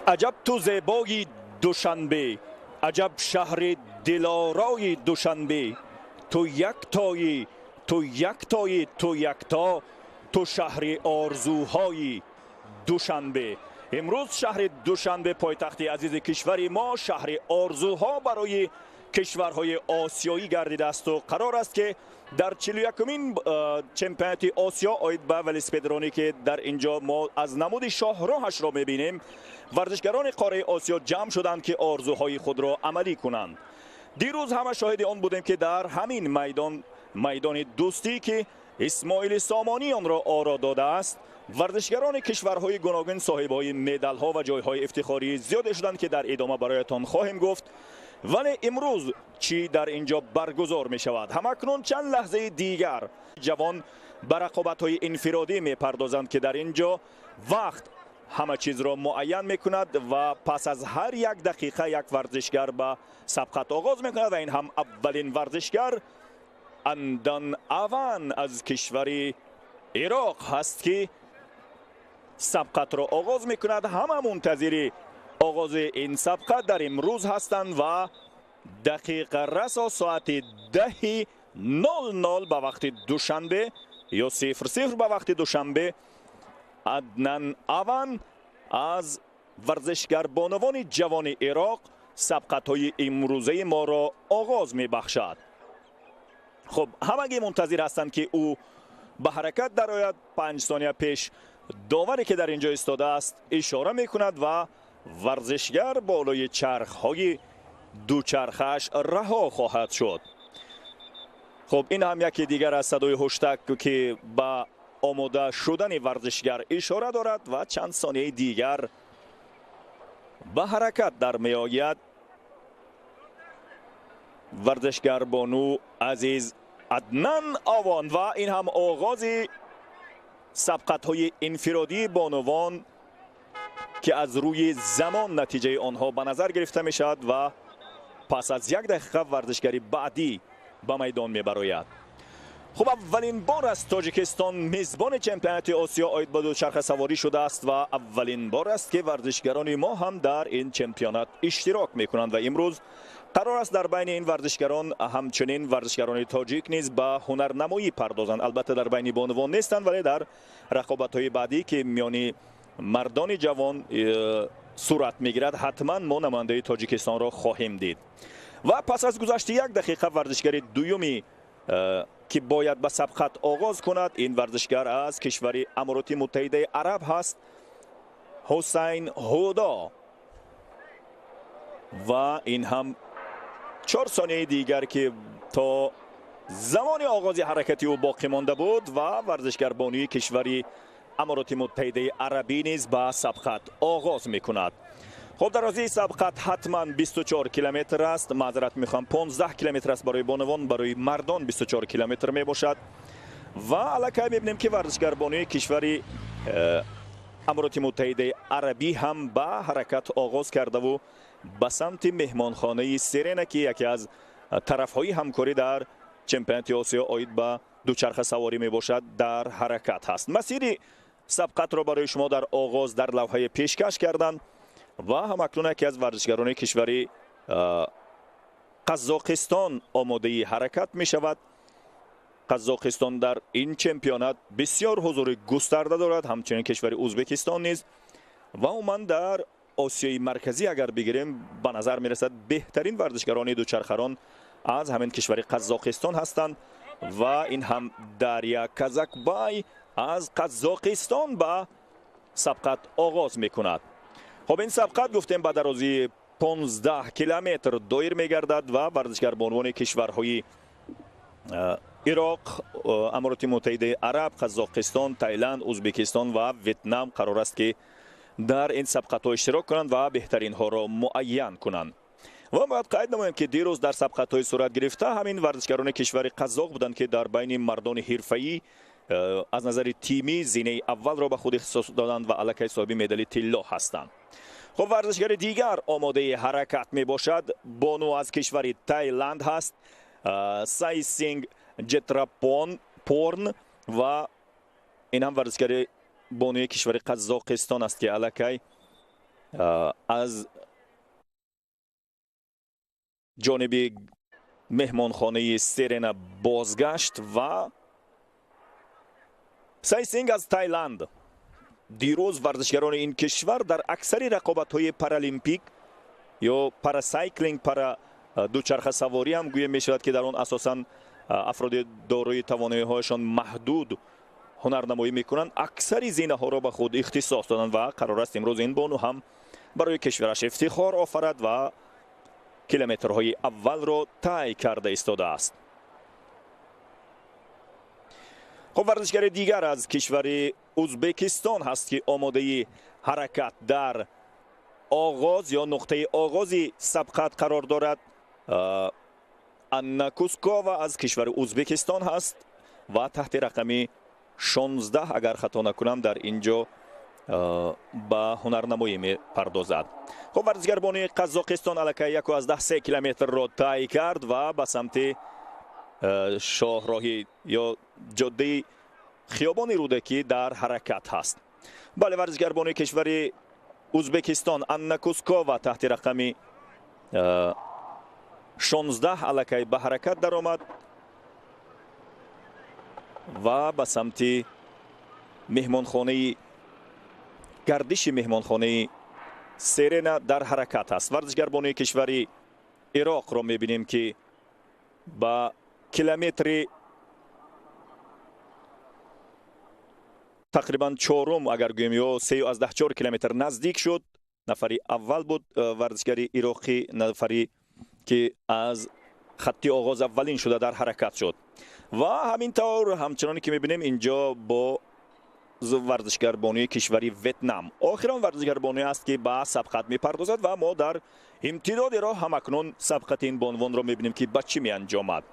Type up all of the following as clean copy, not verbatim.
Аҷаб ту зебои Душанбе, аҷаб шаҳри дилорои Душанбе. Ту яктоӣ, ту яктоӣ, ту якто, ту шаҳри орзуҳои Душанбе. Имрӯз шаҳри Душанбе, пойтахти азизи кишвари мо, шаҳри орзуҳо барои кишварҳои осиёӣ гардидаасту қарор аст, ки дар 41-умин чемпионати Осиё оид ба велосипедронӣ, ки дар ин ҷо мо аз намуди шоҳроҳашро мебинем, варзишгарони қораи Осиё ҷамъ шуданд, ки орзуҳои худро амалӣ кунанд. Дирӯз ҳама шоҳиди он будем, ки дар ҳамин майдон, майдони Дӯстӣ, ки Исмоили Сомонӣ онро оро додааст, варзишгарони кишварҳои гуногун соҳибҳои медалҳо ва ҷойҳои ифтихории зиёде шуданд, ки дар идома бароятон хоҳем гуфт. Вале имрӯз чӣ дар ин ҷо баргузор мешавад? Ҳамакнун чанд лаҳзаи дигар ҷавон ба рақобатҳои инфиродӣ мепардозанд, ки дар ин ҷо вақт ҳама чизро муайян мекунад ва пас аз ҳар як дақиқа як варзишгар ба сабқат оғоз мекунад. Ва ин ҳам аввалин варзишгар Андан Аван аз кишвари Ироқ ҳаст, ки сабқатро оғоз мекунад. Ҳама мунтазири оғози ин сабқат дар имрӯз ҳастанд ва дақиқа расо соати 10:00 ба вақти Душанбе ё 00 ба вақти Душанбе Аднан Аван аз варзишгарбонувони ҷавони Ироқ сабқатҳои имрӯзаи моро оғоз мебахшад. Хуб, ҳамагӣ мунтазир ҳастанд, ки ӯ ба ҳаракат дарояд. 5 сония пеш доваре, ки дар ин ҷо истодааст, ишора мекунад ва варзишгар болои чархҳои дучархааш раҳо хоҳад шуд. Хуб, ин ҳам яке дигар аз садои ҳуштак, ки ба омода шудани варзишгар ишора дорад, ва чанд сонияи дигар ба ҳаракат дар меояд варзишгар бону азиз Аднан Овон. Ва ин ҳам оғози сабқатҳои инфиродии бонувон, ки аз рӯи замон натиҷаи онҳо ба назар гирифта мешавад ва пас аз як дақиқа варзишгари баъдӣ ба майдон мебарояд. Хуб, аввалин бор аст Тоҷикистон мезбони чемпионати Осиё оид ба дучархасаворӣ шудааст ва аввалин бор аст, ки варзишгарони мо ҳам дар ин чемпионат иштирок мекунанд. Ва имрӯз қарор аст дар байни ин варзишгарон ҳамчунин варзишгарони тоҷик низ ба ҳунарнамоӣ пардозанд. Албатта, дар байни бонувон нестанд, вале дар рақобатҳои баъдӣ, ки миёни мардони ҷавон сурат мегирад, ҳатман мо намояндаи Тоҷикистонро хоҳем дид. Ва пас аз гузашти як дақиқа варзишгари дуюми, ки бояд ба сабқат оғоз кунад, ин варзишгар аз кишвари Амороти Муттаҳидаи Араб ҳаст, Ҳусайн Ҳудо. Ва ин ҳам 4 сонияи дигар, ки то замони оғози ҳаракати ӯ боқӣ монда буд, ва варзишгарбонуи кишвари Амороти Муттаҳидаи Арабӣ низ ба сабқат оғоз мекунад. Хуб, дарозии сабқат ҳатман 24 километр аст. Маъзарат мехоҳам, 15 километр аст барои бонувон, барои мардон 24 километр мебошад. Ва аллакай мебинем, ки варзишгарбонуи кишвари Амороти Муттаҳидаи Арабӣ ҳам ба ҳаракат оғоз кардаву ба самти меҳмонхонаи Серена, ки яке аз тарафҳои ҳамкорӣ дар чемпионати Осиё оид ба дучархасаворӣ мебошад, дар ҳаракат ҳаст. Масири сабқатро барои шумо дар оғоз дар лавҳае пешкаш карданд. Ва ҳамакнун яке аз варзишгарони кишвари Қазоқистон омодаи ҳаракат мешавад. Қазоқистон дар ин чемпионат бисёр ҳузури густарда дорад, ҳамчунин кишвари Ӯзбекистон низ. Ва умуман дар Осиёи Марказӣ агар бигирем, ба назар мерасад, беҳтарин варзишгарони дучархарон аз ҳамин кишвари Қазоқистон ҳастанд. Ва ин ҳам Дарья Казакбай аз Қазоқистон ба сабқат оғоз мекунад. Хуб, ин сабқат, гуфтем, ба дарозии 15 километр доир мегардад ва варзишгар бонувони кишварҳои Ироқ, Амороти Муттаҳидаи Араб, Қазоқистон, Таиланд, Ӯзбекистон ва Ветнам қарор аст, ки дар ин сабқатҳо иштирок кунанд ва беҳтаринҳоро муайян кунанд. Ва бояд қайд намоем, ки дирӯз дар сабқатҳои сурат гирифта ҳамин варзишгарони кишвари қазоқ буданд, ки дар байни мардони ҳирфаӣ аз назари тимӣ зинаи аввалро ба худ ихтисос доданд ва аллакай соҳиби медали тилло ҳастанд. Хуб, варзишгари дигар омодаи ҳаракат мебошад. Бону аз кишвари Таиланд ҳаст, Сайсинг Ҷетрапон Порн. Ва ин ҳам варзишгари бонуи кишвари Қазоқистон аст, ки аллакай Аз ҷониби меҳмонхонаи Серена бозгашт ва Сайсинг аз Тайланд. Дирӯз варзишгарони ин кишвар дар аксари рақобатҳои паралимпик ё парасайклинг, пара дучархасаворӣ ҳам гӯя мешавад, ки дар он асосан афроди дорои тавоноиҳояшон маҳдуд ҳунарнамоӣ мекунанд, аксари зинаҳоро ба худ ихтисос доданд ва қарор аст имрӯз ин бону ҳам барои кишвараш ифтихор офарад ва километрҳои аввалро тай карда истодааст. Хуб, варзишгари дигар аз кишвари Узбекистон ҳаст, ки омодаи ҳаракат дар оғоз ё нуқтаи оғози сабқат қарор дорад. Анна Кускова аз кишвари Узбекистон ҳаст ва таҳти рақами 16, агар хато накунам, дар ин ҷо ба ҳунарнамоӣ мепардозад. Хуб, варзишгарбони Қазоқистон аллакай 1,3 километрро тай кард ва ба самти шоҳроҳӣ ё ҷоддаи хиёбони Рӯдакӣ дар ҳаракат ҳаст. Бале, варзишгарбони кишвари Узбекистон Анна Кускова таҳти рақами 16 аллакай ба ҳаракат даромад ва ба самти меҳмонхонаи гардиши меҳмонхонаи Серена дар ҳаракат аст. Варзишгарбони кишвари Ироқро мебинем, ки ба километри тақрибан чорум, агар гӯем, ё 3,4 километр наздик шуд. Нафари аввал буд варзишгари ироқӣ, нафари ки аз хатти оғоз аввалин шуда дар ҳаракат шуд. Ва ҳамин тавр ҳамчуноне ки мебинем инҷо бо варзишгарбонии кишвари Ветнам охирон варзишгарбонӣ аст, ки ба сабқат мепардозад ва мо дар имтидоди роҳ ҳамакнун сабқати ин бонвонро мебинем, ки ба чӣ меанҷомад.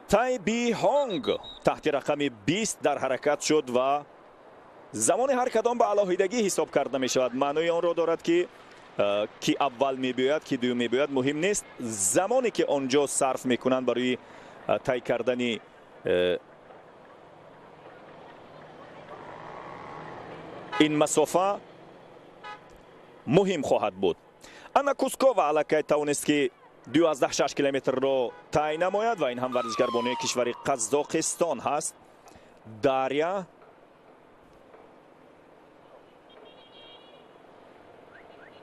Тай Би Ҳонг таҳти рақами 20 дар ҳаракат шуд ва замони ҳар кадом ба алоҳидагӣ ҳисоб карда мешавад. Маънои онро дорад, ки ки аввал мебиёяд, ки дуюм мебиёяд, муҳим нест. Замоне ки он ҷо сарф мекунанд барои тай кардани ин масофа муҳим хоҳад буд. Анна Кускова аллакай тавонист, ки 2,6 километрро тай намояд ва ин ҳам варзишгарбонии кишвари Қазоқистон ҳаст. Дарья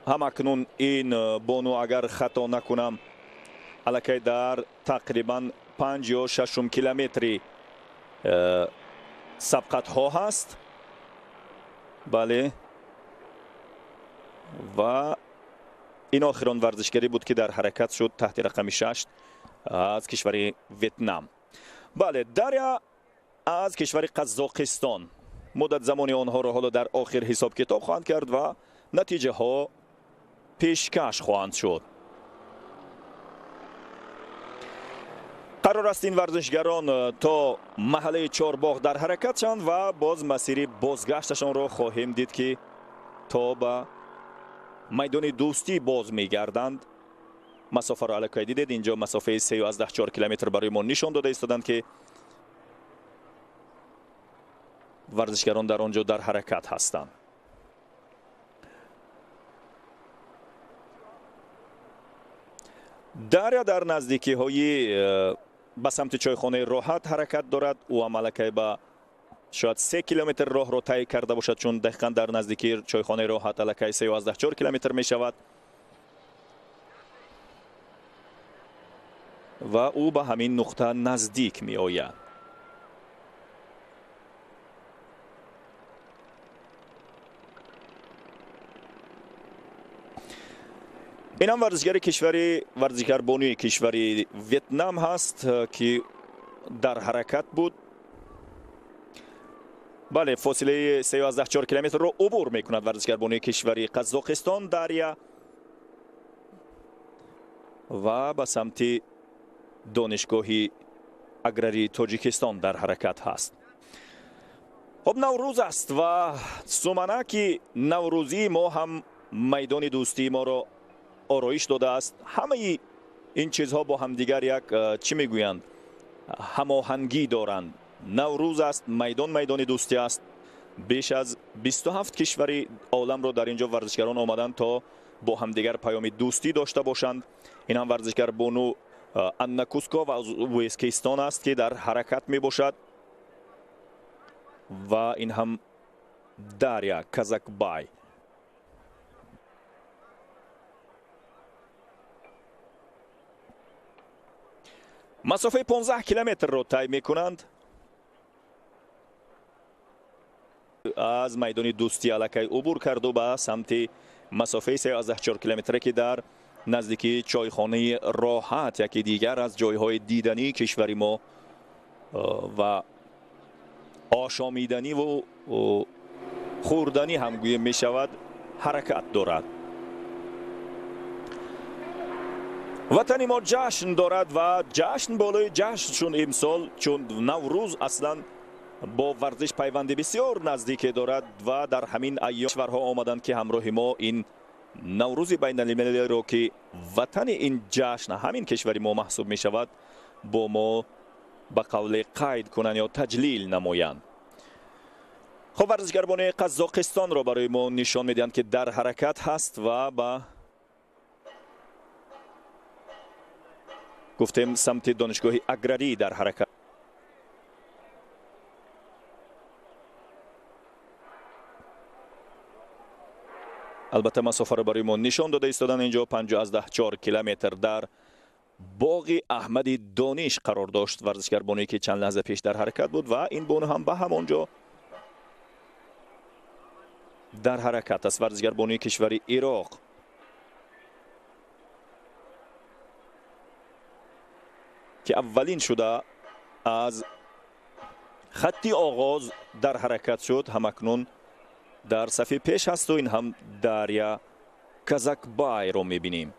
ҳамакнун ин бону, агар хато накунам, аллакай дар тақрибан 5 ё 6 километри сабқатҳо ҳаст. Бале, ва ин охирон варзишгарӣ буд, ки дар ҳаракат шуд таҳти рақами 6 аз кишвари Ветнам. Бале, Дарья аз кишвари Қазоқистон. Муддат замони онҳоро ҳоло дар охир ҳисоб китоб хоҳанд кард ва натиҷаҳо пешкаш хоҳанд шуд. Қарор аст ин варзишгарон то маҳаллаи Чорбоғ дар ҳаракат шаванд ва боз масири бозгашташонро хоҳем дид, ки то ба майдони Дӯстӣ боз мегарданд. Масофаро аллакай дидед, инҷо масофаи 3,4 километр барои мо нишон дода истоданд, ки варзишгарон дар он ҷо дар ҳаракат ҳастанд. Дарья дар наздикиҳои ба самти чойхонаи Роҳат ҳаракат дорад. Ӯ ҳам аллакай ба шояд 3 километр роҳро тай карда бошад, чун дақиқан дар наздикии чойхонаи Роҳат аллакай 3,4 километр мешавад ва ӯ ба ҳамин нуқта наздик меояд. Инам варзишгари кишвари варзишгарбонии кишвари Ветнам ҳаст, ки дар ҳаракат буд. Бале, фосилаи 3,4 километрро убур мекунад варзишгарбонии кишвари Қазоқистон Дарья ва ба самти донишгоҳи аграрии Тоҷикистон дар ҳаракат ҳаст. Хуб, Наврӯз аст ва суманаки наврӯзии мо ҳам майдони дӯстии моро ороиш додааст. Ҳамаи ин чизҳо бо ҳамдигар як чӣ мегӯянд, ҳамоҳангӣ доранд. Наврӯз аст, майдон майдони дӯстӣ аст Беш аз 27 кишвари оламро дар инҷо варзишгарон омаданд то бо ҳамдигар паёми дӯстӣ дошта бошанд. Ин ҳам варзишгар бону Анна Куско ва аз Ӯзбекистон аст ки дар ҳаракат мебошад ва ин ҳам Дарья Казакбай. Масофаи 15 километрро тай мекунанд. Аз майдони дӯстӣ аллакай убур карду ба самти масофаи 3,4 километре ки дар наздикии чойхонаи роҳат, яке дигар аз ҷойҳои дидании кишвари мо ва ошомиданӣ ву хӯрданӣ ҳам гӯем мешавад, ҳаракат дорад. Ватани мо ҷашн дорад ва ҷашн болои ҷашн, чун имсол, чун Наврӯз аслан бо варзиш пайванди бисёр наздике дорад ва дар ҳамин айём кишварҳо омаданд ки ҳамроҳи мо ин Наврӯзи байналмилалиро, ки ватани ин ҷашн ҳамин кишвари мо маҳсуб мешавад, бо мо ба қавле қайд кунанд ё таҷлил намоянд. Хуб, варзишгарбони Қазоқистонро барои мо нишон медиҳанд ки дар ҳаракат ҳаст ва ба гуфтем самти донишгоҳи аграрӣ дар ҳаракат. Албатта масофаро барои мо нишон дода истодан инҷо 5,4 километр дар боғи Аҳмади Дониш қарор дошт варзишгарбоне ки чанд лаҳза пеш дар ҳаракат буд ва ин бону ҳам ба ҳамон ҷо дар ҳаракат аст. Варзишгарбони кишвари Ироқ. Ки аввалин шуда аз хатти оғоз дар ҳаракат шуд, ҳамакнун дар сафи пеш ҳасту ин ҳам Дарья Казакбайро мебинем.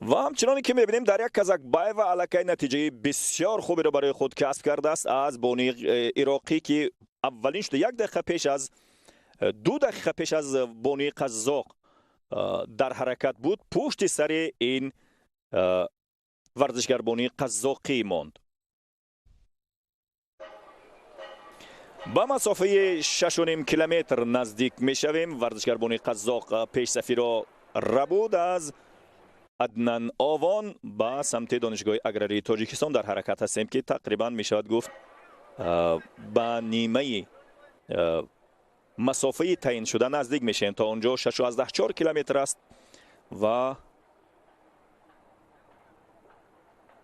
Ва ҳамчуноне ки мебинем, Дарья Казакбаева аллакай натиҷаи бисёр хуберо барои худ касб кардааст аз бони ироқӣ, ки аввалин шуда як дақиқа пеш аз 2 дақиқа пеш аз бони қазоқ дар ҳаракат буд, пушти сари ин варзишгарбони қазоқӣ монд. Ба масофаи 6,5 километр наздик мешавем. Варзишгарбони қазоқ пешсафиро рабуд аз Аднан Овон. Ба самти донишгоҳи аграрии Тоҷикистон дар ҳаракат ҳастем, ки тақрибан мешавад гуфт ба нимаи масофаи таъин шуда наздик мешавем. То он ҷо 6,4 километр аст ва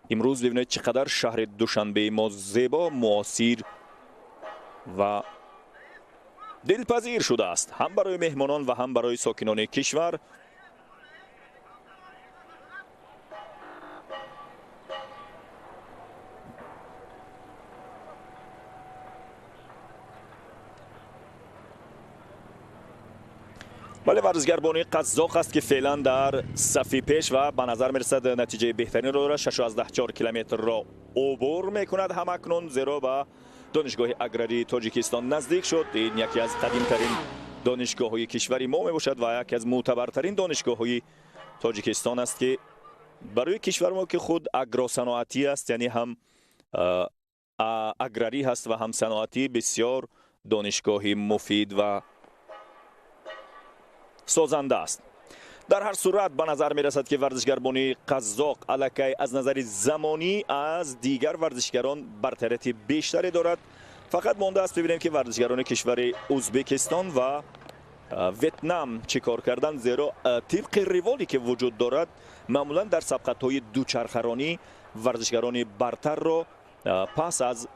имрӯз бибинед чӣ қадар шаҳри Душанбеи мо зебо, муосир ва дилпазир шудааст ҳам барои меҳмонон ва ҳам барои сокинони кишвар. Бале, варзишгарбони қазоқ аст ки феълан дар сафи пеш ва ба назар мерасад натиҷаи беҳтаринро дорад. 6,4 километрро убур мекунад ҳамакнун, зеро ба донишгоҳи аграрии Тоҷикистон наздик шуд. Ин яке аз қадимтарин донишгоҳҳои кишвари мо мебошад ва яке аз мӯътабартарин донишгоҳҳои Тоҷикистон аст, ки барои кишвари мо, ки худ агросаноатӣ аст, яъне ҳам аграрӣ ҳаст ва ҳам саноатӣ, бисёр донишгоҳи муфид ва созанда аст. Дар ҳар сурат ба назар мерасад, ки варзишгарбони қазоқ аллакай аз назари замонӣ аз дигар варзишгарон бартарияти бештаре дорад. Фақат мондааст бибинем, ки варзишгарони кишвари Ӯзбекистон ва Ветнам чӣ кор карданд, зеро тибқи риволе ки вуҷуд дорад, маъмулан дар сабқатҳои дучархаронӣ варзишгарони бартарро пас аз,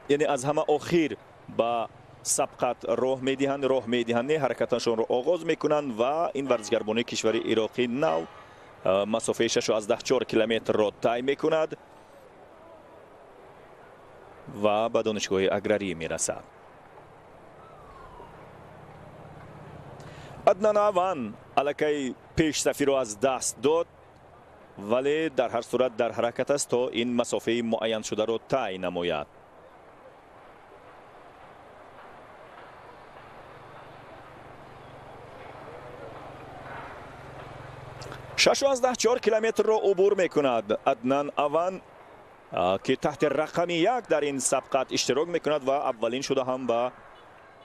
яъне аз ҳама охир ба сабқат роҳ медиҳанд, ҳаракаташонро оғоз мекунанд ва ин варзишгарбони кишвари ироқӣ нав масофаи 6,4 километрро тай мекунад ва ба донишгоҳи аграрӣ мерасад. Аднан Аван аллакай пешсафиро аз даст дод, вале дар ҳар сурат дар ҳаракат аст то ин масофаи муайяншударо тай намояд. 6.4 километрро убур мекунад Аднан Аван, ки таҳти рақами 1 дар ин сабқат иштирок мекунад ва аввалин шуда ҳам ба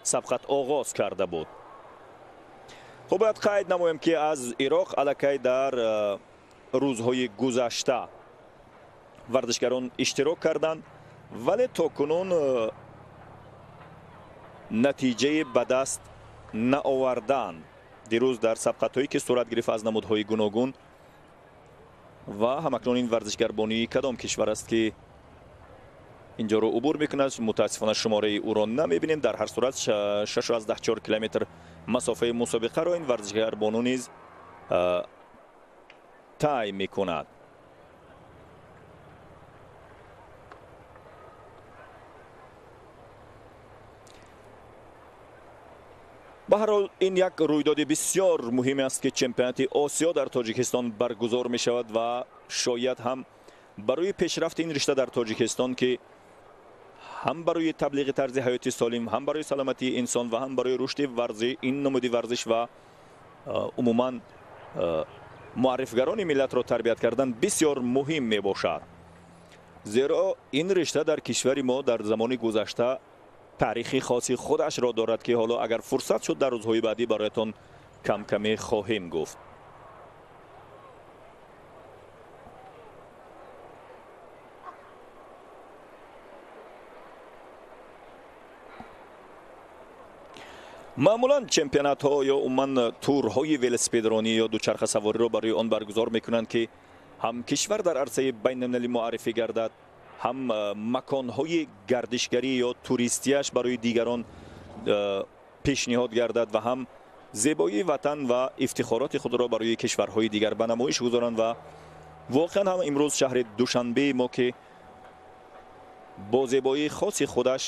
сабқат оғоз карда буд. Хуб, бояд қайд намоем, ки аз Ироқ аллакай дар рӯзҳои гузашта варзишгарон иштирок карданд, вале то кунун натиҷаи ба даст наоварданд. Дирӯз дар сабқатҳое ки сурат гирифт аз намудҳои гуногун ва ҳамакнун ин варзишгарбонии кадом кишвар аст, ки инҷоро убур мекунад, мутаассифона шумораи ӯро намебинем. Дар ҳар сурат 6.4 километр масофаи мусобиқаро ин варзишгарбону низ тай мекунад. Ба ҳар ҳол, ин як рӯйдоди бисёр муҳим аст, ки чемпионати Осиё дар Тоҷикистон баргузор мешавад ва шояд ҳам барои пешрафти ин ришта дар Тоҷикистон, ки ҳам барои таблиғи тарзи ҳаёти солим, ҳам барои саломатии инсон ва ҳам барои рушди варзи ин намуди варзиш ва умуман муаррифгарони миллатро тарбият кардан бисёр муҳим мебошад. Зеро ин ришта дар кишвари мо дар замони гузашта таърихи хоси худашро дорад, ки ҳоло агар фурсат шуд дар рӯзҳои баъдӣ бароятон камкаме хоҳем гуфт. Маъмулан чемпионатҳо ё умуман турҳои велосипедронӣ ё дучархасавориро барои он баргузор мекунанд, ки ҳам кишвар дар арсаи байналмилалӣ муаррифӣ гардад, ҳам маконҳои гардишгарӣ ё туристияш барои дигарон пешниҳод гардад ва ҳам зебоии ватан ва ифтихороти худро барои кишварҳои дигар ба намоиш гузоранд. Ва воқеан ҳам имрӯз шаҳри Душанбеи мо, ки бо зебоии хоси худаш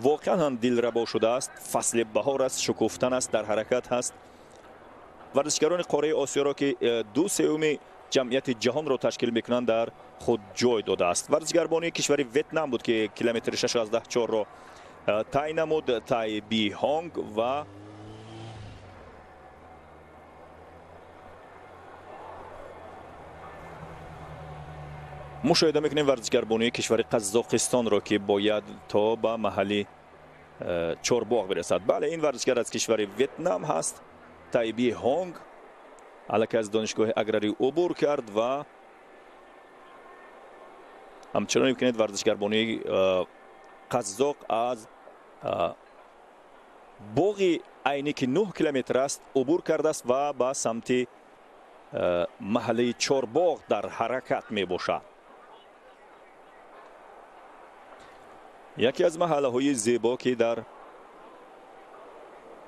воқеан ҳам дилрабо шудааст, фасли баҳор аст, шукуфтан аст, дар ҳаракат ҳаст. Варзишгарони қораи Осиёро, ки 2/3 ҷамъияти ҷаҳонро ташкил мекунанд, дар худ ҷой додааст. Варзишгарбонии кишвари Ветнам буд, ки километри 6.4-ро тай намуд, Тай Би Ҳонг, ва мушоҳида мекунем варзишгарбонии кишвари Қазоқистонро, ки бояд то ба маҳалли Чорбоғ бирасад. Бале, ин варзишгар аз кишвари Ветнам ҳаст, Тай Би Ҳонг, аллакай аз донишгоҳи аграрӣ убур кард ва ҳамчунон мебинед варзишгарбонии қазоқ аз боғи Айнӣ, ки 9 километр аст, убур кардааст ва ба самти маҳаллаи Чорбоғ дар ҳаракат мебошад. Яке аз маҳаллаҳои зебо, ки дар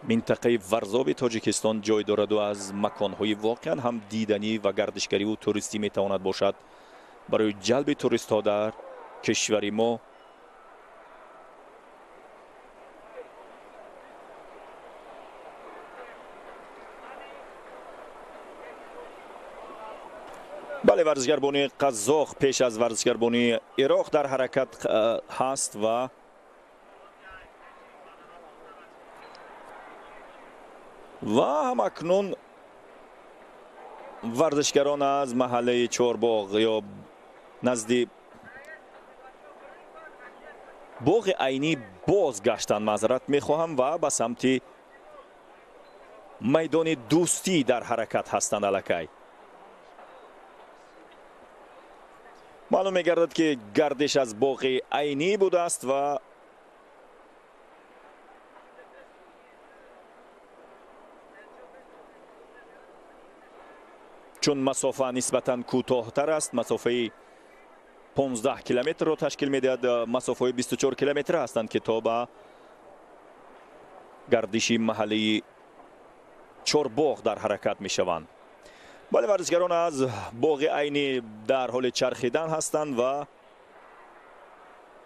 минтақаи Варзоби Тоҷикистон ҷой дораду аз маконҳои воқеан ҳам диданӣ ва гардишгариву туристӣ метавонад бошад барои ҷалби туристҳо дар кишвари мо. Бале, варзишгарбонии қазоқ пеш аз варзишгарбонии Ироқ дар ҳаракат ҳаст ва ҳамакнун варзишгарон аз маҳаллаи Чорбоғ ё назди боғи Айнӣ бозгаштанд, маъзарат мехоҳам, ва ба самти майдони Дӯстӣ дар ҳаракат ҳастанд. Аллакай маълум мегардад, ки гардиш аз боғи Айнӣ будааст ва чун масофа нисбатан кӯтоҳтар аст, масофаи 15 километрро ташкил медиҳад, масофаҳои 24 километр ҳастанд, ки то ба гардиши маҳаллаи Чорбоғ дар ҳаракат мешаванд. Бале, варзишгарон аз боғи Айнӣ дар ҳоли чархидан ҳастанд ва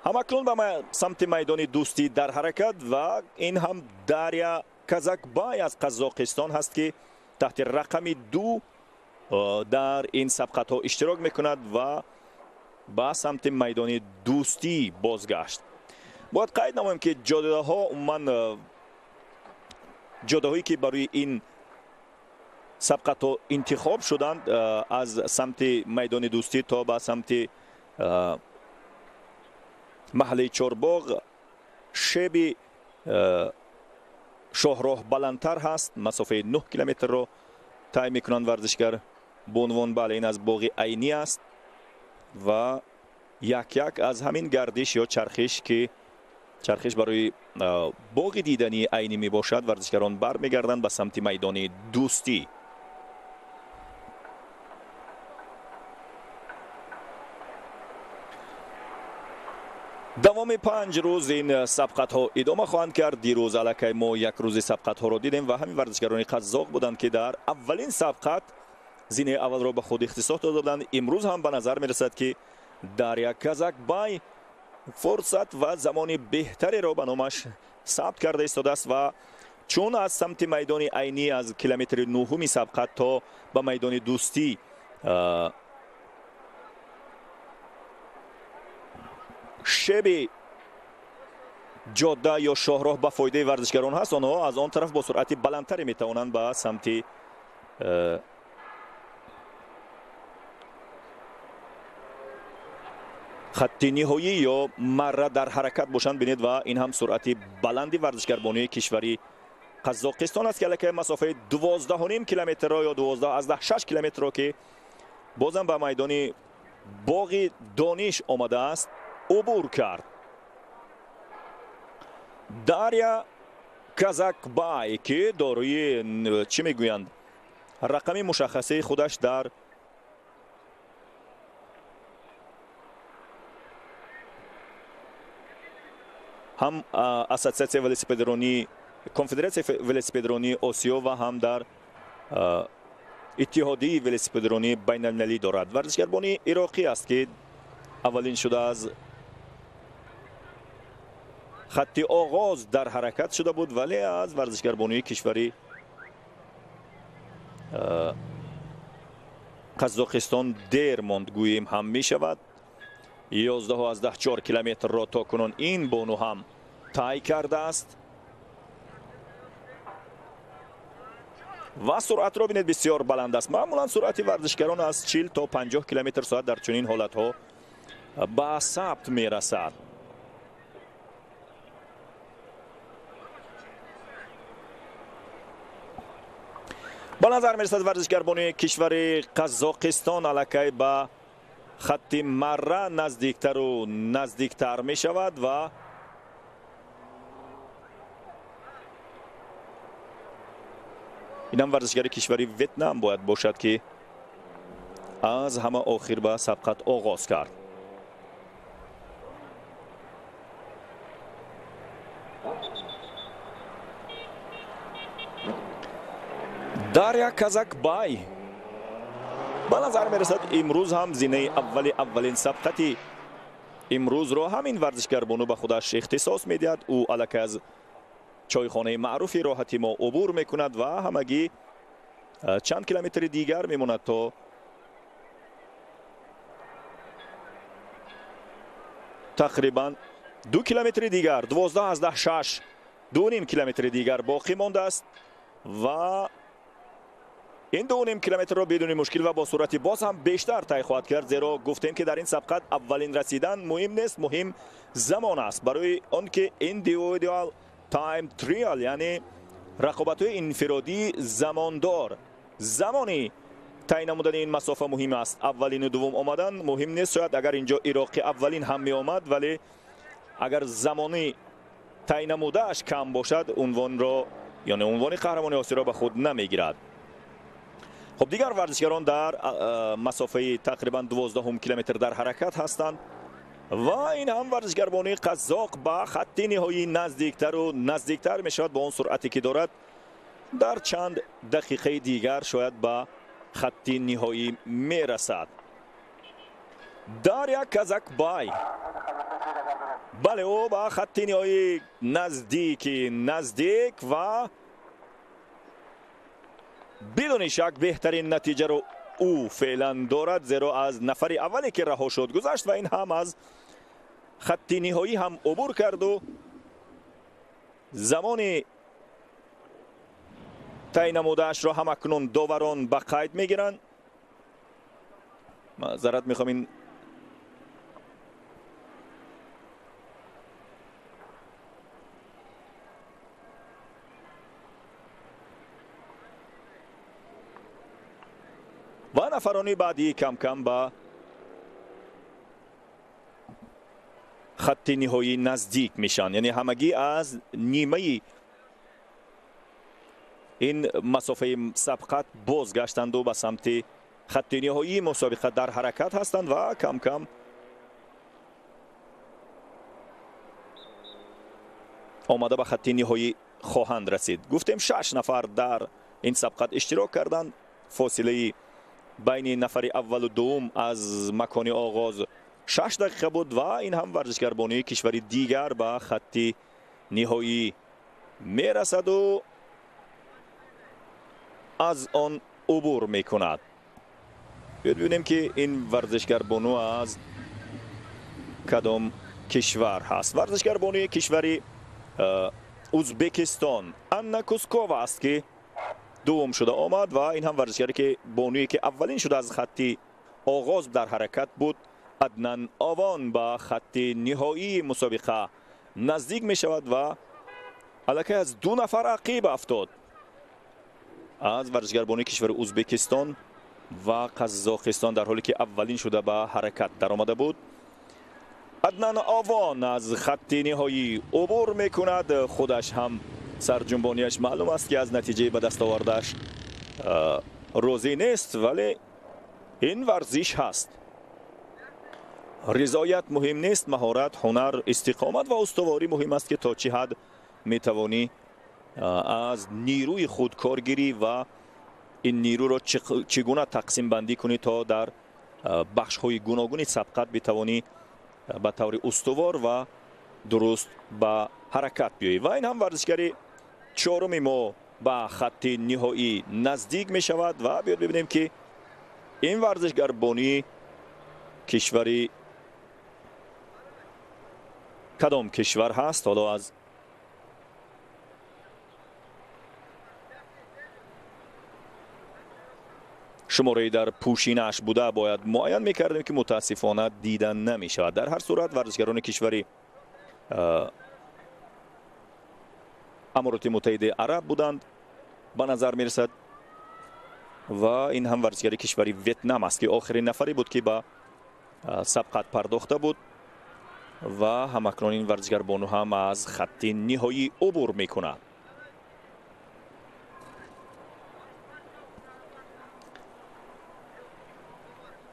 ҳамакнун ба самти майдони Дӯстӣ дар ҳаракат, ва ин ҳам Дарья Казакбай аз Қазоқистон ҳаст, ки таҳти рақами 2 дар ин сабқатҳо иштирок мекунад ва ба самти майдони Дӯстӣ бозгашт. Бояд қайд намоем, ки ҷодаҳо, умуман ҷодаҳое, ки барои ин Сабқатҳо интихоб шуданд аз самти майдони Дӯстӣ то ба самти маҳаллаи Чорбоғ. Шеби шоҳроҳ баландтар ҳаст, масофаи 9 километрро тай мекунанд варзишгар бонувон. Бале, ин аз боғи Айнӣ аст ва як-як аз ҳамин гардиш ё чархиш, ки чархиш барои боғи дидании Айнӣ мебошад, варзишгарон бармегарданд ба самти майдони Дӯстӣ. Давоми 5 рӯз ин сабқатҳо идома хоҳанд кард. Дирӯз аллакай мо як рӯзи сабқатҳоро дидем ва ҳамин варзишгарони қазоқ буданд, ки дар аввалин сабқат зинаи аввалро ба худ ихтисос доданд. Имрӯз ҳам ба назар мерасад, ки Дарья Казакбай фурсат ва замони беҳтареро ба номаш сабт карда истодааст ва чун аз самти майдони Айнӣ аз километри 9-уми сабқат то ба майдони Дӯстӣ шеби ҷода ё шоҳроҳ ба фоидаи варзишгарон ҳаст, онҳо аз он тараф бо суръати баландтаре метавонанд ба самти хатти ниҳоӣ ё марра дар ҳаракат бошанд. Бинед, ва ин ҳам суръати баланди варзишгарбонии кишвари Қазоқистон аст, ки аллакай масофаи 12,5 километрро ё 12,6 километрро, ки бозам ба майдони боғи Дониш омадааст, убур кард. Дарья Казакбай, ки дорои чӣ мегӯянд, рақами мушаххасаи худаш дар ҳам ассотсиатсияи велосипедронӣ, конфедератсияи велосипедронии Осиё ва ҳам дар иттиҳодии велосипедронии байналмилалӣ дорад. Варзишгарбони ироқӣ аст, ки аввалин шуда аз хатти оғоз дар ҳаракат шуда буд, вале аз варзишгарбонии кишвари Қазоқистон дер монд, гӯем ҳам мешавад. 11,4 километрро то кунун ин бону ҳам тай кардааст ва суръатро бинед, бисёр баланд аст. Маъмулан суръати варзишгарон аз 40 то 50 километр соат дар чунин ҳолатҳо ба сабт мерасад. Ба назар мерасад, варзишгарбони кишвари Қазоқистон аллакай ба хатти марра наздиктару наздиктар мешавад ва инам варзишгари кишвари Ветнам бояд бошад, ки аз ҳама охир ба сабқат оғоз кард. Дарья Казакбай ба назар мерасад, имрӯз ҳам зинаи аввали аввалин сабқати имрӯзро ҳамин варзишгарбону ба худаш ихтисос медиҳад. Ӯ аллакай аз чойхонаи маъруфи роҳати мо убур мекунад ва ҳамагӣ чанд километри дигар мемонад то тақрибан 2 километри дигар, 12,6, 2,5 километри дигар боқӣ мондааст ва ин 2,5 километрро бидуни мушкил ва бо суръати боз ҳам бештар тай хоҳад кард, зеро гуфтем, ки дар ин сабқат аввалин расидан муҳим нест, муҳим замон аст, барои он ки individual time trial, яъне рақобатҳои инфиродии замондор, замони тай намудани ин масофа муҳим аст. Аввалину дуввум омадан муҳим нест. Шояд агар инҷо ироқӣ аввалин ҳам меомад, вале агар замони тай намудааш кам бошад, унвонро, яъне унвони қаҳрамони Осиёро ба худ намегирад. Хуб, дигар варзишгарон дар масофаи тақрибан 12 километр дар ҳаракат ҳастанд ва ин ҳам варзишгарбонии қазоқ ба хатти ниҳоӣ наздиктару наздиктар мешавад бо он суръате ки дорад. Дар чанд дақиқаи дигар шояд ба хатти ниҳоӣ мерасад. Дарья Казакбай, бале, ӯ ба хатти ниҳоӣ наздики наздик ва бидуни шак беҳтарин натиҷаро ӯ феълан дорад, зеро аз нафари аввале ки раҳо шуд гузашт ва ин ҳам аз хатти ниҳоӣ ҳам убур карду замони Тай намудаашро ҳамакнун доварон ба қайд мегиранд. Маъзарат мехоҳам, ин ва нафарони баъдӣ кам-кам ба хатти ниҳоӣ наздик мешаванд, яъне ҳамагӣ аз нимаи ин масофаи сабқат бозгаштанду ба самти хатти ниҳоии мусобиқа дар ҳаракат ҳастанд ва кам-кам омада ба хатти ниҳоӣ хоҳанд расид. Гуфтем, 6 нафар дар ин сабқат иштирок карданд. Фосилаи байни нафари аввалу дуввум аз макони оғоз 6 дақиқа буд ва ин ҳам варзишгарбонии кишвари дигар ба хатти ниҳоӣ мерасаду аз он убур мекунад. Биёед бибинем, ки ин варзишгарбону аз кадом кишвар ҳаст. Варзишгарбонуи кишвари Узбекистон Анна Кускова аст, ки дуввум шуда омад ва ин ҳам варзишгаре ки бонуе ки аввалин шуда аз хатти оғоз дар ҳаракат буд, Аднан Овон, ба хатти ниҳоии мусобиқа наздик мешавад ва аллакай аз 2 нафар ақиб афтод. Аз варзишгарбонии кишвари Узбекистон ва Қазоқистон, дар ҳоле ки аввалин шуда ба ҳаракат даромада буд. Аднан Овон аз хатти ниҳоӣ убур мекунад. Худаш ҳам сарҷунбонияш маълум аст, ки аз натиҷаи ба даст овардааш розӣ нест, вале ин варзиш ҳаст. Ризоят муҳим нест, маҳорат, ҳунар, истиқомат ва устуворӣ муҳим аст, ки то чӣ ҳад метавонӣ аз нерӯи худ коргирӣ ва ин нерӯро чӣ гуна тақсимбандӣ кунӣ, то дар бахшҳои гуногуни сабқат битавонӣ ба таври устувор ва дуруст ба ҳаракат биёӣ. Ва ин ҳам варзишгари чоруми мо ба хатти ниҳоӣ наздик мешавад ва биёд бибинем, ки ин варзишгарбонии кишвари кадом кишвар ҳаст. Ҳоло аз шумораи дар пӯшинааш буда бояд муайян мекардем, ки мутаассифона дида намешавад. Дар ҳар сурат варзишгарони кишвари Амороти Муттаҳидаи Араб буданд ба назар мерасад ва ин ҳам варзишгари кишвари Ветнам аст, ки охирин нафаре буд, ки ба сабқат пардохта буд ва ҳамакнун ин варзишгарбону ҳам аз хатти ниҳоӣ убур мекунад.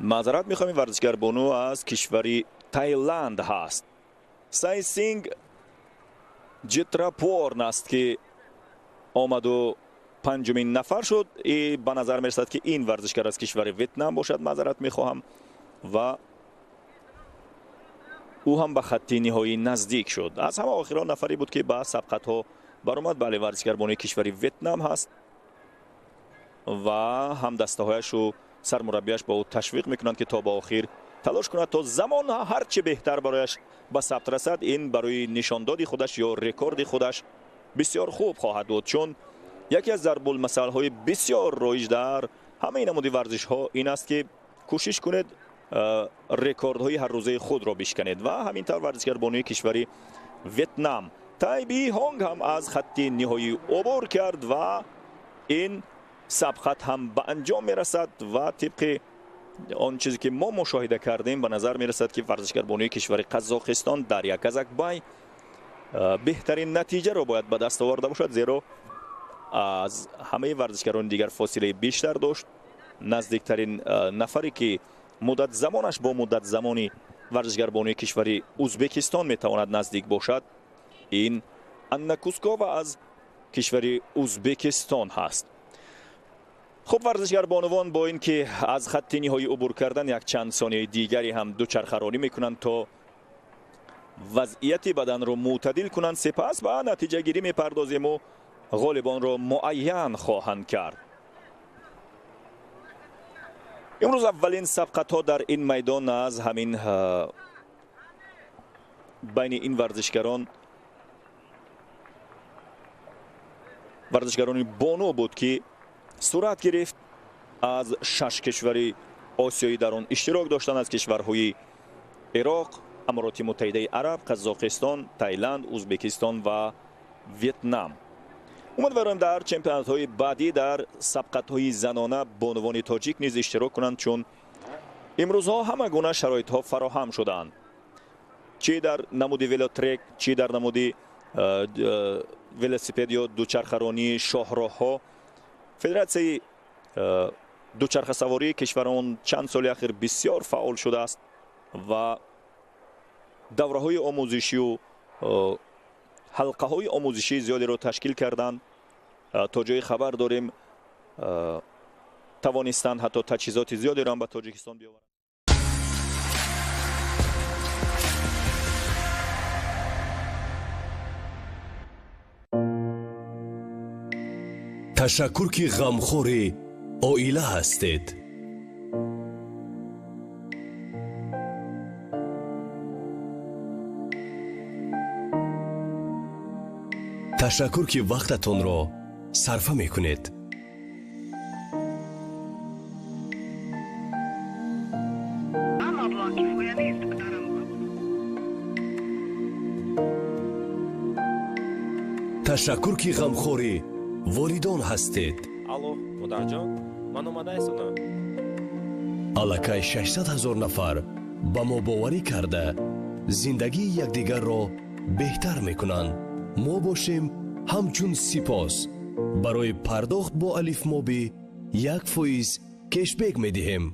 Маъзарат мехоҳем, ин варзишгарбону аз кишвари Тайланд ҳаст. Сайсинг Ҷитрапорн аст, ки омаду панҷумин нафар шуд. И ба назар мерасад, ки ин варзишгар аз кишвари Ветнам бошад, маъзарат мехоҳам, ва ӯ ҳам ба хатти ниҳоӣ наздик шуд. Аз ҳама охирон нафаре буд, ки ба сабқатҳо баромад. Бале, варзишгарбонии кишвари Ветнам ҳаст ва ҳамдастаҳояшу сармураббияш ба ӯ ташвиқ мекунанд, ки то ба охир талош кунад, то замон ҳарчи беҳтар барояш ба сабт расад. Ин барои нишондоди худаш ё рекорди худаш бисёр хуб хоҳад буд, чун яке аз зарбулмасалҳои бисёр роиҷ дар ҳамаи намуди варзишҳо ин аст, ки кӯшиш кунед рекордҳои ҳаррӯзаи худро бишканед. Ва ҳамин тавр варзишгарбонии кишвари Ветнам Тайби Ҳонг ҳам аз хатти ниҳоӣ убур кард ва ин сабқат ҳам ба анҷом мерасад. Ва тибқи он чизе ки мо мушоҳида кардем, ба назар мерасад, ки варзишгарбонии кишвари Қазоқистон дар як казакбай беҳтарин натиҷаро бояд ба даст оварда бошад, зеро аз ҳамаи варзишгарони дигар фосилаи бештар дошт. Наздиктарин нафаре ки муддат замонаш бо муддат замони варзишгарбонии кишвари Узбекистон метавонад наздик бошад, ин Анна Кускова аз кишвари Узбекистон ҳаст. Хуб, варзишгарбонувон бо ин ки аз хатти ниҳоӣ убур кардан, якчанд сонияи дигаре ҳам дучархаронӣ мекунанд, то вазъияти баданро мӯътадил кунанд. Сипас ба натиҷагирӣ мепардозему ғолибонро муайян хоҳанд кард. Имрӯз аввалин сабқатҳо дар ин майдон аз ҳамин байни ин варзишгарон Варзишгарони бону буд, ки сурат гирифт. Аз 6 кишвари осиёӣ дар он иштирок доштанд, аз кишварҳои Ироқ, Амороти Муттаҳидаи Араб, Қазоқистон, Таиланд, Узбекистон ва Вьетнам. Умедворем дар чемпионатҳои баъдӣ дар сабқатҳои занона бонувони тоҷик низ иштирок кунанд, чун имрӯзҳо ҳама гуна шароитҳо фароҳам шудаанд, чӣ дар намуди велотрек, чӣ дар намуди велосипед ё дучархаронии шоҳроҳҳо. Федератсияи дучархасавории кишварон чанд соли ахир бисёр фаъол шудааст ва давраҳои омӯзишию ҳалқаҳои омӯзишии зиёдеро ташкил карданд. То ҷое хабар дорем, тавонистанд ҳатто таҷҳизоти зиёдеро ҳам ба Тоҷикистон биёваранд. Ташаккур, ки ғамхори оила ҳастед. Ташаккур, ки вақтатонро сарфа мекунед. Ташаккур, ки ғамхори волидон ҳастед. Алло, модарҷон, ман омада истодам. Аллакай 600 ҳазор нафар ба мо боварӣ карда, зиндагии якдигарро беҳтар мекунанд. Мо бошем ҳамчун сипос барои пардохт бо Алифмобӣ 1% кешбек медиҳем.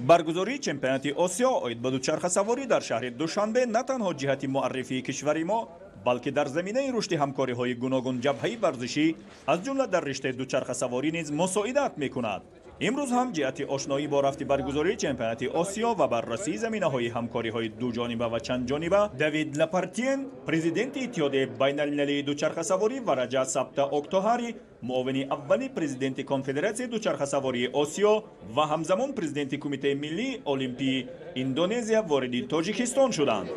Баргузории чемпионати Осиё оид ба дучархасаворӣ дар шаҳри Душанбе на танҳо ҷиҳати муаррифии кишвари мо, балки дар заминаи рушди ҳамкориҳои гуногунҷабҳаи варзишӣ, аз ҷумла дар риштаи дучархасаворӣ низ мусоидат мекунад. Имрӯз ҳам ҷиҳати ошноӣ бо рафти баргузории чемпионати Осиё ва баррасии заминаҳои ҳамкориҳои дуҷониба ва чандҷониба, Давид Лапартиен, президенти Иттиҳодияи байналмилалии дучархасаворӣ, ва Раҷа Сабта Октоҳари, муовини аввали президенти Конфедератсияи дучархасавории Осиё ва ҳамзамон президенти Кумитаи миллии олимпии Индонезия вориди Тоҷикистон шуданд.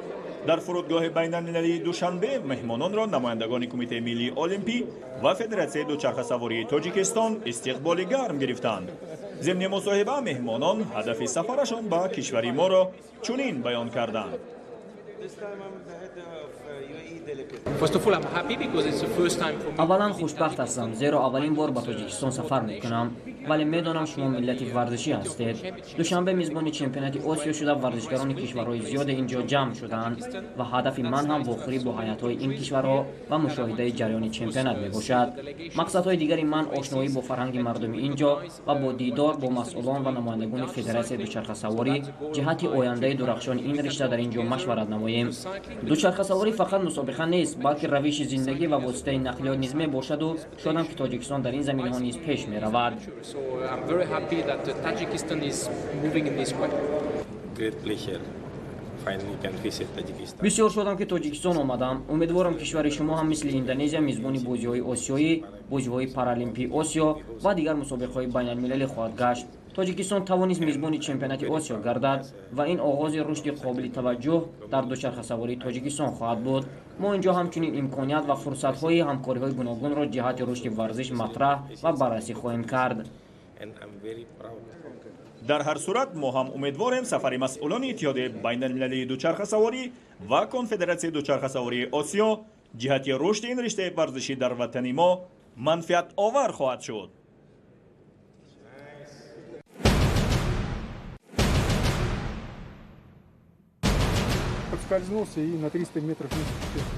Дар фурудгоҳи байналмилалии Душанбе меҳмононро намояндагони Кумитаи миллии олимпӣ ва Федератсияи дучархасавории Тоҷикистон истиқболи гарм гирифтанд. Зимни мусоҳиба меҳмонон ҳадафи сафарашон ба кишвари моро чунин баён карданд. Аввалан хушбахт ҳастам, зеро аввалин бор ба Тоҷикистон сафар мекунам, вале медонам шумо миллати варзишӣ ҳастед. Душанбе мизбони чемпионати Осиё шуда, варзишгарони кишварҳои зиёде ин ҷо ҷамъ шудаанд ва ҳадафи ман ҳам вохӯрӣ бо ҳайатҳои ин кишварҳо ва мушоҳидаи ҷараёни чемпионат мебошад. Мақсадҳои дигари ман ошноӣ бо фарҳанги мардуми ин ҷо ва бо дидор бо масъулон ва намояндагони федератсияи дучархасаворӣ ҷиҳати ояндаи дурахшони ин ришта дар ин ҷо машварат намоем. Дучархасаворӣ фақат мусобиқа нест, балки равиши зиндагӣ ва воситаи нақлиёт низ мебошаду шодам, ки Тоҷикистон дар ин заминаҳо низ пеш меравад. Бисёр шодам, ки Тоҷикистон омадам. Умедворам, кишвари шумо ҳам мисли Индонезия мизбони бозиҳои осиёӣ, бозиҳои паралимпии Осиё ва дигар мусобиқаҳои байналмилалӣ хоҳад гашт. Тоҷикистон тавонист мизбони чемпионати Осиё гардад ва ин оғози рушди қобили таваҷҷӯҳ дар дучархасавории Тоҷикистон хоҳад буд. Мо ин ҷо ҳамчунин имконият ва фурсатҳои ҳамкориҳои гуногунро ҷиҳати рушди варзиш матраҳ ва баррасӣ хоҳем кард. Дар ҳар сурат мо ҳам умедворем, сафари масъулони Иттиҳодияи байналмилалии дучархасаворӣ ва Конфедератсияи дучархасавории Осиё ҷиҳати рушди ин риштаи варзишӣ дар ватани мо манфиатовар хоҳад шуд. Подскользнулся и на 300 метров вниз спустился.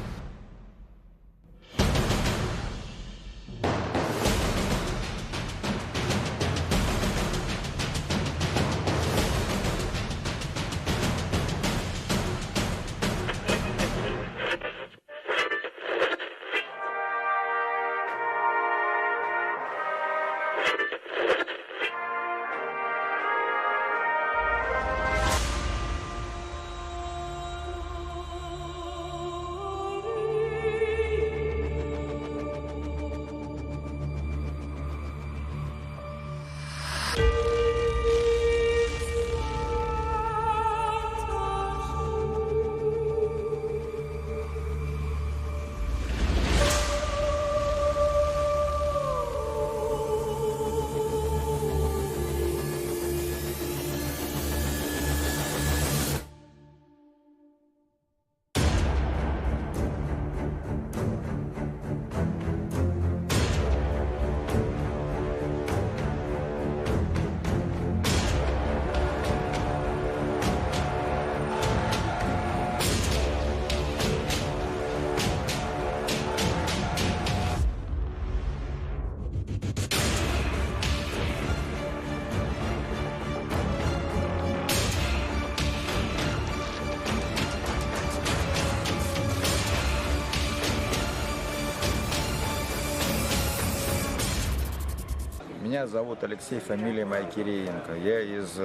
Меня зовут Алексей, фамилия моя Кириенко. Я из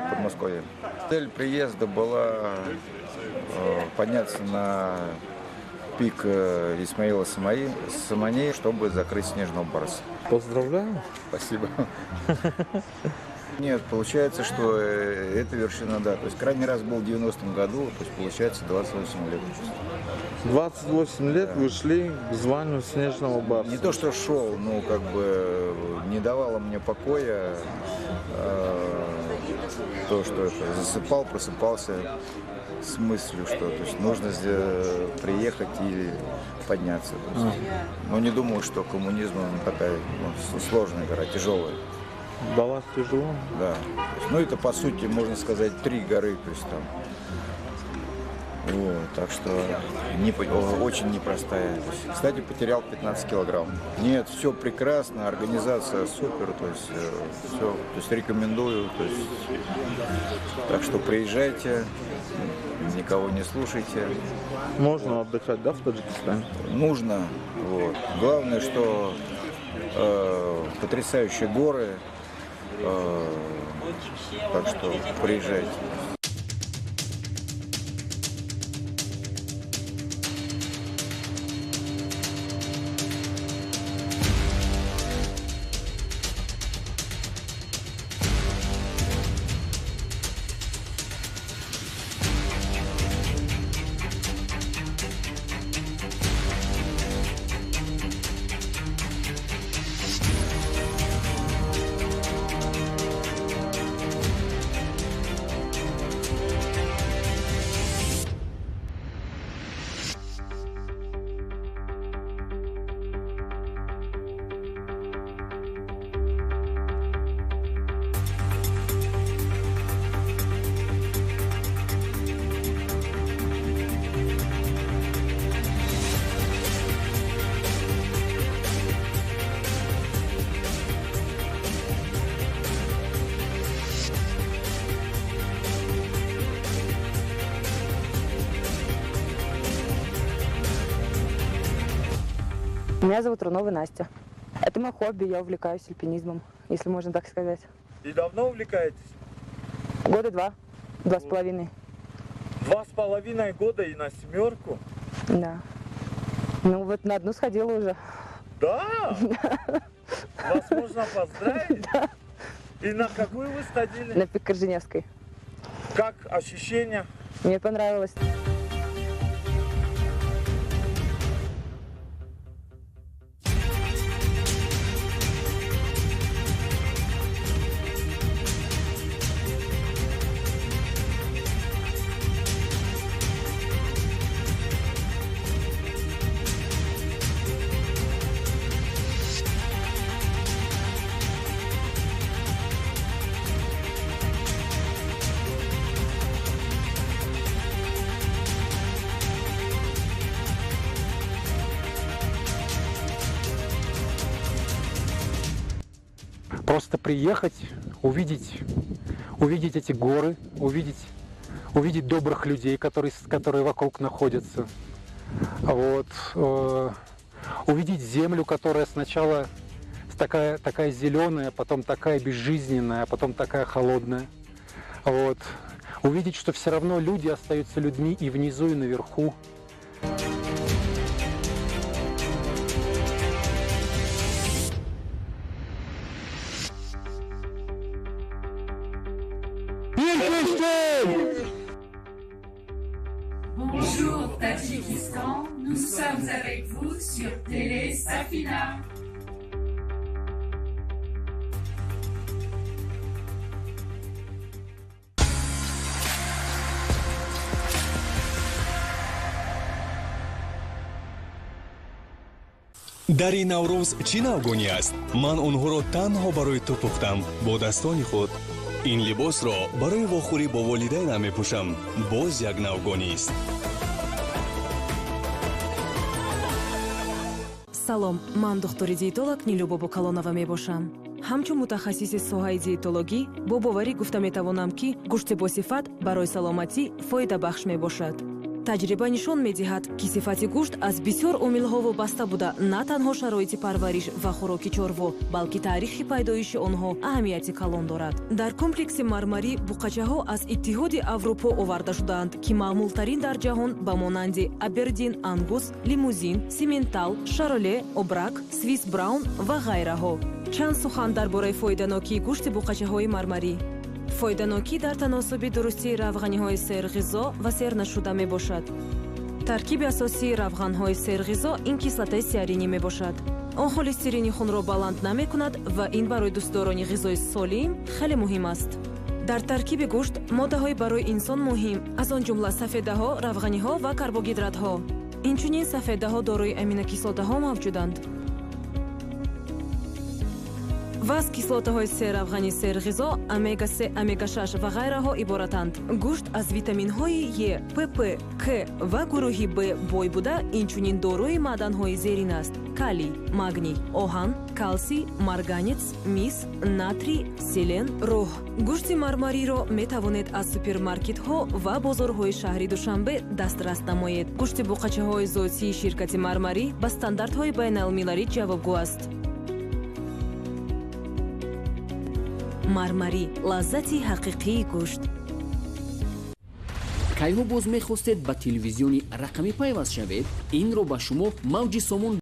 Подмосковья. Цель приезда была подняться на пик Исмаила Самани, чтобы закрыть снежного барса. Поздравляю. Спасибо. Нет, получается, что эта вершина, да. То есть крайний раз был в 90-м году, то есть получается 28 лет. 28 лет, да. Вы шли к званию снежного барса. Не то, что шел, но как бы не давало мне покоя то, что это, засыпал, просыпался с мыслью, что то есть, нужно приехать и подняться. То есть, но не думал, что коммунизм такая, ну, сложная гора, тяжелая. Далась тяжело? Да. Ну, это, по сути, можно сказать, три горы. То есть там Вот, так что не, очень непростая. Кстати, потерял 15 килограмм. Нет, все прекрасно, организация супер, то есть все, то есть рекомендую. То есть, так что приезжайте, никого не слушайте. Можно отдыхать, да, в Таджикистане? Нужно. Вот. Главное, что потрясающие горы, так что приезжайте. Меня зовут Рунова Настя. Это мое хобби, я увлекаюсь альпинизмом, если можно так сказать. И давно увлекаетесь? Года два, 2,5. 2,5 года и на семерку? Да. Ну вот на одну сходила уже. Да? Вас можно поздравить? Да. И на какую вы сходили? На пик Корженевской. Как ощущения? Мне понравилось. Просто приехать, увидеть эти горы, увидеть добрых людей, которые вокруг находятся. Вот, увидеть землю, которая сначала такая зеленая, потом такая безжизненная, а потом такая холодная. Вот. Увидеть, что все равно люди остаются людьми и внизу, и наверху. Bonjour Tadjikistan, nous sommes avec vous sur Télé Safina. Дар ин Наврӯз чӣ навгонӣ аст? Ман онҳоро танҳо барои ту пухтам бо дастони худ. Ин либосро барои вохӯрӣ бо волидайнам мепӯшам. Боз як навгонист. Салом, ман духтури диетолог Нилюбобо Калонова мебошам. Ҳамчун мутахассиси соҳаи диетологӣ бо боварӣ гуфта метавонам, ки гӯшти босифат барои саломатӣ фоидабахш мебошад. Таҷриба нишон медиҳад, ки сифати гӯшт аз бисёр омилҳо вобаста буда, на танҳо шароити парвариш ва хӯроки чорво, балки таърихи пайдоиши онҳо аҳамияти калон дорад. Дар комплекси мармарӣ буқачаҳо аз Иттиҳоди Аврупо оварда шудаанд, ки маъмултарин дар ҷаҳон ба монанди Абердин Ангус, Лимузин, Симентал, Шароле, Обрак, Свис Браун ва ғайраҳо. Чанд сухан дар бораи фоиданокии гӯшти буқачаҳои мармарӣ. Фоиданокӣ дар таносуби дурустии равғаниҳои серғизо ва сернашуда мебошад. Таркиби асосии равғанҳои серғизо ин кислотаи сиаринӣ мебошад. Он холестерини хунро баланд намекунад ва ин барои дӯстдорони ғизои солим хеле муҳим аст. Дар таркиби гӯшт моддаҳои барои инсон муҳим, аз он ҷумла сафедаҳо, равғаниҳо ва карбогидратҳо. Инчунин сафедаҳо дорои аминокислотаҳо мавҷуданд. Ва аз кислотаҳои серавғани серғизо, омега-3, омега-6 ва ғайраҳо иборатанд. Гӯшт аз витаминҳои Е, ПП, К ва гурӯҳи Б бой буда, инчунин дорои маъданҳои зерин аст: калий, магний, оҳан, калсий, марганец, мис, натрий, селен, рӯҳ. Гӯшти Мармариро метавонед аз супермаркетҳо ва бозорҳои шаҳри Душанбе дастрас намоед. Гӯшти буқачаҳои зотии ширкати Мармарӣ ба стандартҳои байналмилалӣ ҷавобгӯ аст. Мармарӣ — лаззати ҳақиқии гӯшт. Кайҳо боз мехостед ба телевизиони рақамӣ пайваст шавед? Инро ба шумо Мавҷи Сомон.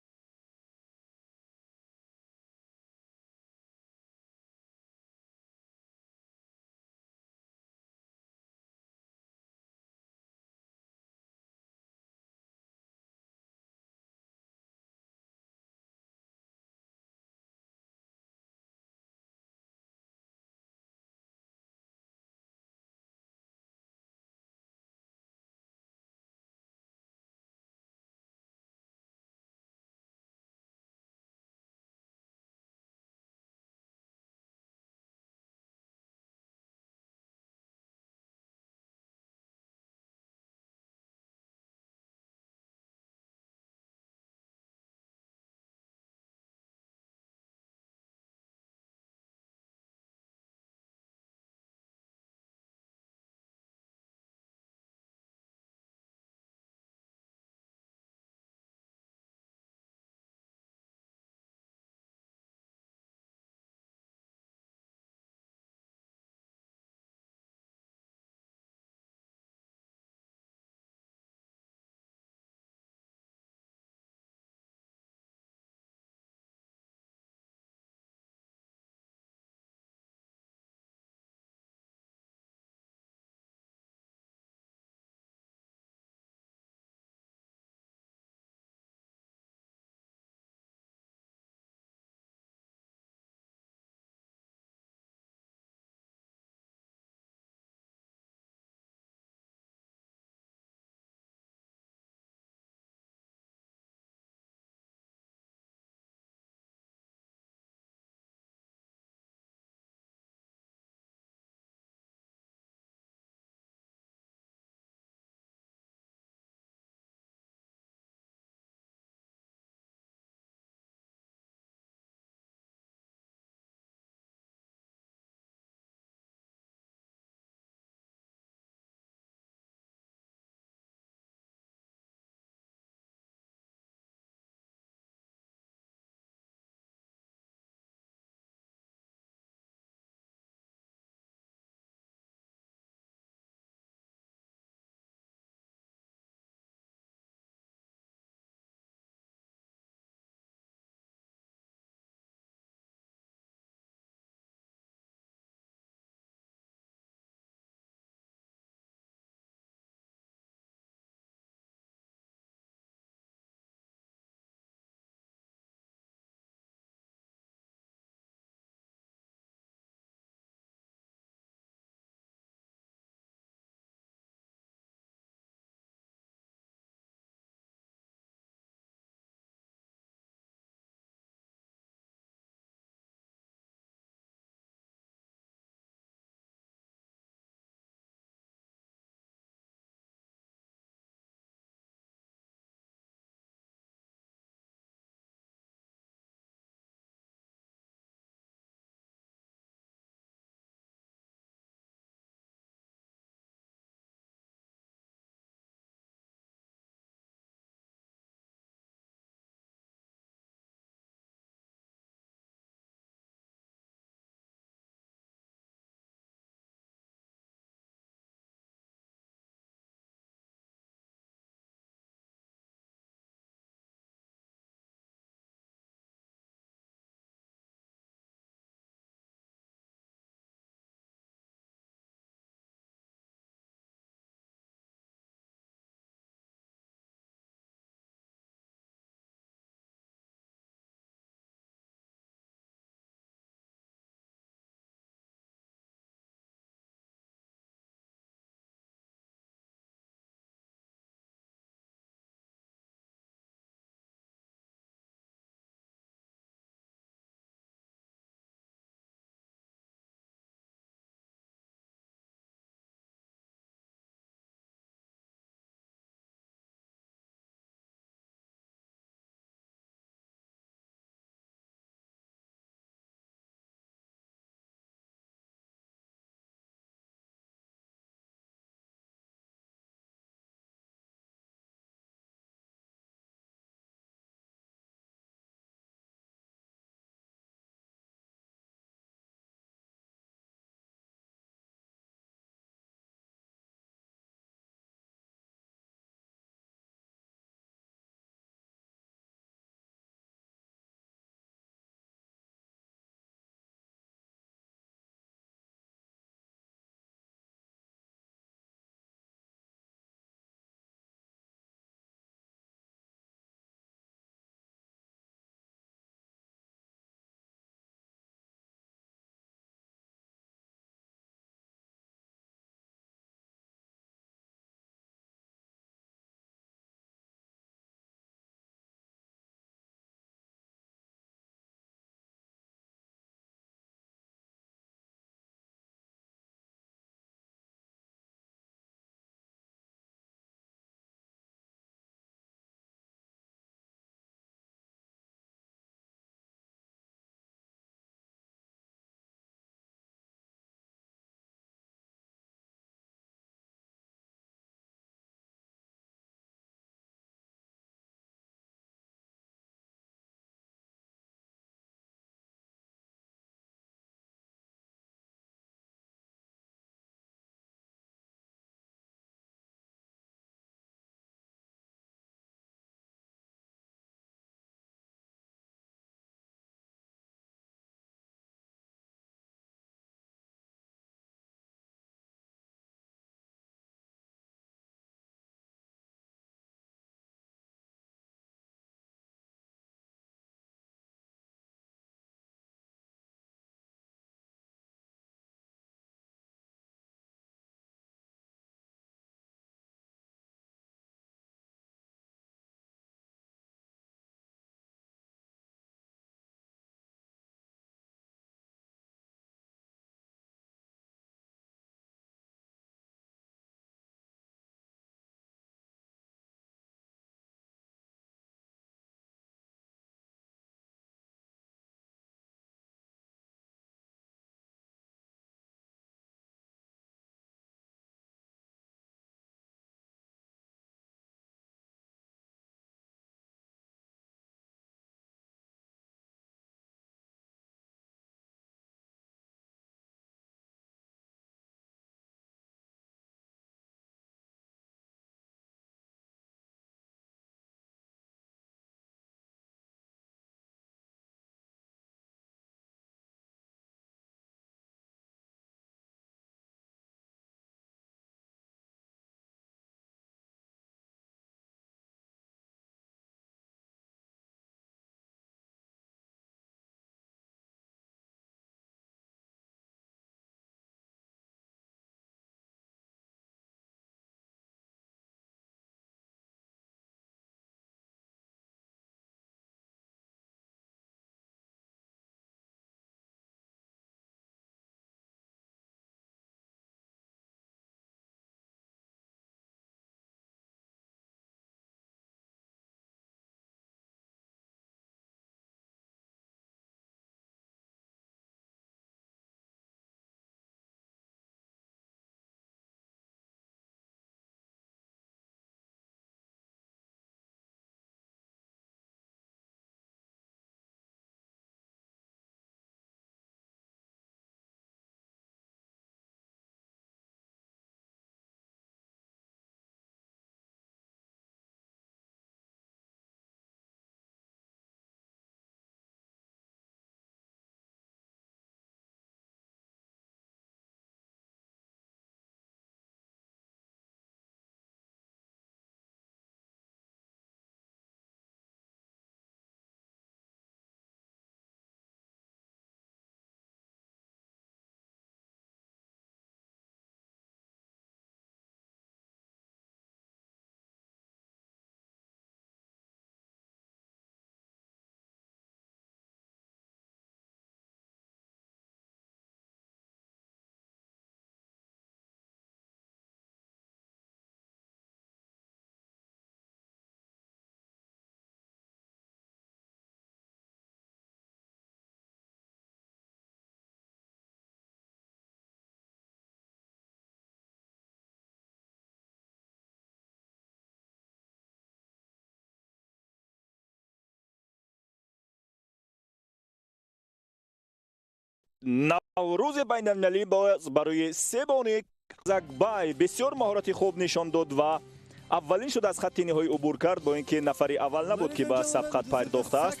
Наврӯзи байналмилалӣ боз барои себони Казакбай бисёр маҳорати хуб нишон дод ва аввалин шуд, аз хатти ниҳоӣ убур кард, бо ин ки нафари аввал набуд, ки ба сабқат пардохтааст,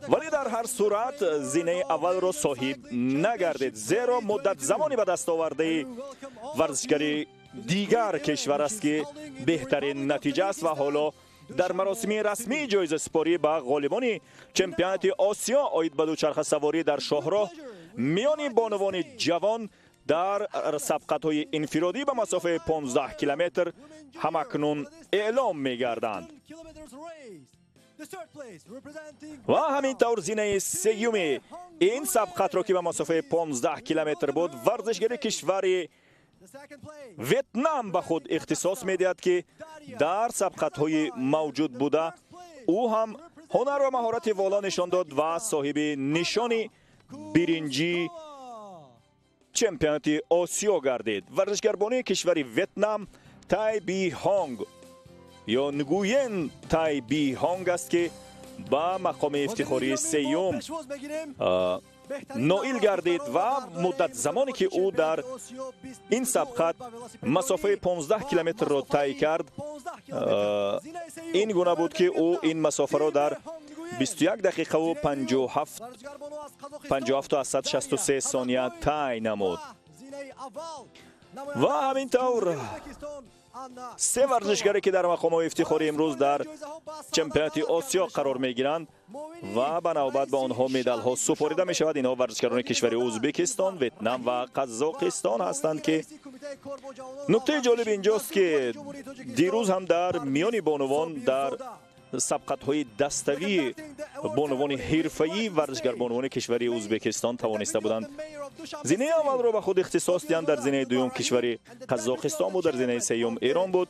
вале дар ҳар сурат зинаи аввалро соҳиб нагардид, зеро муддат замони ба даст овардаи варзишгари дигар кишвар аст, ки беҳтарин натиҷа аст. Ва ҳоло дар маросими расмии ҷоизасупорӣ ба ғолибони чемпионати Осиё оид ба дучархасаворӣ дар шоҳроҳ миёни бонувони ҷавон дар сабқатҳои инфиродӣ ба масофаи 15 километр ҳамакнун эълом мегарданд. Ва ҳамин тавр зинаи сеюми ин сабқатро, ки ба масофаи 15 километр буд, варзишгари кишвари Ветнам ба худ ихтисос медиҳад, ки дар сабқатҳои мавҷуд буда ӯ ҳам ҳунар ва маҳорати воло нишон дод ва соҳиби нишони биринҷии чемпионати Осиё гардид. Варзишгарбонии кишвари Ветнам Тай Би Ҳонг ё Нгуен Тай Би Ҳонг аст, ки ба мақоми ифтихории сеюм ноил гардид ва муддат замоне ки ӯ дар ин сабқат масофаи 15 километрро тай кард, ин гуна буд, ки ӯ ин масофаро дар 21 дақиқаву 57,63 сония тай намуд. Ва ҳамин тавр се варзишгаре, ки дар мақомҳои ифтихорӣ имрӯз дар чемпионати Осиё қарор мегиранд ва ба навбат ба онҳо медалҳо супорида мешавад, инҳо варзишгарони кишвари Ӯзбекистон, Ветнам ва Қазоқистон ҳастанд, ки нуктаи ҷолиб инҷост, ки дирӯз ҳам дар миёни бонувон дар сабқатҳои даставии бонувони ҳирфаӣ варзишгар бонувони кишвари Ӯзбекистон тавониста буданд зинаи аввалро ба худ ихтисос диҳанд. Дар зинаи дуюм кишвари Қазоқистон буд, дар зинаи сеюм Эрон буд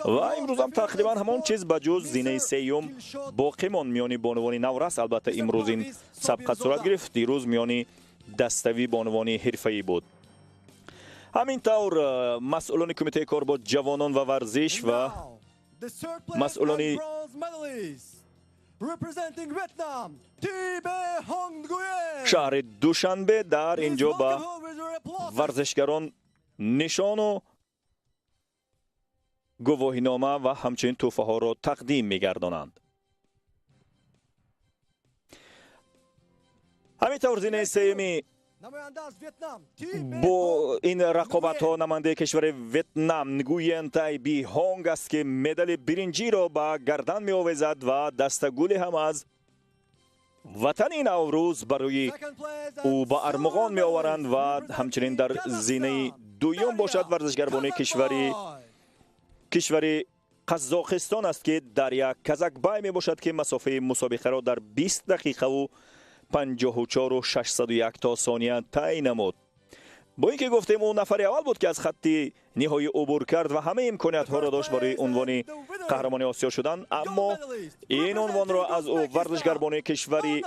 ва имрӯзам тақрибан ҳамон чиз, ба ҷуз зинаи сеюм боқӣ монд миёни бонувони наврас. Албатта, имрӯз ин сабқат сурат гирифт, дирӯз миёни даставии бонувони ҳирфаӣ буд. Ҳамин тавр масъулони Кумитаи кор бо ҷавонон ва варзиш ва масъулони Representing Vietnam, Thi Hong Nguyen. Шаҳри Душанбе дар ин ҷо ба варзишгарон нишону гувоҳинома ва ҳамчунин тӯҳфаҳоро тақдим мегардонанд. Ҳамин тавр зинаи сеюми Намоянда аз Вьетнам, Ти бо ин рақобатҳо намояндаи кишвари Ветнам Нгуен Тай Би Ҳонг аст, ки медали биринҷиро ба гардан меовезад ва дастагуле ҳам аз ватани Наврӯз барои ӯ ба армуғон меоваранд. Ва ҳамчунин дар зинаи дуюм бошад варзишгарбонии кишвари Қазоқистон аст, ки Дарья Казакбай мебошад, ки масофаи мусобиқаро дар 20 дақиқаву 54,601 то сония тай намуд. Бо ин ки гуфтем, ӯ нафари аввал буд, ки аз хатти ниҳоӣ убур кард ва ҳамаи имкониятҳоро дошт барои унвони қаҳрамони Осиё шудан, аммо ин унвонро аз ӯ варзишгарбонии кишвари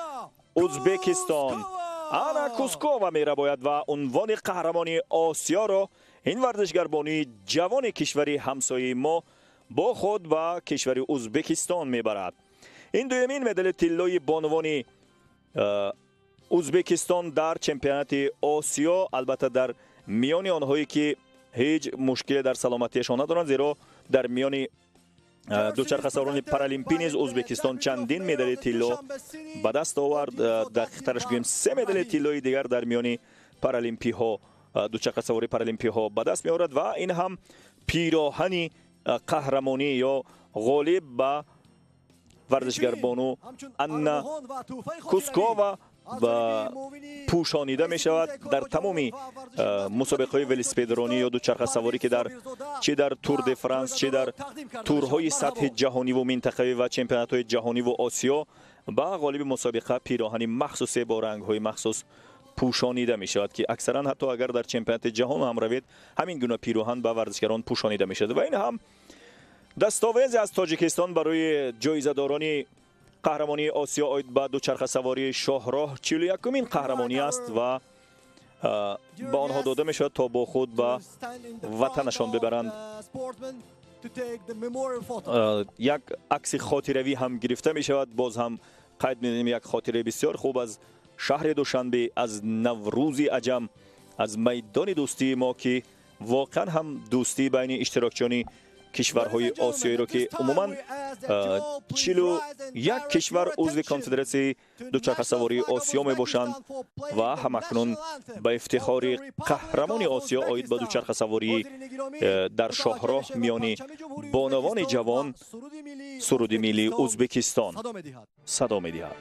Ӯзбекистон Ана Кускова мерабояд ва унвони қаҳрамони Осиёро ин варзишгарбонии ҷавони кишвари ҳамсояи мо бо худ ба кишвари Ӯзбекистон мебарад. Ин дуюмин медали тиллои бонувони Ӯзбекистон дар чемпионати Осиё, албатта, дар миёни онҳое ки ҳеҷ мушкиле дар саломатиашон надоранд, зеро дар миёни дучархасаворони паралимпӣ низ Ӯзбекистон чандин медали тилло ба даст овард. Дақиқтараш гӯем, се медали тиллои дигар дар миёни паралимпиҳо, дучархасавори паралимпиҳо ба даст меорад. Ва ин ҳам пироҳани қаҳрамонӣ ё ғолиб ба варзишгарбону Анна Кускова пӯшонида мешавад. Дар тамоми мусобиқаҳои велосипедронӣ ё дучархасаворӣ, ки дар чӣ дар Тур де Франс, чӣ дар турҳои сатҳи ҷаҳониву минтақавӣ ва чемпионатҳои ҷаҳониву Осиё, ба ғолиби мусобиқа пироҳани махсусе бо рангҳои махсус пӯшонида мешавад, ки аксаран ҳатто агар дар чемпионати ҷаҳон ҳам равед, ҳамин гуна пироҳан ба варзишгарон пӯшонида мешавад. Ва ин ҳам дастовезе аз Тоҷикистон барои ҷоизадорони қаҳрамонии Осиё оид ба дучархасавории шоҳроҳ, 41-умин қаҳрамонӣ аст ва ба онҳо дода мешавад, то бо худ ба ватанашон бибаранд. Як акси хотиравӣ ҳам гирифта мешавад. Боз ҳам қайд менамоем, як хотираи бисёр хуб аз Шаҳри Душанбе, аз Наврӯзи Аҷам, аз майдони дӯстии мо, ки воқеан ҳам дӯстии байни иштирокчиёни кишварҳои осиёиро, ки умуман 41 кишвар узви Конфедератсияи дучархасавории Осиё мебошанд ва ҳамакнун ба ифтихори қаҳрамони Осиё оид ба дучархасаворӣ дар шоҳроҳ миёни бонувони ҷавон суруди миллии Ӯзбекистон садо медиҳад.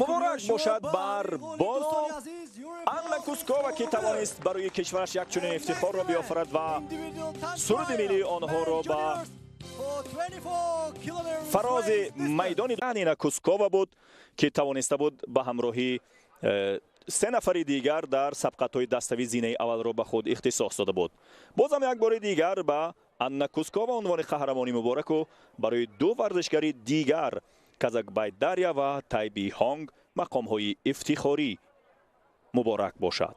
Муборак бошад бар бону Анна Кускова, ки тавонист барои кишвараш як чунин ифтихорро биёфарад ва суруди миллии онҳоро ба фарози майдони Анна Кускова буд, ки тавониста буд ба ҳамроҳии се нафари дигар дар сабқатҳои даставӣ зинаи аввалро ба худ ихтисос дода буд. Бозам як бори дигар ба Анна Кускова унвони қаҳрамонӣ мубораку барои ду варзишгари дигар Казакбай Дарья ва Тайби Ҳонг мақомҳои ифтихорӣ муборак бошад.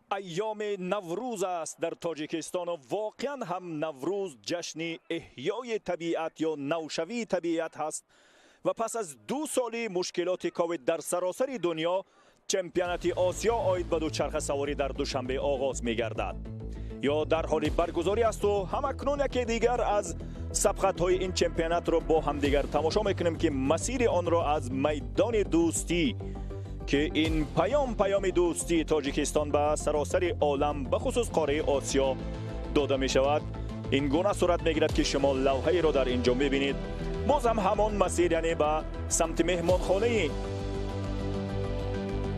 Айёми Наврӯз аст дар Тоҷикистону воқеан ҳам Наврӯз ҷашни эҳёи табиат ё навшавии табиат ҳаст ва пас аз 2 соли мушкилоти ковид дар саросари дунё чемпионати Осиё оид ба дучархасаворӣ дар Душанбе оғоз мегардад ё дар ҳоли баргузорӣ асту ҳамакнун яке дигар аз сабқатҳои ин чемпионатро бо ҳамдигар тамошо мекунем, ки масири онро аз майдони Дӯстӣ, ки ин паём паёми дӯстии Тоҷикистон ба саросари олам, бахусус қораи Осиё дода мешавад, ин гуна сурат мегирад, ки шумо лавҳаеро дар ин ҷо мебинед. Боз ҳам ҳамон масир, яъне ба самти меҳмонхонаи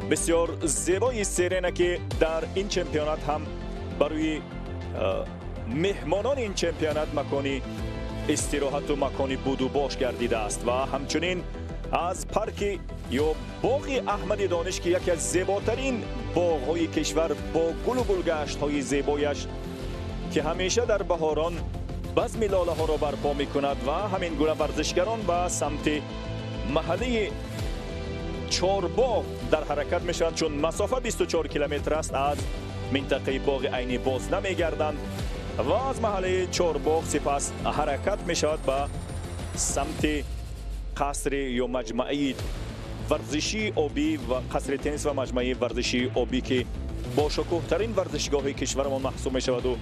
бисёр зебои Серена, ки дар ин чемпионат ҳам барои меҳмонони ин чемпионат макони истироҳату макони будубош гардидааст ва ҳамчунин аз парки ё боғи Аҳмади Дониш, ки яке аз зеботарин боғҳои кишвар бо гулу гулгаштҳои зебояш, ки ҳамеша дар баҳорон базми лолаҳоро барпо мекунад ва ҳамин гуна варзишгарон ба самти маҳаллаи Чорбоғ дар ҳаракат мешаванд, чун масофа 24 километр аст, аз минтақаи боғи Айнӣ боз намегарданд ва аз маҳаллаи Чорбоғ сипас ҳаракат мешавад ба самти қасри ё маҷмаи варзишии обӣ ва қасри теннис ва маҷмаи варзишии обӣ, ки бошукӯҳтарин варзишгоҳи кишварамон маҳсуб мешаваду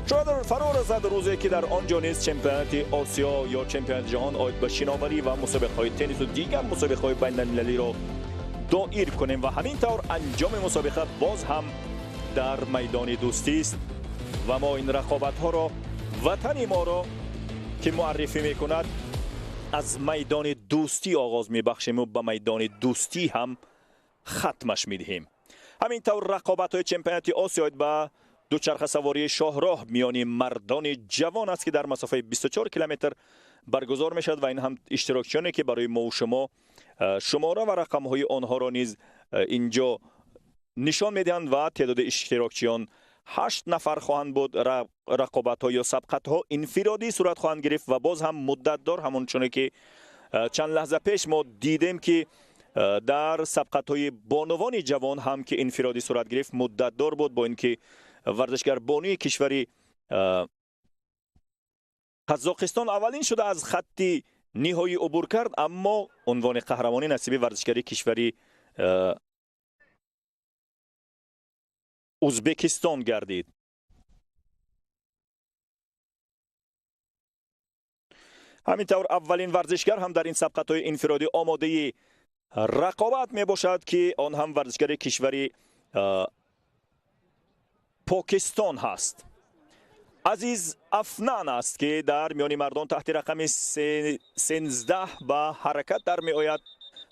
шояд фаро расад рӯзе, ки дар он ҷо низ чемпионати Осиё ё чемпионати ҷаҳон оид ба шиноварӣ ва мусобиқаҳои теннису дигар мусобиқаҳои байналмилалиро доир кунем ва ҳамин тавр анҷоми мусобиқа боз ҳам дар майдони Дӯстист ва мо ин рақобатҳоро, ватани моро ки муаррифӣ мекунад, аз майдони Дӯстӣ оғоз мебахшему ба майдони Дӯстӣ ҳам хатмаш медиҳем. Ҳамин тавр рақобатҳои чемпионати Осиё оид ба дучархасавории шоҳроҳ миёни мардони ҷавон аст, ки дар масофаи 24 километр баргузор мешавад ва ин ҳам иштирокчиёне, ки барои мову шумо шумора ва рақамҳои онҳоро низ инҷо нишон медиҳанд ва теъдоди иштирокчиён 8 нафар хоҳанд буд. Рақобатҳо ё сабқатҳо инфиродӣ сурат хоҳанд гирифт ва боз ҳам муддатдор, ҳамончуне ки чанд лаҳза пеш мо дидем, ки дар сабқатҳои бонувони ҷавон ҳам, ки инфиродӣ сурат гирифт, муддатдор буд, бо ин ки варзишгар бонуи кишвари Қазоқистон аввалин шуда аз хатти ниҳоӣ убур кард, аммо унвони қаҳрамонӣ насиби варзишгари кишвари Узбекистон гардид. Ҳамин тавр аввалин варзишгар ҳам дар ин сабқатҳои инфиродӣ омодаи рақобат мебошад, ки он ҳам варзишгари кишвари Покистон ҳаст. Азиз Афнан аст, ки дар миёни мардон таҳти рақами 13 ба ҳаракат дар меояд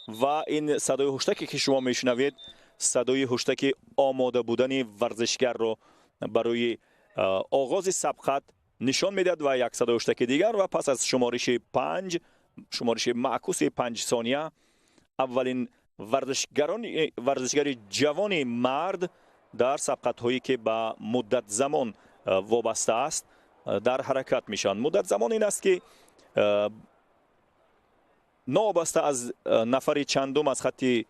ва ин садои ҳуштаке, ки шумо мешунавед, садои ҳуштаки омода будани варзишгарро барои оғози сабқат нишон медиҳад ва як садои ҳуштаки дигар ва пас аз шумориши 5, шумориши маъкуси 5 сония, аввалин варзишгари ҷавони мард дар сабқатҳое, ки ба муддат замон вобаста аст, дар ҳаракат мешаванд. Муддат замон ин аст, ки новобаста аз нафари чандум аз хатти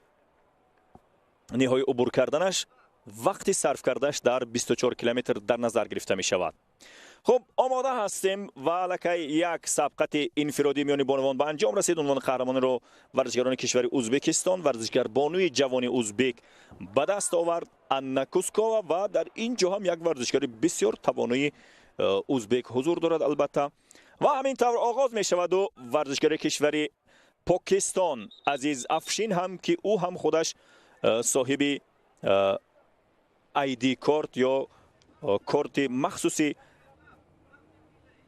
ниҳоӣ убур карданаш, вақти сарф кардааш дар 24 километр дар назар гирифта мешавад. Хуб, омода ҳастем ва аллакай як сабқати инфиродӣ миёни бонувон ба анҷом расид. Унвони қаҳрамониро варзишгарони кишвари Узбекистон, варзишгар бонуи ҷавони узбек ба даст овард, Анна Кускова, ва дар ин ҷо ҳам як варзишгари бисёр тавонои узбек ҳузур дорад албатта. Ва ҳамин тавр оғоз мешаваду варзишгари кишвари Покистон Азиз Афшин ҳам, ки ӯ ҳам худаш соҳиби ID корт ё корти махсуси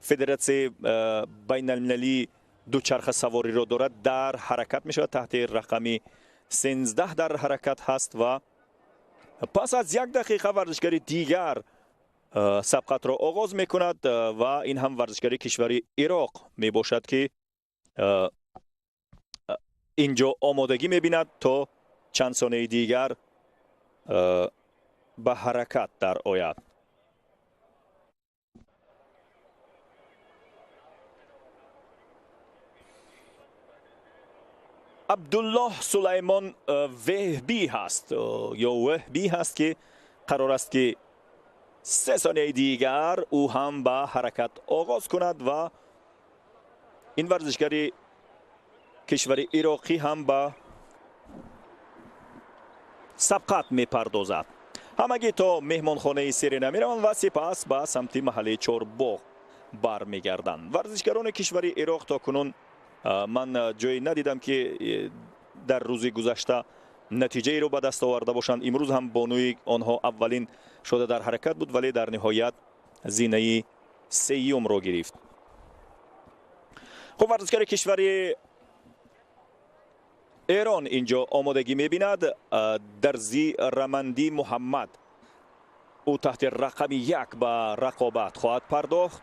федератсияи байналмилалии дучархасавориро дорад, дар ҳаракат мешавад, таҳти рақами 13 дар ҳаракат ҳаст ва пас аз 1 дақиқа варзишгари дигар сабқатро оғоз мекунад ва ин ҳам варзишгари кишвари Ироқ мебошад, ки инҷо омодагӣ мебинад то чанд сонияи дигар ба ҳаракат дар ояд. Абдуллоҳ Сулаймон Веҳбӣ ҳаст ё Веҳбӣ ҳаст, ки Қарор аст ки 3 сонияи дигар ӯ ҳам ба ҳаракат оғоз кунад ва ин варзишгари кишвари ироқӣ ҳам ба сабқат мепардозад. Ҳамагӣ то меҳмонхонаи Серена мераванд ва сипас ба самти маҳаллаи Чорбоғ бармегарданд. Варзишгарони кишвари Ироқ то кунун ман ҷое надидам ки дар рӯзи гузашта натиҷаеро ба даст оварда бошанд. Имрӯз ҳам бонуи онҳо аввалин шуда дар ҳаракат буд, вале дар ниҳоят зинаи сеюмро гирифт. Хуб, варзишгари кишвари Эрон инҷо омодагӣ мебинад. Дарзи Рамандӣ Муҳаммад, ӯ таҳти рақами 1 ба рақобат хоҳад пардохт.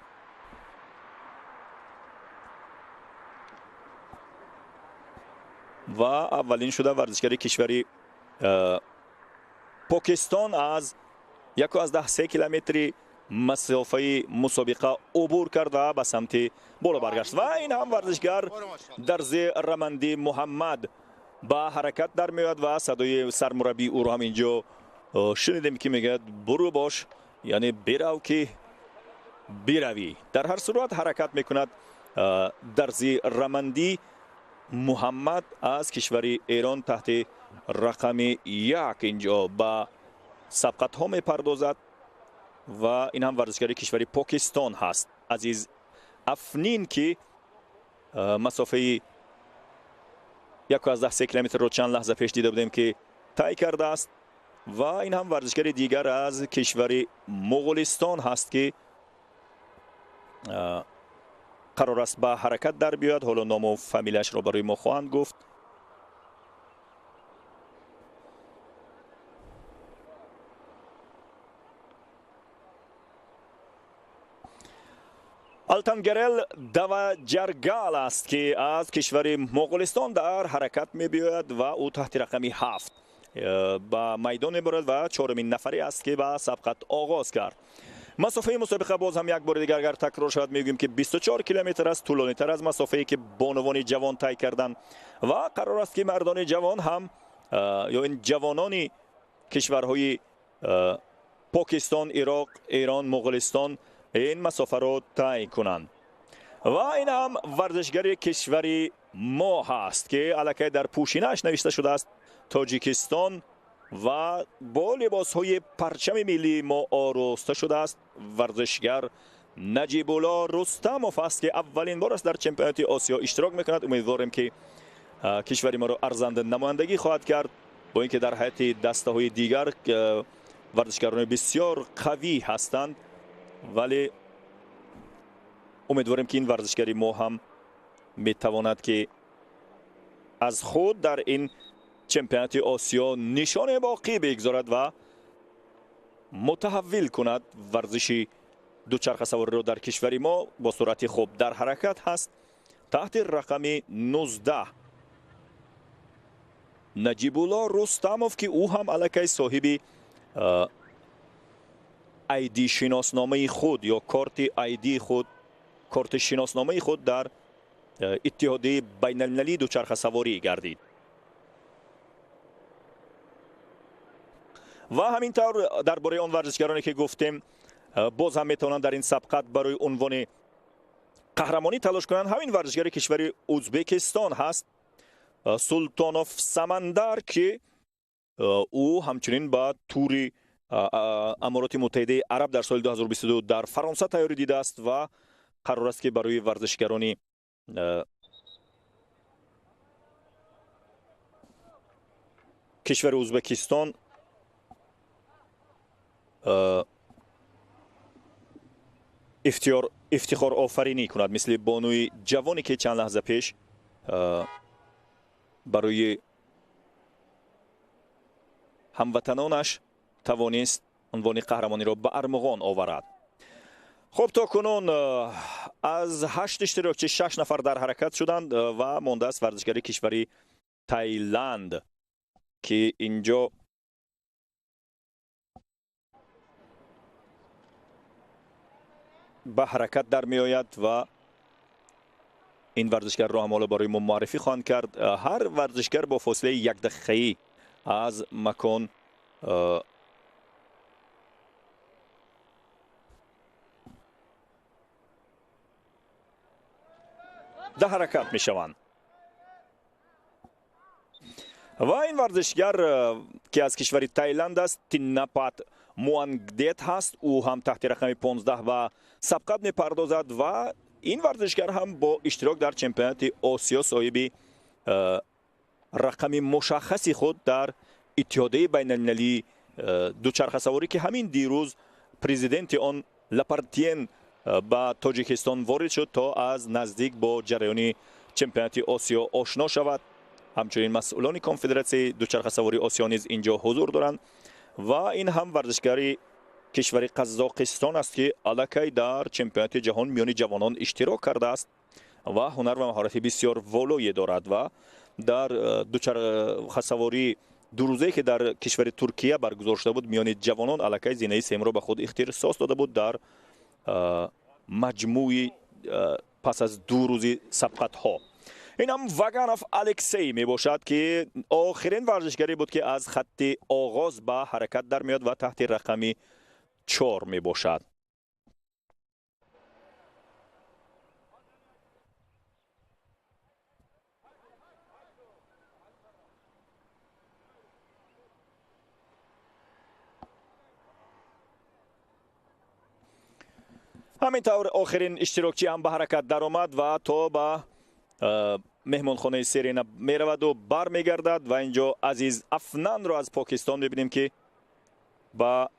Ва аввалин шуда варзишгари кишвари Покистон аз 1.3 километри масофаи мусобиқа убур кард ва ба самти боло баргашт. Ва ин ҳам варзишгар Дарзи Рамандӣ Муҳаммад ба ҳаракат дар меояд ва садои сармураббии ӯро ҳам инҷо шунидем ки мегӯяд буру бош, яъне бирав ки биравӣ. Дар ҳар сурат ҳаракат мекунад Дарзи Рамандӣ Муҳаммад аз кишвари Эрон таҳти рақами 1 инҷо ба сабқатҳо мепардозад ва ин ҳам варзишгари кишвари Покистон ҳаст, Азиз Афнин, ки масофаи 1.3 километрро чанд лаҳза пеш дида будем ки тай кардааст. Ва ин ҳам варзишгари дигар аз кишвари Моғулистон ҳаст ки қарор аст ба ҳаракат дар биёяд. Ҳоло ному фамилияшро барои мо хоҳанд гуфт. Алтангерел Даваҷаргал аст ки аз кишвари Моғулистон дар ҳаракат мебиёяд ва ӯ таҳти рақами 7 ба майдон мебарад ва чорумин нафаре аст ки ба сабқат оғоз кард. Масофаи мусобиқа боз ҳам як бори дигар агар такрор шавад мегӯем ки 24 километр аст, тӯлонитар аз масофае ки бонувони ҷавон тай карданд ва қарор аст ки мардони ҷавон ҳам ё ин ҷавонони кишварҳои Покистон, Ироқ, Эрон, Моғулистон ин масофаро тай кунанд. Ва ин ҳам варзишгари кишвари мо ҳаст ки аллакай дар пӯшинааш навишта шудааст Тоҷикистон ва бо либосҳои парчами миллии мо ороста шудааст. Варзишгар Наҷибулло Рустамов аст ки аввалин бор аст дар чемпионати Осиё иштирок мекунад. Умедворем ки кишвари моро арзанда намояндагӣ хоҳад кард, бо ин ки дар ҳайати дастаҳои дигар варзишгарони бисёр қавӣ ҳастанд, вале умедворем ки ин варзишгари мо ҳам метавонад ки аз худ дар ин чемпионати Осиё нишоне боқӣ бигзорад ва мутаҳаввил кунад варзиши дучархасавориро дар кишвари мо. Бо суръати хуб дар ҳаракат ҳаст таҳти рақами 19 Наҷибулло Рустамов, ки ӯ ҳам аллакай соҳиби айди шиносномаи худ ё корти айди худ, корти шиносномаи худ дар иттиҳодияи байналмилалии дучархасаворӣ гардид. Ва ҳамин тавр дар бораи он варзишгароне ки гуфтем боз ҳам метавонанд дар ин сабқат барои унвони қаҳрамонӣ талош кунанд. Ҳамин варзишгари кишвари Ӯзбекистон ҳаст, Султонов Самандар, ки ӯ ҳамчунин ба тури Амороти Муттаҳидаи Араб дар соли 2022 дар Фаронса тайёрӣ дидааст ва қарор аст ки барои варзишгарони кишвари Ӯзбекистон ифтихорофаринӣ кунад, мисли бонуи ҷавоне ки чанд лаҳза пеш барои ҳамватанонаш тавонист унвони қаҳрамониро ба армуғон оварад. Хуб, то кунун аз 8 иштирокчи 6 нафар дар ҳаракат шуданд ва мондааст варзишгари кишвари Таиланд, ки инҷо ба ҳаракат дар меояд ва ин варзишгарро ҳам ҳоло барои мо муаррифӣ хоҳанд кард. Ҳар варзишгар бо фосилаи якдақиқаӣ аз макон Дар ҳаракат мешаванд. Ва ин варзишгар, ки аз кишвари Таиланд аст, Тиннапат Муангдет ҳаст. Ӯ ҳам таҳти рақами 15 ба сабқат мепардозад ва ин варзишгар ҳам бо иштирок дар чемпионати Осиё соҳиби рақами мушаххаси худ дар иттиҳодияи байналмилалии дучархасаворӣ, ки ҳамин дирӯз президенти он Лапартиен ба Тоҷикистон ворид шуд, то аз наздик бо ҷараёни чемпионати Осиё ошно шавад. Ҳамчунин масъулони конфедератсияи дучархасавории Осиё низ инҷо ҳузур доранд. Ва ин ҳам варзишгари кишвари Қазоқистон аст, ки аллакай дар чемпионати ҷаҳон миёни ҷавонон иштирок кардааст ва ҳунар ва маҳорати бисёр волое дорад ва дар дучархасавории дурӯзае, ки дар кишвари Туркия баргузор шуда буд, миёни ҷавонон аллакай зинаи сеюмро ба худ ихтисос дода буд дар маҷмӯи пас аз 2 рӯзи сабқатҳо. Инам Ваганов Алексей мебошад, ки охирин варзишгаре буд, ки аз хатти оғоз ба ҳаракат дар меояд ва таҳти рақами 4 мебошад. Ҳамин тавр охирин иштирокчӣ ҳам ба ҳаракат даромад ва то ба меҳмонхонаи Серена мераваду бармегардад. Ва инҷо Азиз Афнанро аз Покистон мебинем, ки ба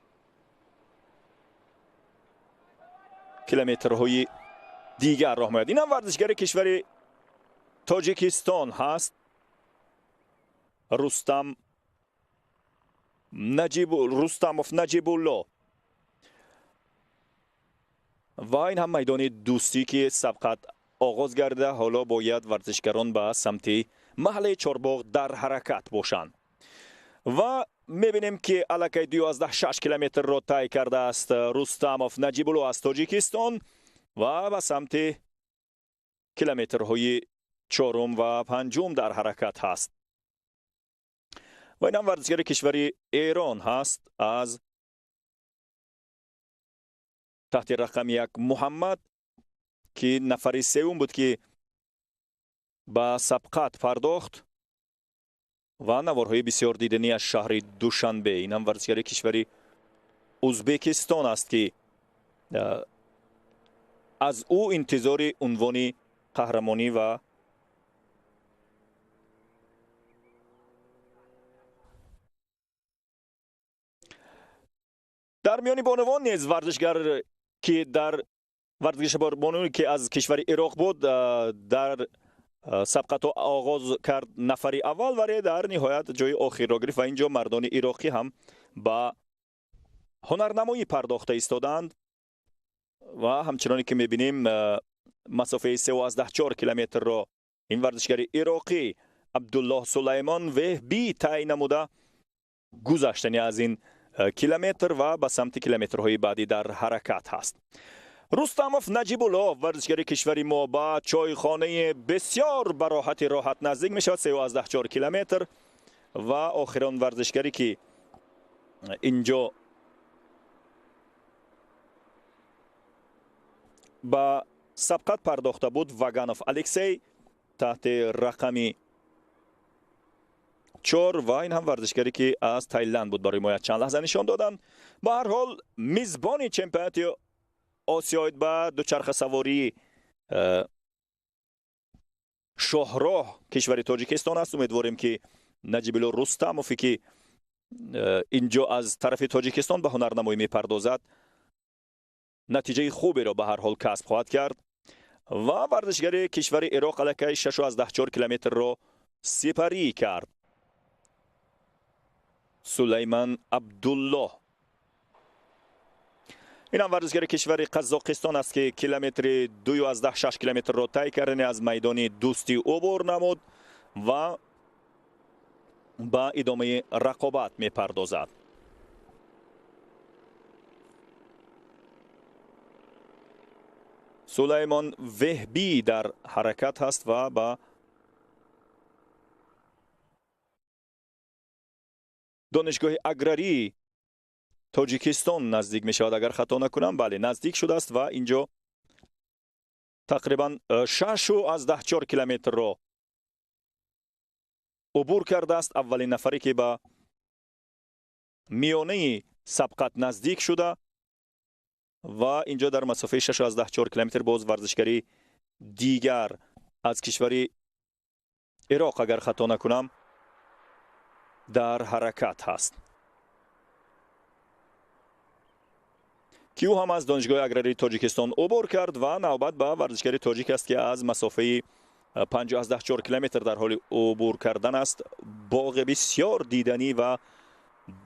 километрҳои дигар роҳ меояд. Инам варзишгари кишвари Тоҷикистон ҳаст, Рустамов Наҷибулло. Ва ин ҳам майдони дӯстӣ, ки сабқат оғоз гардида, ҳоло бояд варзишгарон ба самти маҳаллаи Чорбоғ дар ҳаракат бошанд. Ва мебинем, ки аллакай 2,6 километрро тай кардааст Рустамов Наҷибулло аз Тоҷикистон ва ба самти километрҳои 4 ва 5 дар ҳаракат ҳаст. Ва инам варзишгари кишвари Эрон ҳаст аз таҳти рақами 1 Муҳаммад, ки нафари сеюм буд, ки ба сабқат пардохт ва наворҳои бисёр диданӣ аз шаҳри Душанбе. Инам варзишгари кишвари Узбекистон аст, ки аз ӯ интизори унвони қаҳрамонӣ ва дар миёни бонувон низ варзишгар, ки дар варзишбонуе, ки аз кишвари Ироқ буд, дар сабқатҳо оғоз кард нафари аввал, вале дар ниҳоят ҷои охирро гирифт. Ва инҷо мардони ироқӣ ҳам ба ҳунарнамоӣ пардохта истодаанд ва ҳамчуноне ки мебинем, масофаи 3,4 километрро ин варзишгари ироқӣ Абдуллоҳ Сулаймон Веҳбӣ тай намуда, гузаштани аз ин километр ва ба самти километрҳои баъдӣ дар ҳаракат ҳаст. Рустамов Наҷибулло, варзишгари кишвари мо, ба чойхонаи бисёр ба роҳати роҳат наздик мешавад, 3,4 километр. Ва охирон варзишгаре, ки инҷо ба сабқат пардохта буд, Ваганов Алексей таҳти рақами 4 ва ин ҳам варзишгаре, ки аз Таиланд буд, барои мо як чанд лаҳза нишон доданд. Ба ҳар ҳол мизбони чемпионати Осиёид ба дучархасавории шоҳроҳ кишвари Тоҷикистон аст. Умедворем, ки Наҷибулло Рустамове, ки инҷо аз тарафи Тоҷикистон ба ҳунарнамоӣ мепардозад, натиҷаи хуберо ба ҳар ҳол касб хоҳад кард. Ва варзишгари кишвари Ироқ аллакай 6,4 километрро сипарӣ кард. Сулайман Абдуллоҳ. Инам варзишгари кишвари Қазоқистон аст, ки километри 2,6 километрро тай кардани аз майдони дӯстӣ убур намуд ва ба идомаи рақобат мепардозад. Сулаймон Веҳбӣ дар ҳаракат ҳаст ва ба донишгоҳи аграрии Тоҷикистон наздик мешавад, агар хато накунам. Бале, наздик шудааст ва инҷо Тақрибан 6,4 километрро убур кардааст. Аввалин нафаре ки ба миёнаи сабқат наздик шуда ва инҷо дар масофаи 6,4 километр боз варзишгари дигар аз кишвари Ироқ, агар хато накунам, дар ҳаракат ҳаст, ки ӯ ҳам аз Донишгоҳи аграрии Тоҷикистон убур кард ва навбат ба варзишгари тоҷик аст, ки аз масофаи 5,4 километр дар ҳоли убур кардан аст. Боғи бисёр диданӣ ва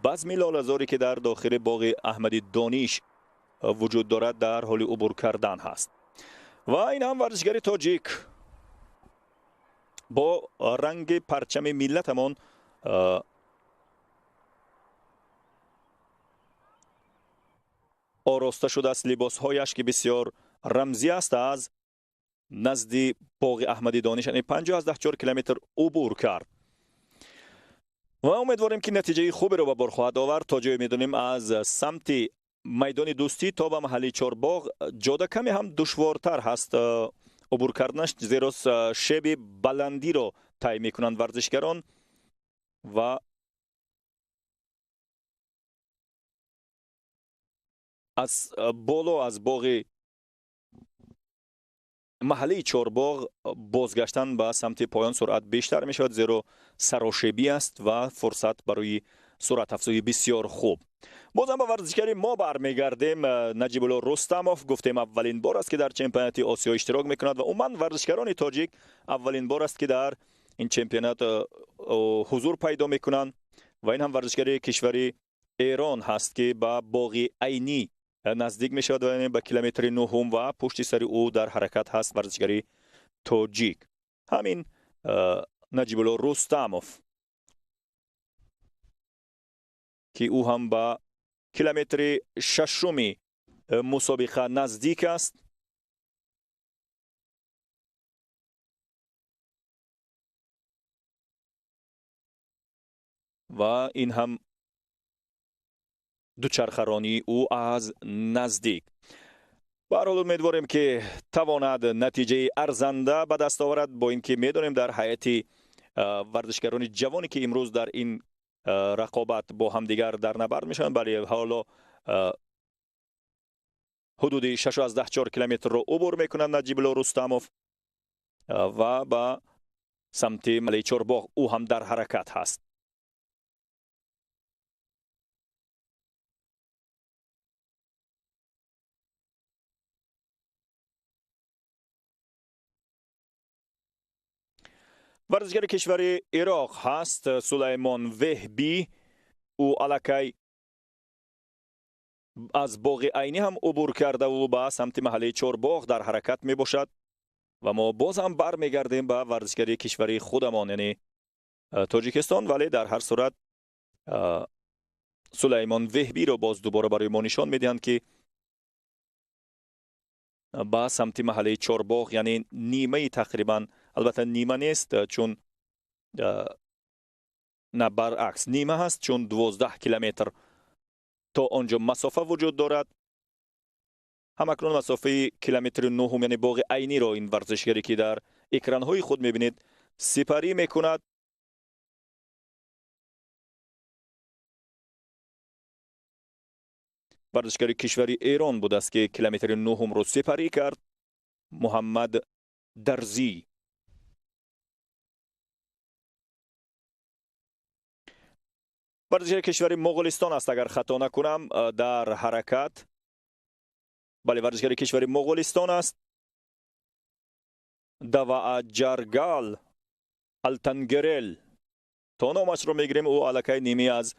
базми лолазоре ки дар дохили боғи Аҳмади Дониш вуҷуд дорад, дар ҳоли убур кардан ҳаст. Ва ин ҳам варзишгари тоҷик бо ранги парчами миллатамон ороста шудааст. Либосҳояш ки бисёр рамзӣ аст, аз назди боғи Аҳмади Дониш, яъне 5,4 километр убур кард ва умедворем, ки натиҷаи хуберо ба бор хоҳад овард. То ҷое медонем, аз самти майдони Дӯстӣ то ба маҳаллаи Чорбоғ ҷода каме ҳам душвортар ҳаст убур карданаш, зеро шеби баландиро тай мекунанд варзишгарон ва аз боло аз боғи маҳаллаи Чорбоғ бозгаштан ба самти поён суръат бештар мешавад, зеро сарошебӣ аст ва фурсат барои суръатафзоӣ бисёр хуб. Бозам ба варзишгари мо бармегардем. Наҷибулло Рустамов, гуфтем, аввалин бор аст, ки дар чемпионати Осиё иштирок мекунад ва умуман варзишгарони тоҷик аввалин бор аст, ки дар ин чемпионат ҳузур пайдо мекунанд. Ва ин ҳам варзишгари кишвари Эрон ҳаст, ки ба боғи Айнӣ наздик мешавад ва ба километри нуҳум ва пушти сари ӯ дар ҳаракат ҳаст варзишгари тоҷик, ҳамин Наҷибулло Рустамов, ки ӯ ҳам ба километри шашуми мусобиқа наздик аст. Ва ин ҳам дучархаронии ӯ аз наздик. Ба ҳар ҳол, умедворем, ки тавонад натиҷаи арзанда ба даст оварад, бо ин ки медонем, дар ҳайати варзишгарони ҷавоне, ки имрӯз дар ин рақобат бо ҳамдигар дар набард мешаванд, бале, ҳоло ҳудуди 6,4 километрро убур мекунад Наҷибулло Рустамов ва ба самти маҳаллаи Чорбоғ ӯ ҳам дар ҳаракат ҳаст. Варзишгари кишвари Ироқ ҳаст Сулаймон Веҳбӣ. Ӯ аллакай аз боғи Айнӣ ҳам убур кардаву ба самти маҳаллаи Чорбоғ дар ҳаракат мебошад. Ва мо боз ҳам бармегардем ба варзишгари кишвари худамон, яъне Тоҷикистон, вале дар ҳар сурат Сулаймон Веҳбиро боз дубора барои мо нишон медиҳанд, ки ба самти маҳаллаи Чорбоғ, яъне нимаи тақрибан, албатта нима нест, чун на, баръакс, нима ҳаст, чун 12 километр то он ҷо масофа вуҷуд дорад. Ҳамакнун масофаи километри нуҳум, яъне боғи Айниро ин варзишгаре, ки дар экранҳои худ мебинед, сипарӣ мекунад. Варзишгари кишвари Эрон будааст, ки километри нуҳумро сипарӣ кард, Муҳаммад Дарзӣ. Варзишгари кишвари Моғулистон аст, агар хато накунам, дар ҳаракат. Бале, варзишгари кишвари Моғулистон аст, Давааҷаргал Алтангерел. То номашро мегирем, ӯ аллакай нимӣ аз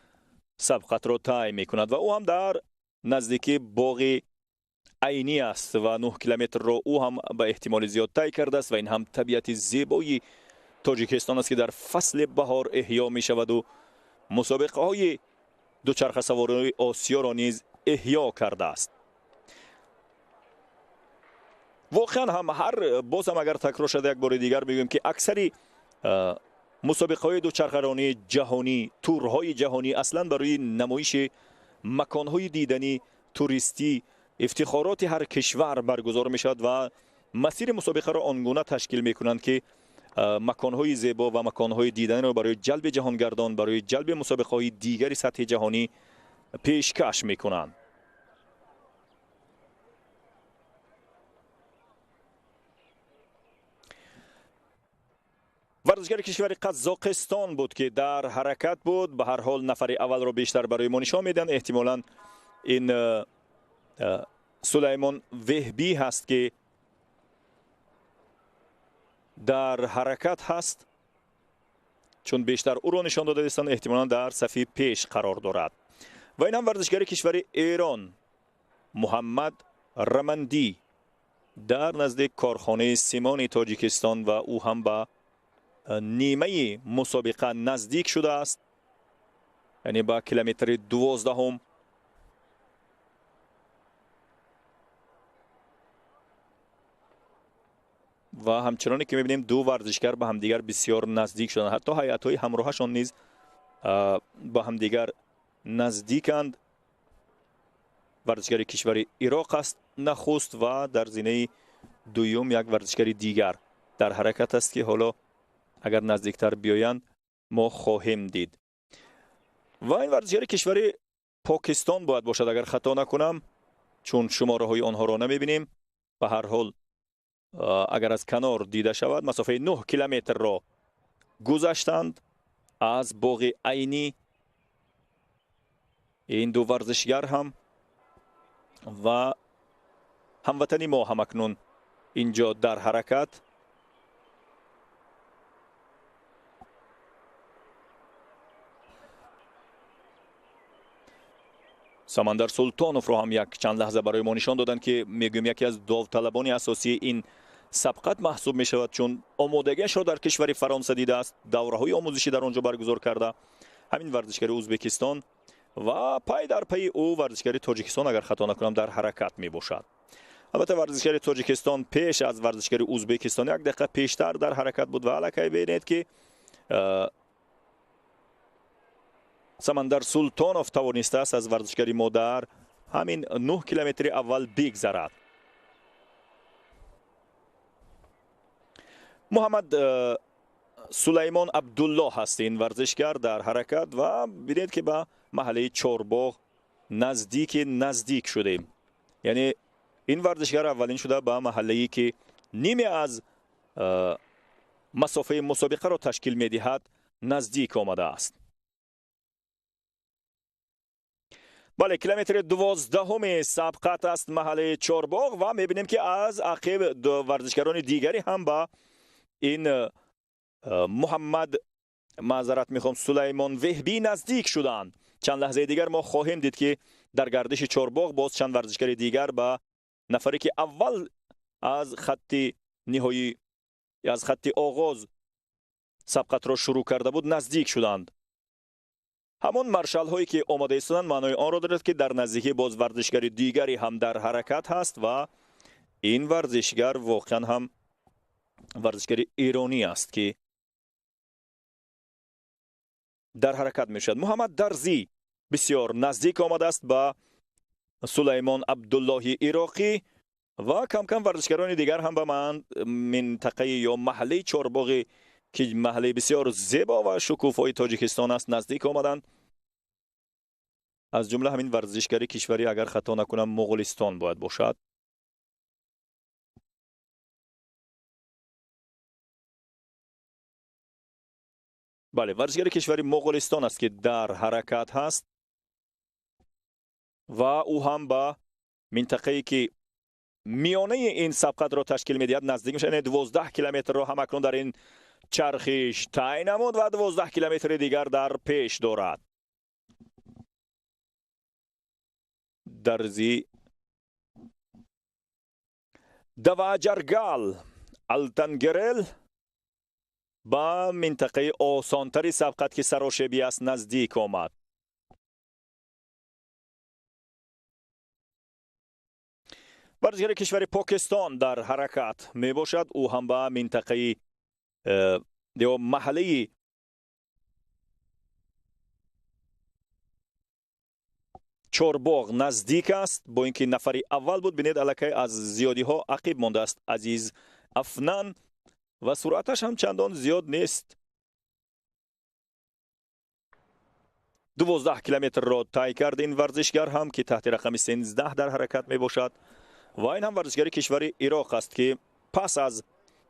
сабқатро тай мекунад ва ӯ ҳам дар наздикии боғи Айнӣ аст ва 9 километрро ӯ ҳам ба эҳтимоли зиёд тай кардааст. Ва ин ҳам табиати зебои Тоҷикистон аст, ки дар фасли баҳор эҳё мешаваду мусобиқаҳои дучархасавории Осиёро низ эҳё кардааст. Воқеан ҳам, ҳар боз ҳам агар такрор шуда, як бори дигар мегӯем, ки аксари мусобиқаҳои дучархаронии ҷаҳонӣ, турҳои ҷаҳонӣ аслан барои намоиши маконҳои диданӣ, туристӣ, ифтихороти ҳар кишвар баргузор мешавад ва Масири мусобиқаро он гуна ташкил мекунанд, ки маконҳои зебо ва маконҳои диданиро барои ҷалби ҷаҳонгардон, барои ҷалби мусобиқаҳои дигари сатҳи ҷаҳонӣ пешкаш мекунанд. Варзишгари кишвари Қазоқистон буд, ки дар ҳаракат буд. Ба ҳар ҳол нафари аввалро бештар барои мо нишон медиҳанд. Эҳтимолан ин Сулаймон Веҳбӣ ҳаст, ки дар ҳаракат ҳаст, чун бештар ӯро нишон дода истанд, эҳтимолан дар сафи пеш қарор дорад. Ва ин ҳам варзишгари кишвари Эрон Муҳаммад Рамандӣ дар назди корхонаи симони Тоҷикистон ва ӯ ҳам ба нимаи мусобиқа наздик шудааст, яъне ба километри 12. Ва ҳамчуноне ки мебинем, ду варзишгар ба ҳамдигар бисёр наздик шуданд, ҳатто ҳайатҳои ҳамроҳашон низ ба ҳамдигар наздиканд. Варзишгари кишвари Ироқ аст нахуст ва дар зинаи дуюм як варзишгари дигар дар ҳаракат аст, ки ҳоло агар наздиктар биёянд мо хоҳем дид. Ва ин варзишгари кишвари Покистон бояд бошад, агар хато накунам, чун шумораҳои онҳоро намебинем. Ба ҳар ҳол агар аз канор дида шавад, масофаи 9 километрро гузаштанд аз боғи Айнӣ. Ин ду варзишгар ҳам ва ҳамватани мо ҳамакнун инҷо дар ҳаракат. Самандар Султоновро ҳам як чанд лаҳза барои мо нишон доданд, ки мегӯем яке аз довталабони асосии ин сабқат маҳсуб мешавад, чун омодагиашро дар кишвари Фаронса дидааст, давраҳои омӯзишӣ дар он ҷо баргузор карда. Ҳамин варзишгари Ӯзбекистон ва пай дар пайи ӯ варзишгари Тоҷикистон, агар хато накунам, дар ҳаракат мебошад. Албатта варзишгари Тоҷикистон пеш аз варзишгари Ӯзбекистон як дақиқа пештар дар ҳаракат буд ва аллакай бинед, ки Самандар Султонов тавонистааст аз варзишгари мо дар ҳамин 9 километри аввал бигзарад. Муҳаммад Сулаймон Абдуллоҳ ҳаст ин варзишгар дар ҳаракат ва бинед, ки ба маҳаллаи Чорбоғ наздик шудем. Яъне ин варзишгар аввалин шуда ба маҳаллае, ки ниме аз масофаи мусобиқаро ташкил медиҳад, наздик омадааст. Бале, километри 12 сабқат аст маҳаллаи Чорбоғ ва мебинем, ки аз ақиб варзишгарони дигаре ҳам ба ин Муҳаммад, маъзарат мехоҳам, Сулаймон Веҳбӣ наздик шуданд. Чанд лаҳзаи дигар мо хоҳем дид, ки дар гардиши Чорбоғ боз чанд варзишгари дигар ба нафаре, ки аввал аз хатти ниҳоӣ, аз хатти оғоз сабқатро шурӯъ карда буд, наздик шуданд. Ҳамон маршалҳое, ки омода истоданд, маънои онро дорад, ки дар наздикӣ боз варзишгари дигаре ҳам дар ҳаракат ҳаст ва ин варзишгар воқеан ҳам варзишгари эронӣ аст, ки дар ҳаракат мешавад. Муҳаммад Дарзӣ бисёр наздик омадааст ба Сулаймон Абдуллоҳи Ироқӣ ва кам-кам варзишгарони дигар ҳам ба минтақаи ё маҳаллаи Чорбоғи, ки маҳаллаи бисёр зебо ва шукуфои Тоҷикистон аст, наздик омаданд. Аз ҷумла ҳамин варзишгари кишвари, агар хато накунам, Моғулистон бояд бошад. Бале, варзишгари кишвари Моғулистон аст, ки дар ҳаракат ҳаст ва ӯ ҳам ба минтақае, ки миёнаи ин сабқатро ташкил медиҳад, наздик мешавад. Яъне 12 километрро ҳам акнун дар ин чархиш тай намуд ва 12 километри дигар дар пеш дорад. Дарзи Даваҷаргал Алтангерел ба минтақаи осонтари сабқат, ки сарошебӣ аст, наздик омад. Варзишгари кишвари Покистон дар ҳаракат мебошад. Ӯ ҳам ба минтақаи ё маҳаллаи Чорбоғ наздик аст, бо ин ки нафари аввал буд, бинед аллакай аз зиёдиҳо ақиб мондааст Азиз Афнан ва суръаташ ҳам чандон зиёд нест. 12 километрро тай кард ин варзишгар ҳам, ки таҳти рақами 13 дар ҳаракат мебошад ва ин ҳам варзишгари кишвари Ироқ аст, ки пас аз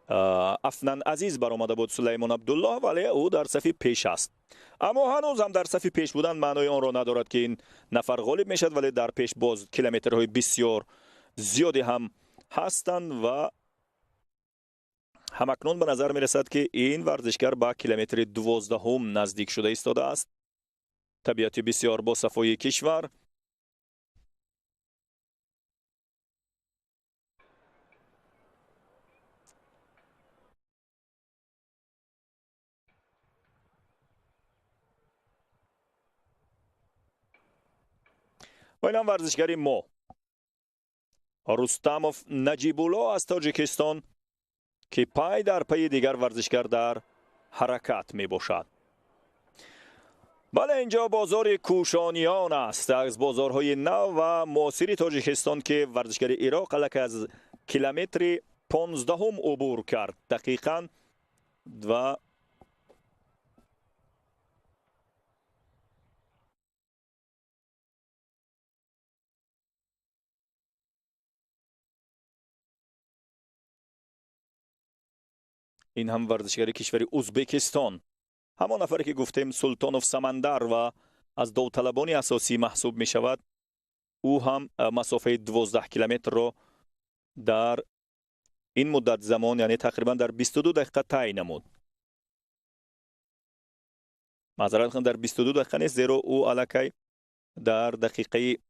Афнан Азиз баромада буд Сулаймон Абдуллоҳ, вале ӯ дар сафи пеш аст. Аммо ҳанӯз ҳам дар сафи пеш будан маънои онро надорад, ки ин нафар ғолиб мешавад, вале дар пеш боз километрҳои бисёр зиёде ҳам ҳастанд ва ҳамакнун ба назар мерасад, ки ин варзишгар ба километри 12 наздик шуда истодааст. Табиати бисёр босафои кишвар. Ва ин ҳам варзишгари мо Рустамов Наҷибулло аз Тоҷикистон, ки пай дар пайи дигар варзишгар дар ҳаракат мебошад. Бале, инҷо бозори Кӯшониён аст, аз бозорҳои нав ва муосири Тоҷикистон, ки варзишгари Ироқ аллакай аз километри 15 убур кард дақиқан ва ин ҳам варзишгари кишвари Узбекистон, ҳамон нафаре ки гуфтем Султонов Самандар ва аз довталабони асосӣ маҳсуб мешавад, ӯ ҳам масофаи 12 километрро дар ин муддат замон, яъне тақрибан дар 22 дақиқа тай намуд. Маъзарат мехоҳам, дар 22 дақиқа нест, зеро ӯ аллакай дар дақиқаи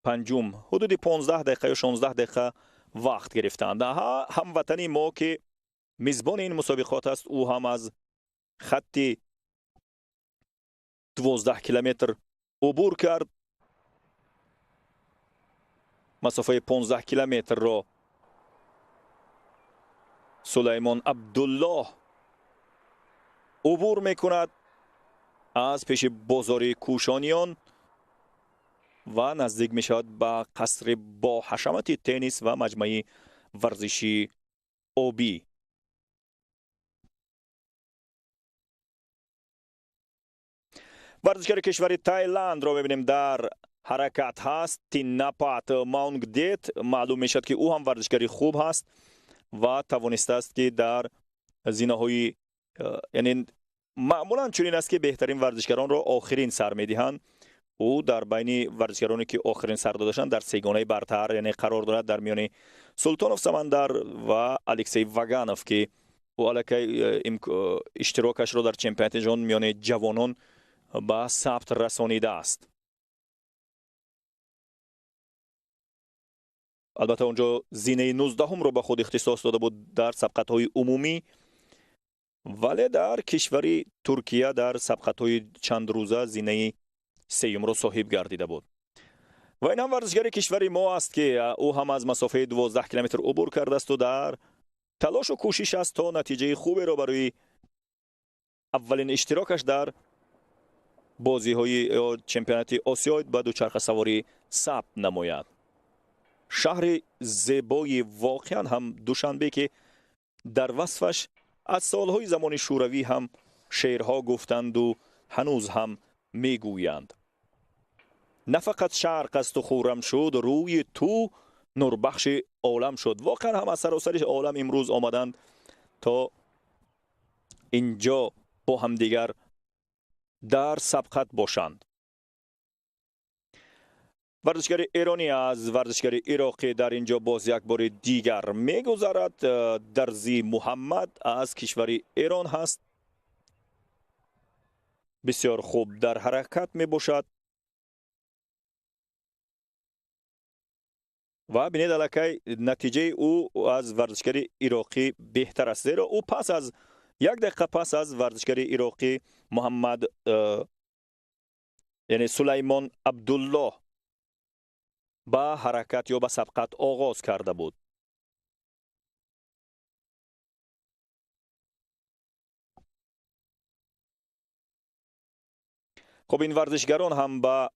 панҷум ҳудуди 15 дақиқа ё 16 дақиқа вақт гирифтанд. Ҳамватани мо, ки мизбони ин мусобиқот аст, ӯ ҳам аз хатти 12 километр убур кард. Масофаи 15 километрро Сулаймон Абдуллоҳ убур мекунад аз пеши бозори Кӯшониён ва наздик мешавад ба қасри бо ҳашамати теннис ва маҷмӯаи варзиши обӣ. Варзишгари кишвари Тайландро мебинем дар ҳаракат ҳаст, Тиннапат Маунгдет. Маълум мешавад, ки ӯ ҳам варзишгари хуб ҳаст ва тавонистааст, ки дар зинаҳои, яъне маъмулан чунин аст, ки беҳтарин варзишгаронро охирин сар медиҳанд. Ӯ дар байни варзишгароне, ки охирин сар додашанд, дар сегонаи бартар, яъне қарор дорад дар миёни Султонов Самандар ва Алексей Ваганов, ки ӯ аллакай иштирокашро дар чемпионати ҷаҳон миёни ҷавонон ба сабт расонидааст. Албатта онҷо зинаи 19-ро ба худ ихтисос дода буд дар сабқатҳои умумӣ, вале дар кишвари Туркия дар сабқатҳои чандрӯза зинаи 3-юмро соҳиб гардида буд. Ва ин ҳам варзишгари кишвари мо аст, ки ӯ ҳам аз масофаи 12 километр убур кардаасту дар талошу кӯшиш аст то натиҷаи хуберо барои аввалин иштирокаш дар бозиҳои чемпионати Осиё ба дучархасаворӣ сабт намояд. Шаҳри зебои воқеан ҳам Душанбе, ки дар васфаш аз солҳои замони шӯравӣ ҳам шеърҳо гуфтанду ҳанӯз ҳам мегӯянд. На фақат шарқ асту хуррам шуд, рӯи ту нурбахши олам шуд. Воқеан ҳам аз саросари олам имрӯз омаданд то инҷо бо ҳамдигар дар сабқат бошанд. Варзишгари эронӣ аз варзишгари ироқӣ дар инҷо боз як бори дигар мегузарад. Дарзи Муҳаммад аз кишвари Эрон ҳаст, бисёр хуб дар ҳаракат мебошад ва бинед аллакай натиҷаи ӯ аз варзишгари ироқӣ беҳтар аст, зеро ӯ пас аз як дақиқа пас аз варзишгари ироқӣ Муҳаммад, яъне Сулаймон Абдуллоҳ ба ҳаракат ё ба сабқат оғоз карда буд. Хуб, ин варзишгарон ҳам ба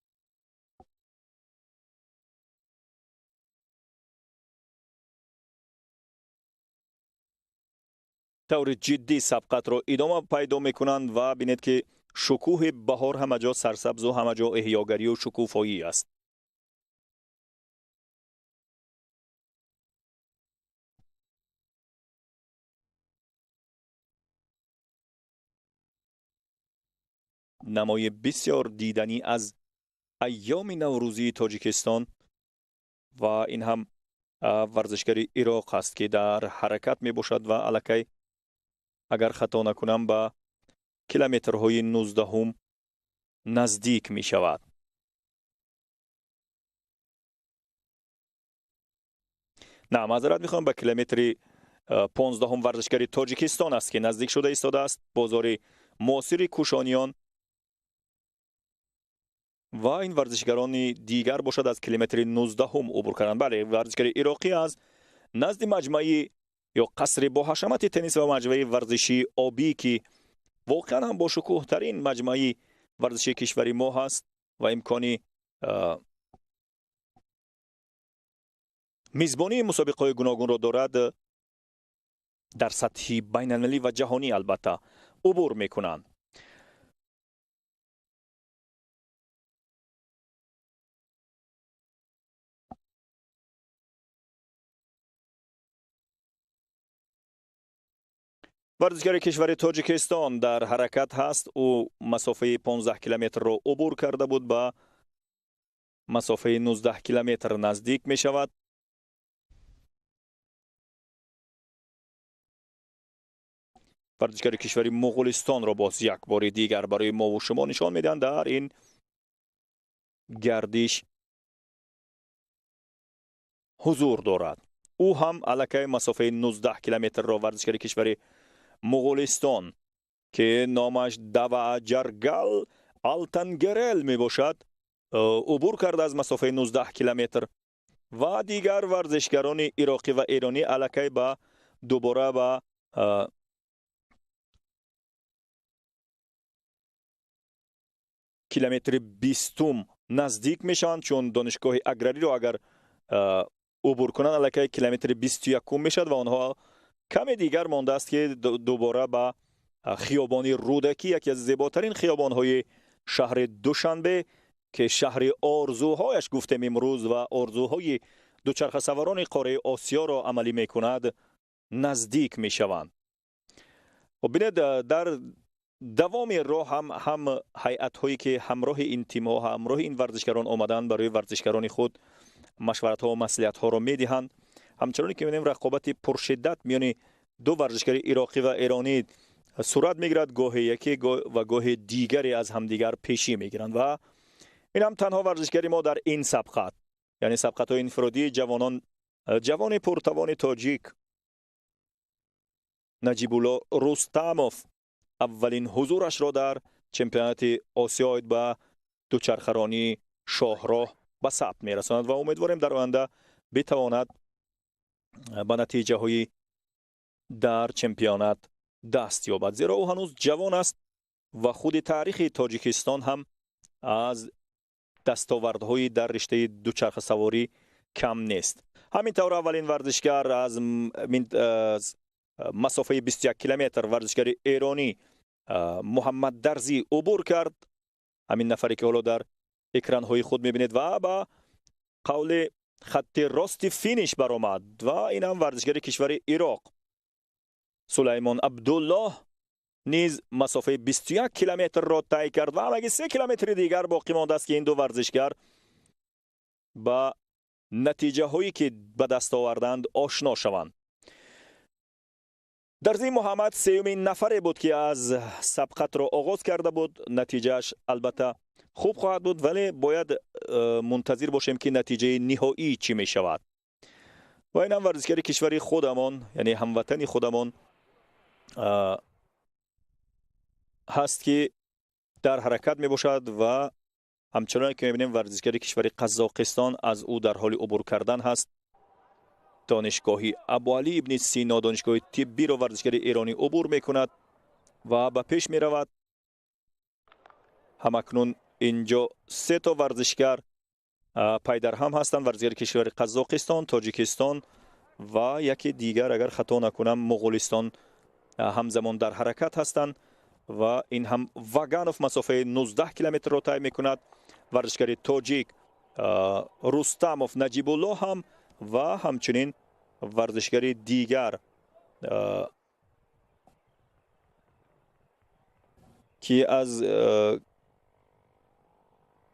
Таври ҷиддӣ сабқатро идома пайдо мекунанд ва бинед, ки шукӯҳи баҳор ҳама ҷо сарсабзу ҳама ҷо эҳёгарию шукуфоӣ аст. Намои бисёр диданӣ аз айёми наврӯзии Тоҷикистон. Ва ин ҳам варзишгари Ироқ аст, ки дар ҳаракат мебошад ва аллакай, агар хато накунам, ба километрҳои 19-ум наздик мешавад. На, маъзарат мехоҳам, ба километри 15-ум варзишгари Тоҷикистон аст, ки наздик шуда истодааст. Бозори муосири Кушониён ва ин варзишгарони дигар бошад, аз километри 19-ум убур карданд. Бале, варзишгари ироқӣ аз назди маҷмӯи ё қасри боҳашамати теннис ва маҷмӯи варзишии обӣ, ки воқеан ҳам бошукӯҳтарин маҷмӯи варзишии кишвари мо ҳаст ва имкони мизбонии мусобиқаҳои гуногунро дорад дар сатҳи байналмилалӣ ва ҷаҳонӣ, албатта, убур мекунанд. Варзишгари кишвари Тоҷикистон дар ҳаракат ҳаст. Ӯ масофаи 15 километрро убур карда буд, ба масофаи 19 километр наздик мешавад. Варзишгари кишвари Муғулистонро боз як бори дигар барои мову шумо нишон медиҳанд. Дар ин гардиш ҳузур дорад. Ӯ ҳам аллакай масофаи 19 километрро, варзишгари кишвари Муғулистон, ки номаш Давааҷаргал Алтангерел мебошад, убур карда аз масофаи 19 километр. Ва дигар варзишгарони ироқӣ ва эронӣ аллакай ба дубора ба километри 20-ум наздик мешаванд, чун донишгоҳи аграриро агар убур кунанд, аллакай километри 21-ум мешавад ва онҳо каме дигар мондааст, ки дубора ба хиёбони Рӯдакӣ, яке аз зеботарин хиёбонҳои шаҳри Душанбе, ки шаҳри орзуҳояш гуфтем имрӯз ва орзуҳои дучархасаварони қораи Осиёро амалӣ мекунад, наздик мешаванд. Хуб, бинед, дар давоми роҳ ҳам ҳайатҳое, ки ҳамроҳи ин тимҳо, ҳамроҳи ин варзишгарон омаданд, барои варзишгарони худ машваратҳо ва маслиҳатҳоро медиҳанд. Ҳамчуноне ки мебинем, рақобати пуршиддат миёни ду варзишгари ироқӣ ва эронӣ сурат мегирад. Гоҳе яке ва гоҳе дигаре аз ҳамдигар пешӣ мегиранд. Ва ин ҳам танҳо варзишгари мо дар ин сабқат, яъне сабқатҳои инфиродии ҷавонон, ҷавони пуртавони тоҷик Наҷибулло Рустамов аввалин ҳузурашро дар чемпионати Осиё оид ба дучархаронии шоҳроҳ ба сабт мерасонад ва умедворем, дар оянда битавонад ба натиҷаҳои дар чемпионат даст ёбад, зеро ӯ ҳанӯз ҷавон аст ва худи таърихи Тоҷикистон ҳам аз дастовардҳои дар риштаи дучархасаворӣ кам нест. Ҳамин тавр, аввалин варзишгар аз масофаи 21 километр, варзишгари эронӣ Муҳаммад Дарзӣ убур кард. Ҳамин нафаре, ки ҳоло дар экранҳои худ мебинед, ва ба қавли хатти рости финиш баромад. Ва ин ҳам варзишгари кишвари Ироқ Сулаймон Абдуллоҳ низ масофаи 21 километрро тай кард ва ҳамагӣ 3 километри дигар боқӣ мондааст, ки ин ду варзишгар ба натиҷаҳое, ки ба даст оварданд, ошно шаванд. Дарзии Муҳаммад сеюмин нафаре буд, ки аз сабқатро оғоз карда буд. Натиҷааш албатта хуб хоҳад буд, вале бояд мунтазир бошем, ки натиҷаи ниҳоӣ чӣ мешавад. Ва инам варзишгари кишвари худамон, яъне ҳамватани худамон ҳаст, ки дар ҳаракат мебошад. Ва ҳамчуноне ки мебинем, варзишгари кишвари Қазоқистон аз ӯ дар ҳоли убур кардан ҳаст. Донишгоҳи Абуалӣ ибни Сино, донишгоҳи тиббиро варзишгари эронӣ убур мекунад ва ба пеш меравад. Ҳамакнун инҷо се то варзишгар пайдарҳам ҳастанд: варзишгари кишвари Қазоқистон, Тоҷикистон ва яке дигар, агар хато накунам, Муғулистон ҳамзамон дар ҳаракат ҳастанд ва ин ҳам Ваганов масофаи 19 километрро тай мекунад. Варзишгари тоҷик Рустамов Наҷибулло ҳам ва ҳамчунин варзишгари дигар, ки аз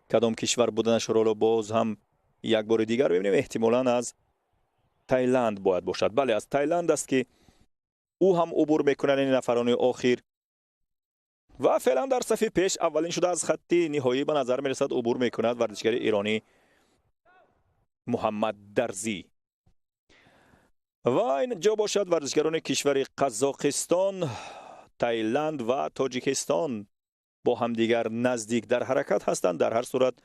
кадом кишвар буданашро боз ҳам як бори дигар мебинем, эҳтимолан аз Тайланд бояд бошад. Бале, аз Тайланд аст, ки ӯ ҳам убур мекунад ин нафарони охир ва феълан дар сафи пеш аввалин шуда аз хатти ниҳоӣ ба назар мерасад убур мекунад варзишгари эронӣ Муҳаммад Дарзӣ. Ва ин ҷо бошад варзишгарони кишвари Қазоқистон, Тайланд ва Тоҷикистон бо ҳамдигар наздик дар ҳаракат ҳастанд. Дар ҳар сурат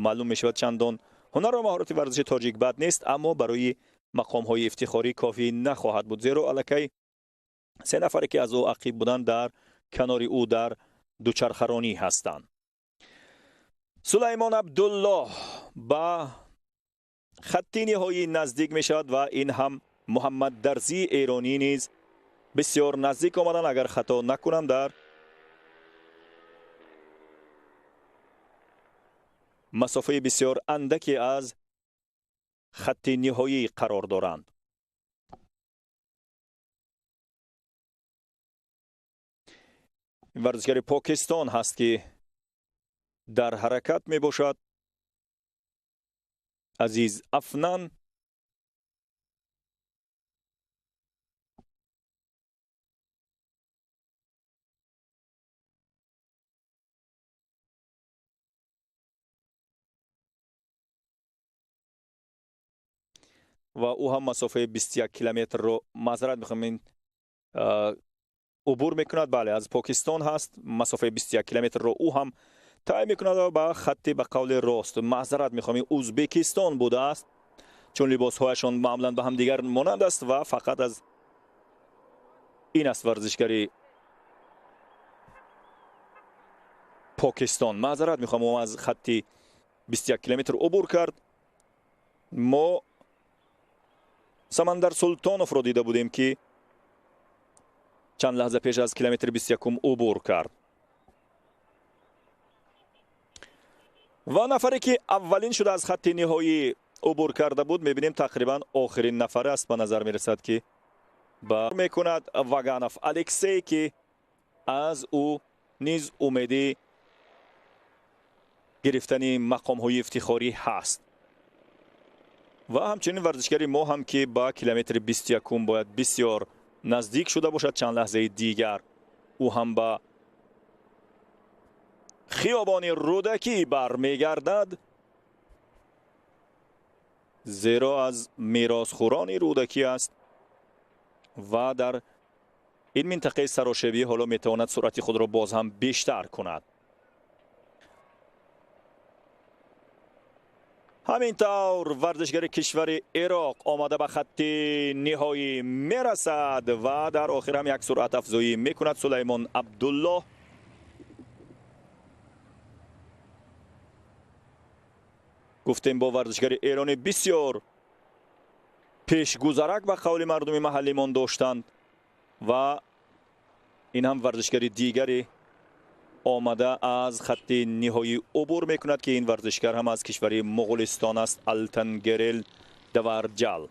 маълум мешавад, чандон ҳунару маҳорати варзиши тоҷик бад нест, аммо барои мақомҳои ифтихорӣ кофӣ нахоҳад буд, зеро аллакай се нафаре ки аз ӯ ақиб буданд дар канори ӯ дар дучархаронӣ ҳастанд. Сулаймон Абдуллоҳ ба хатти ниҳоӣ наздик мешавад ва ин ҳам Муҳаммад Дарзии эронӣ низ бисёр наздик омаданд. Агар хато накунам, дар масофаи бисёр андаке аз хатти ниҳоӣ қарор доранд. Варзишгари Покистон ҳаст, ки дар ҳаракат мебошад, Азиз Афнан. Ва ӯ ҳам масофаи 21 километрро, маъзарат мехоҳам, ин убур мекунад. Бале, аз Покистон ҳаст, масофаи 21 километрро ӯ ҳам тай мекунад ва ба хатти ба қавли рост, маъзарат мехоҳам, Ӯзбекистон будааст, чун либосҳояшон маъмулан ба ҳамдигар монанд аст ва фақат аз ин аст варзишгари Покистон. Маъзарат мехоҳам, ӯ аз хатти 21 километр убур кард. Мо Самандар Султоновро дида будем, ки чанд лаҳза пеш аз километри 21 убур кард. Ва нафаре ки аввалин шуда аз хатти ниҳоӣ убур карда буд, мебинем тақрибан охирин нафар аст, ба назар мерасад, ки ба мекунад Ваганов Алексей, ки аз ӯ низ умеди гирифтани мақомҳои ифтихорӣ ҳаст. Ва ҳамчунин варзишгари мо ҳам, ки ба километри 21 бояд бисёр наздик шуда бошад, чанд лаҳзаи дигар ӯ ҳам ба хиёбони Рӯдакӣ бармегардад, зеро аз меросхӯрони Рӯдакӣ аст ва дар ин минтақаи сарошебӣ ҳоло метавонад суръати худро боз ҳам бештар кунад. Ҳамин тавр варзишгари кишвари Ироқ омада ба хатти ниҳоӣ мерасад ва дар охир ҳам як суръат афзоӣ мекунад Сулаймон Абдуллоҳ. Гуфтем, бо варзишгари эронӣ бисёр пешгузарак ба қавли мардуми маҳаллимон доштанд ва ин ҳам варзишгари дигаре омада аз хатти ниҳоӣ убур мекунад, ки ин варзишгар ҳам аз кишвари Моғулистон аст, Алтангерел Даварҷал.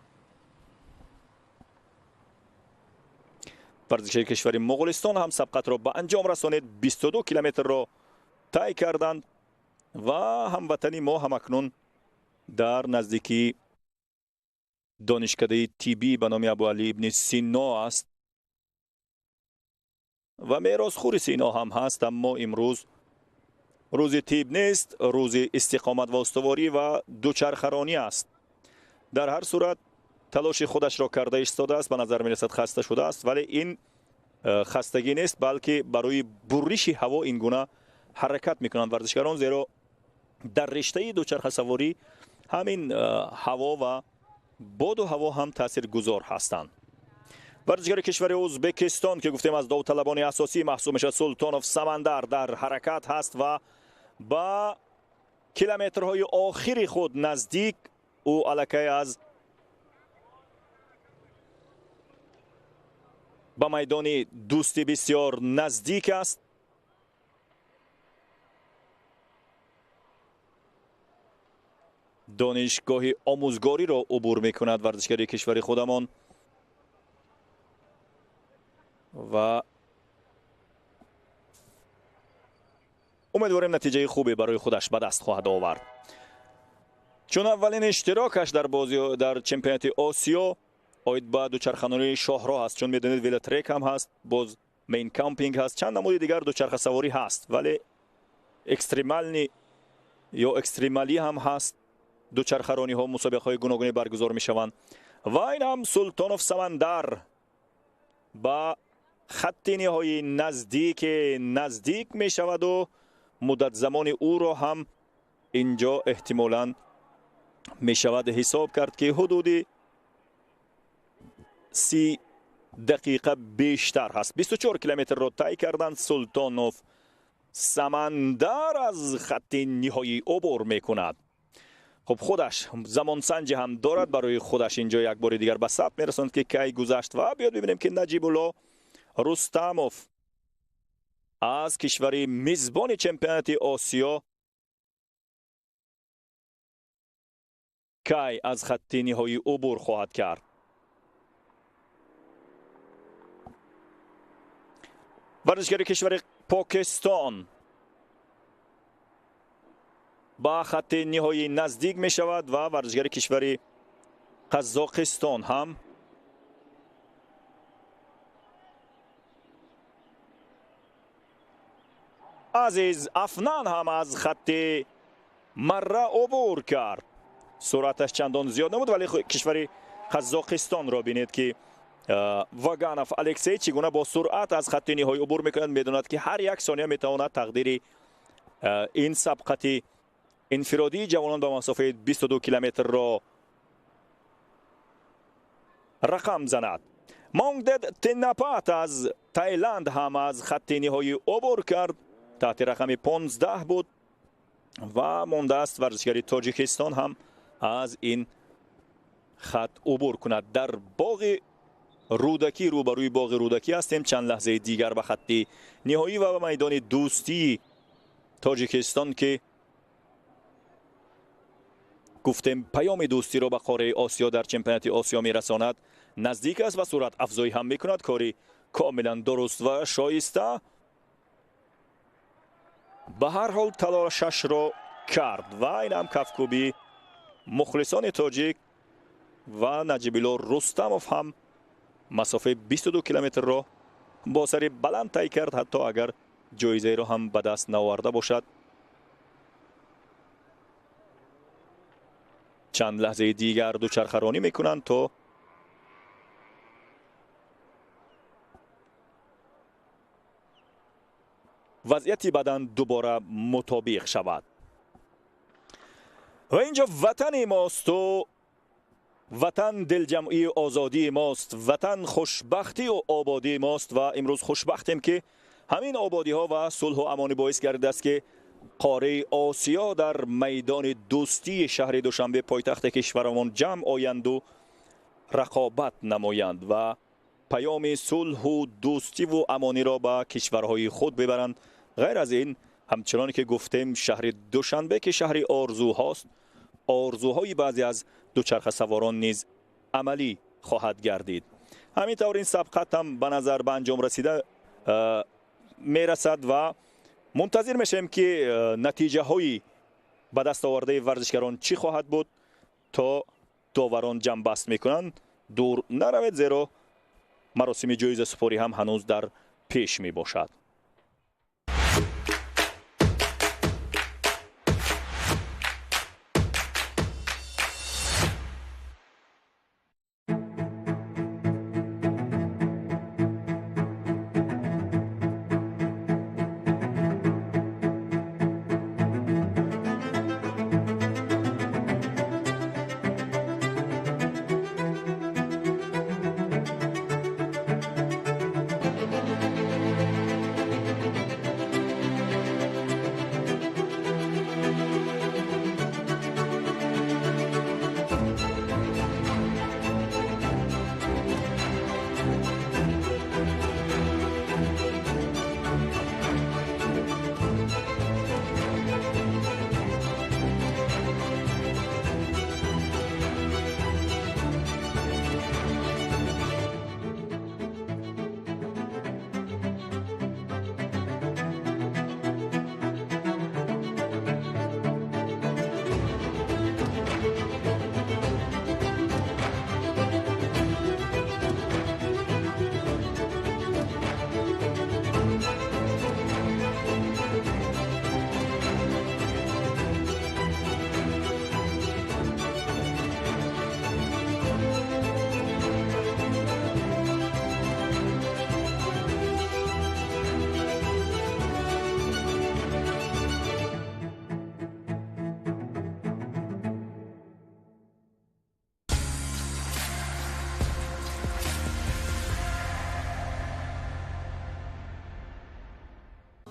Варзишгари кишвари Моғулистон ҳам сабқатро ба анҷом расонид, 22 километрро тай карданд ва ҳамватани мо ҳамакнун дар наздикии донишкадаи тиббӣ ба номи Абуалӣ ибни Сино аст ва меросхӯри Сино ҳам ҳаст, аммо имрӯз рӯзи тиб нест, рӯзи истиқомат ва устуворӣ ва дучархаронӣ аст. Дар ҳар сурат талоши худашро карда истодааст, ба назар мерасад хаста шудааст, вале ин хастагӣ нест, балки барои бурриши ҳаво ин гуна ҳаракат мекунанд варзишгарон, зеро дар риштаи дучархасаворӣ ҳамин ҳаво ва боду ҳаво ҳам таъсиргузор ҳастанд. Варзишгари кишвари Ӯзбекистон, ки гуфтем аз довталабони асосӣ маҳсуб мешавад, Султонов Самандар дар ҳаракат ҳаст ва ба километрҳои охири худ наздик. Ӯ аллакай аз Ба майдони дӯстӣ бисёр наздик аст. Донишгоҳи омӯзгориро убур мекунад варзишгари кишвари худамон ва умедворем натиҷаи хубе барои худаш ба даст хоҳад овард. Чун аввалин иштирокаш дар бозӣ дар чемпионати Осиё оид ба дучарханони шоҳроҳ аст, чун медонед велотрек ҳам ҳаст, боз мейнкампинг ҳаст, чанд намуди дигар дучархасаворӣ ҳаст, вале экстремални ё экстремалӣ ҳам ҳаст. Дучархарониҳо мусобиқаҳои гуногуне баргузор мешаванд. Ва ин ҳам Султонов Самандар ба хатти ниҳоӣ наздик мешаваду муддат замони ӯро ҳам инҷо эҳтимолан мешавад ҳисоб кард, ки ҳудуди 30 дақиқа бештар ҳаст. 24 километрро тай карданд. Султонов Самандар аз хатти ниҳоӣ убур мекунад. Хуб, худаш замонсанҷи ҳам дорад барои худаш инҷо як бори дигар ба сабт мерасонд, ки кай гузашт. Ва биёд бибинем, ки Наҷибулло Рустамов аз кишвари мизбони чемпионати Осиё кай аз хатти ниҳоӣ убур хоҳад кард. Варзишгари кишвари Покистон ба хатти ниҳоӣ наздик мешавад ва варзишгари кишвари Қазоқистон ҳам Азиз Афнан ҳам аз хатти марра убур кард. Суръаташ чандон зиёд набуд, вале кишвари Қазоқистонро бинед, ки Ваганов Алексей чӣ гуна бо суръат аз хатти ниҳоӣ убур мекунад. Медонад, ки ҳар як сония метавонад тақдири ин сабқати инфиродии ҷавонон ба масофаи 22 километрро рақам занад. Монгдед Тенапат аз Таиланд ҳам аз хатти ниҳоӣ убур кард, таҳти рақами 15 буд ва мондааст варзишгари Тоҷикистон ҳам аз ин хат убур кунад. Дар боғи Рӯдакӣ, рӯбарӯи боғи Рӯдакӣ ҳастем. Чанд лаҳзаи дигар ба хатти ниҳоӣ ва ба майдони дӯстии Тоҷикистон, ки гуфтем паёми дӯстиро ба қораи Осиё дар чемпионати Осиё мерасонад, наздик аст ва суръат афзоӣ ҳам мекунад. Кори комилан дуруст ва шоиста. Ба ҳар ҳол талошашро кард ва ин ҳам кафкӯбии мухлисони тоҷик ва Наҷибулло Рустамов ҳам масофаи 22 километрро бо сари баланд тай кард, ҳатто агар ҷоизаеро ҳам ба даст наоварда бошад. Чанд лаҳзаи дигар дучархаронӣ мекунанд то вазъияти бадан дубора мутобиқ шавад. Ва инҷо ватани мосту ватан дилҷамъии озодии мост, ватан хушбахтию ободии мост. Ва имрӯз хушбахтем, ки ҳамин ободиҳо ва сулҳу амонӣ боис гардидааст, ки қораи Осиё дар майдони дӯстии шаҳри Душанбе, пойтахти кишварамон, ҷамъ оянду рақобат намоянд ва паёми сулҳу дӯстиву амониро ба кишварҳои худ бибаранд. Ғайр аз ин, ҳамчуноне ки гуфтем, шаҳри Душанбе, ки шаҳри орзуҳост, орзуҳои баъзе аз дучархасаворон низ амалӣ хоҳад гардид. Ҳамин тавр ин сабқат ҳам ба назар ба анҷом расида мерасад ва мунтазир мешавем, ки натиҷаҳои ба даст овардаи варзишгарон чӣ хоҳад буд, то доварон ҷамъбаст мекунанд. Дур наравед, зеро маросими ҷоизасупорӣ ҳам ҳанӯз дар пеш мебошад.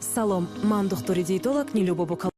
Салом, ман духтури диетолог Нилюбобо.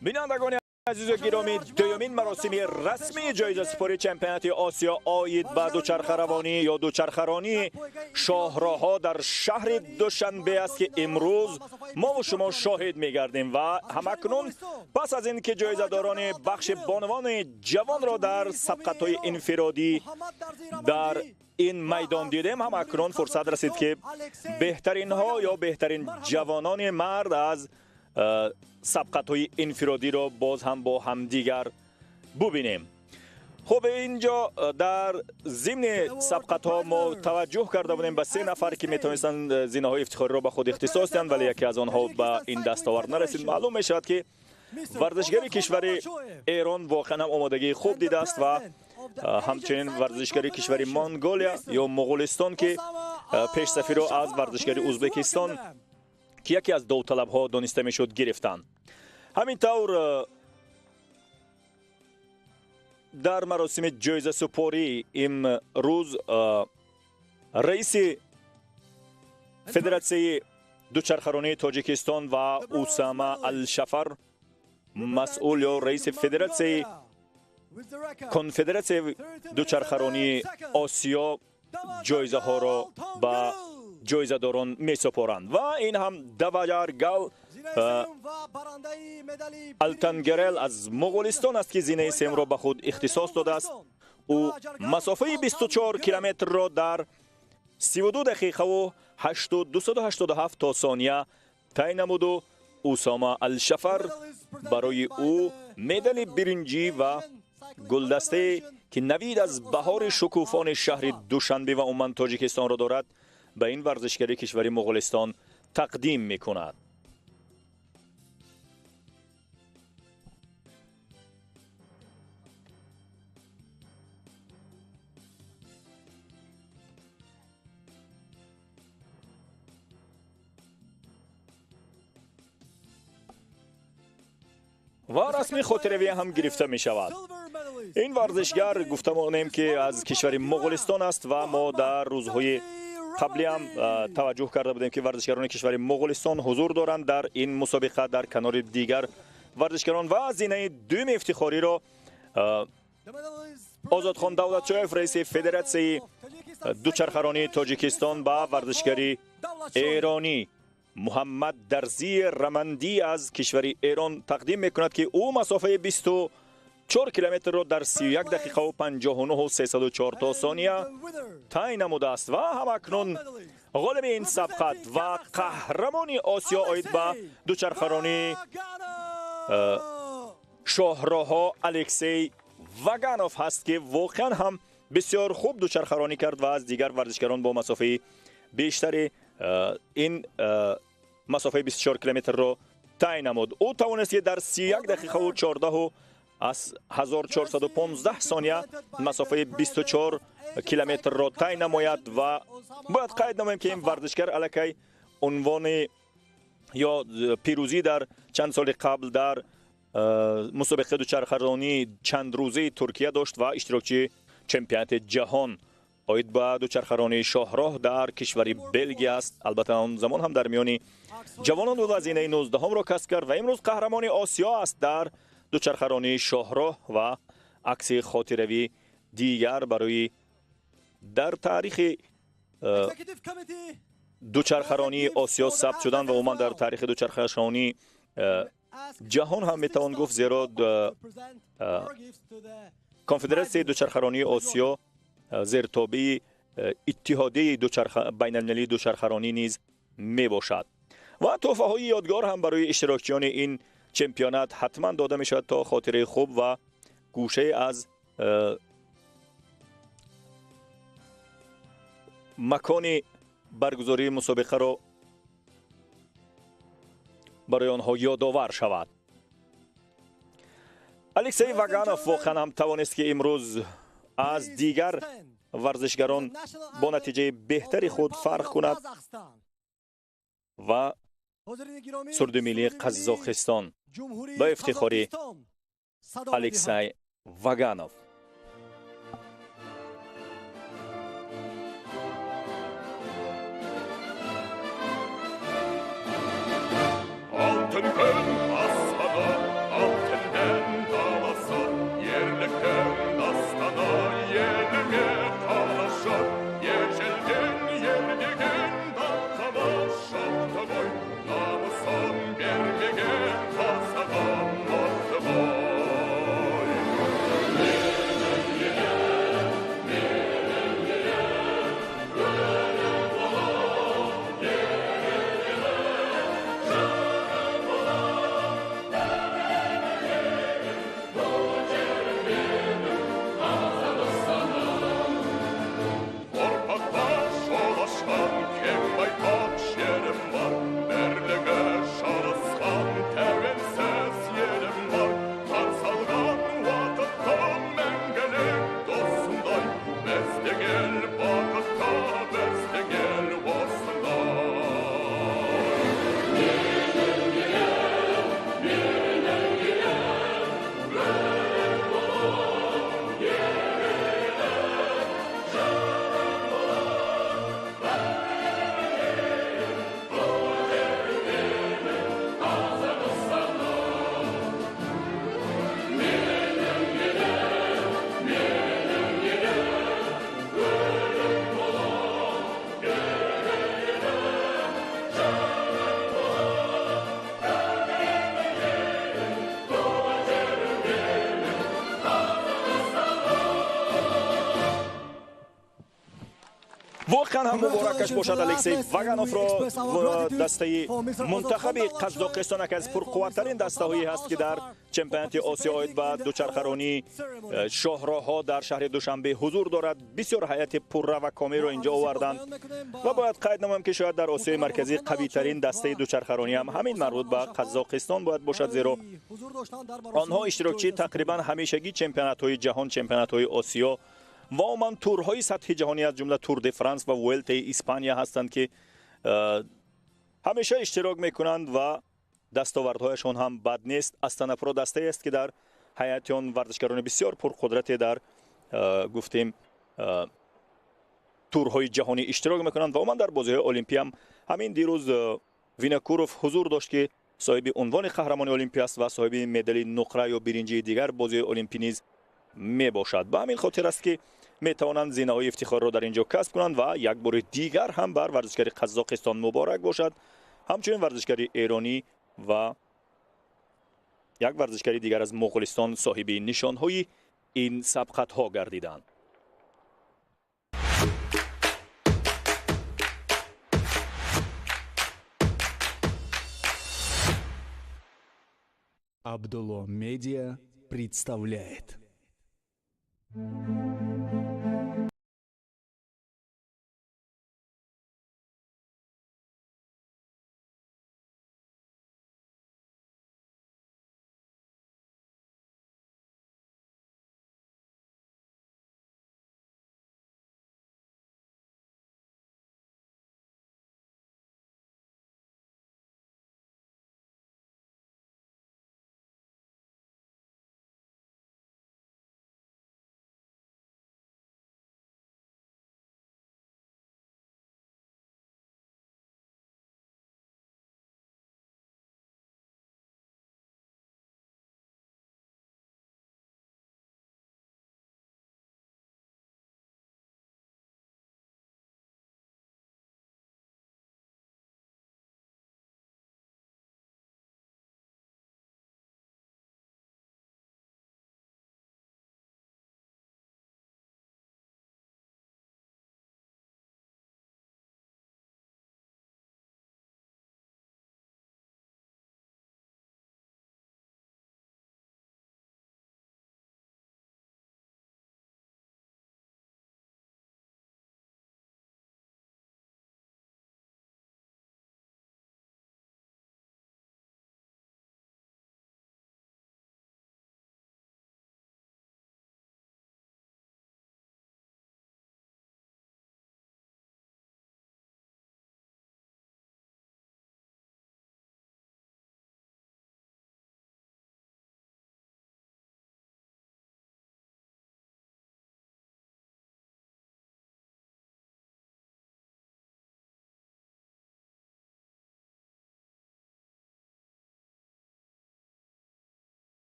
Бинандагони азизу гиромӣ, дуюмин маросими расмии ҷоизасупории чемпионати Осиё оид ба дучархаравонӣ ё дучархаронии шоҳроҳҳо дар шаҳри Душанбе аст, ки имрӯз мову шумо шоҳид мегардем. Ва ҳамакнун пас аз ин ки ҷоизадорони бахши бонувони ҷавонро дар сабқатҳои инфиродӣ дар ин майдон дидем, ҳамакнун фурсат расид, ки беҳтаринҳо ё беҳтарин ҷавонони мард аз сабқатҳои инфиродиро боз ҳам бо ҳамдигар бубинем. Хуб, инҷо дар зимни сабқатҳо мо таваҷҷӯҳ карда будем ба се нафар, ки метавонистанд зинаҳои ифтихориро ба худ ихтисос диҳанд, вале яке аз онҳо ба ин дастовард нарасид. Маълум мешавад, ки варзишгари кишвари Эрон воқеан ҳам омодагии хуб дидааст ва ҳамчунин варзишгари кишвари Монголия ё Моғулистон, ки пешсафиро аз варзишгари Узбекистон, ки яке аз довталабҳо дониста мешуд, гирифтанд. Ҳамин тавр, дар маросими ҷоизасупорӣ имрӯз раиси Федератсияи дучархаронии Тоҷикистон ва Усама Алшафар, масъул ё раиси Федератсияи Конфедератсияи дучархаронии Осиё ҷоизаҳоро ба ҷоизадорон месупоранд. Ва ин ҳам Даваяргал Алтангерел аз Моғулистон аст, ки зинаи семро ба худ ихтисос додааст. Ӯ масофаи 24 километрро дар 32 дақиқаву 287 то сония тай намуду Усома Алшафар барои ӯ медали биринҷӣ ва гулдастае, ки навид аз баҳори шукуфони шаҳри Душанбе ва умуман Тоҷикистонро дорад, ба ин варзишгари кишвари Моғулистон тақдим мекунад. Ва расми хотиравӣ ҳам гирифта мешавад. Ин варзишгар, гуфта монем, ки аз кишвари Моғулистон аст ва мо дар рӯзҳои қаблӣ ҳам таваҷҷӯҳ карда будем, ки варзишгарони кишвари Моғулистон ҳузур доранд дар ин мусобиқа дар канори дигар варзишгарон. Ва зинаи дуюми ифтихориро Озодхон Давлатшоев, раиси Федератсияи дучархаронии Тоҷикистон, ба варзишгари эронӣ Муҳаммад Дарзии Рамандӣ аз кишвари Эрон тақдим мекунад, ки ӯ масофаи 24 километрро дар 31 дақиқаву 59 304 то сония тай намудааст. Ва ҳамакнун ғолиби ин сабқат ва қаҳрамони Осиё оид ба дучархаронии шоҳроҳҳо Алексей Ваганов ҳаст, ки воқеан ҳам бисёр хуб дучархаронӣ кард ва аз дигар варзишгарон бо масофаи бештари ин масофаи 24 километрро тай намуд. Ӯ тавонист, ки дар 31 дақиқаву 14 аз 1415 сония масофаи 24 километрро тай намояд. Ва бояд қайд намоем, ки ин варзишгар аллакай унвони ё пирӯзӣ дар чанд соли қабл дар мусобиқаи дучархаронии чандрӯзаи Туркия дошт ва иштирокчии чемпионати ҷаҳон оид ба дучархаронии шоҳроҳ дар кишвари Белгия аст. Албатта, он замон ҳам дар миёни ҷавонон буд ва зинаи 19-ро касб кард ва имрӯз қаҳрамони Осиё аст дар дучархаронии шоҳроҳ. Ва акси хотиравӣ дигар барои дар таърихи дучархаронии Осиё сабт шудан ва умуман дар таърихи дучархаронии ҷаҳон ҳам метавон гуфт, зеро Конфедератсияи дучархаронии Осиё зертобеи Иттиҳодияи байналмилалии дучархаронӣ низ мебошад. Ва тӯҳфаҳои ёдгор ҳам барои иштирокчиёни ин чемпионат ҳатман дода мешавад, то хотираи хуб ва гӯшае аз макони баргузории мусобиқаро барои онҳо ёдовар шавад. Алексей Ваганов воқеан ҳам тавонист, ки имрӯз аз дигар варзишгарон бо натиҷаи беҳтари худ фарқ кунад ва суруди миллии Қазоқистон ба ифтихори Алексей Ваганов. Алтын күн аспаны. Воқеан ҳам муборакаш бошад Алексей Вагановро. Дастаи мунтахаби Қазоқистон яке аз пурқувваттарин дастаҳое ҳаст, ки дар чемпионати Осиё оид ба дучархаронии шоҳроҳҳо дар шаҳри Душанбе ҳузур дорад. Бисёр ҳайати пурра ва комилро инҷо оварданд ва бояд қайд намоем, ки шояд дар Осиёи Марказӣ қавитарин дастаи дучархаронӣ ҳам ҳамин марбут ба Қазоқистон бояд бошад, зеро онҳо иштирокчии тақрибан ҳамешагӣ чемпионатҳои ҷаҳон, чемпионатҳои Осиё ва умуман турҳои сатҳи ҷаҳонӣ, аз ҷумла Тур де Франс ва Вуэлтаи Испания ҳастанд, ки ҳамеша иштирок мекунанд ва дастовардҳояшон ҳам бад нест. Астанапро дастае аст, ки дар ҳайати он варзишгарони бисёр пурқудрате дар гуфтем турҳои ҷаҳонӣ иштирок мекунанд ва умуман дар бозиҳои Олимпӣ ҳам ҳамин дирӯз Винокуров ҳузур дошт, ки соҳиби унвони қаҳрамони Олимпӣ аст ва соҳиби медали нуқра ё биринҷии дигар бозиҳои Олимпӣ низ мебошад. Ба ҳамин хотир аст, ки метавонанд зинаҳои ифтихорро дар ин ҷо касб кунанд ва як бори дигар ҳам бар варзишгари Қазоқистон муборак бошад, ҳамчунин варзишгари эронӣ ва як варзишгари дигар аз Моғулистон соҳиби нишонҳои ин сабқатҳо гардиданд. Абдулло Медиа представляет.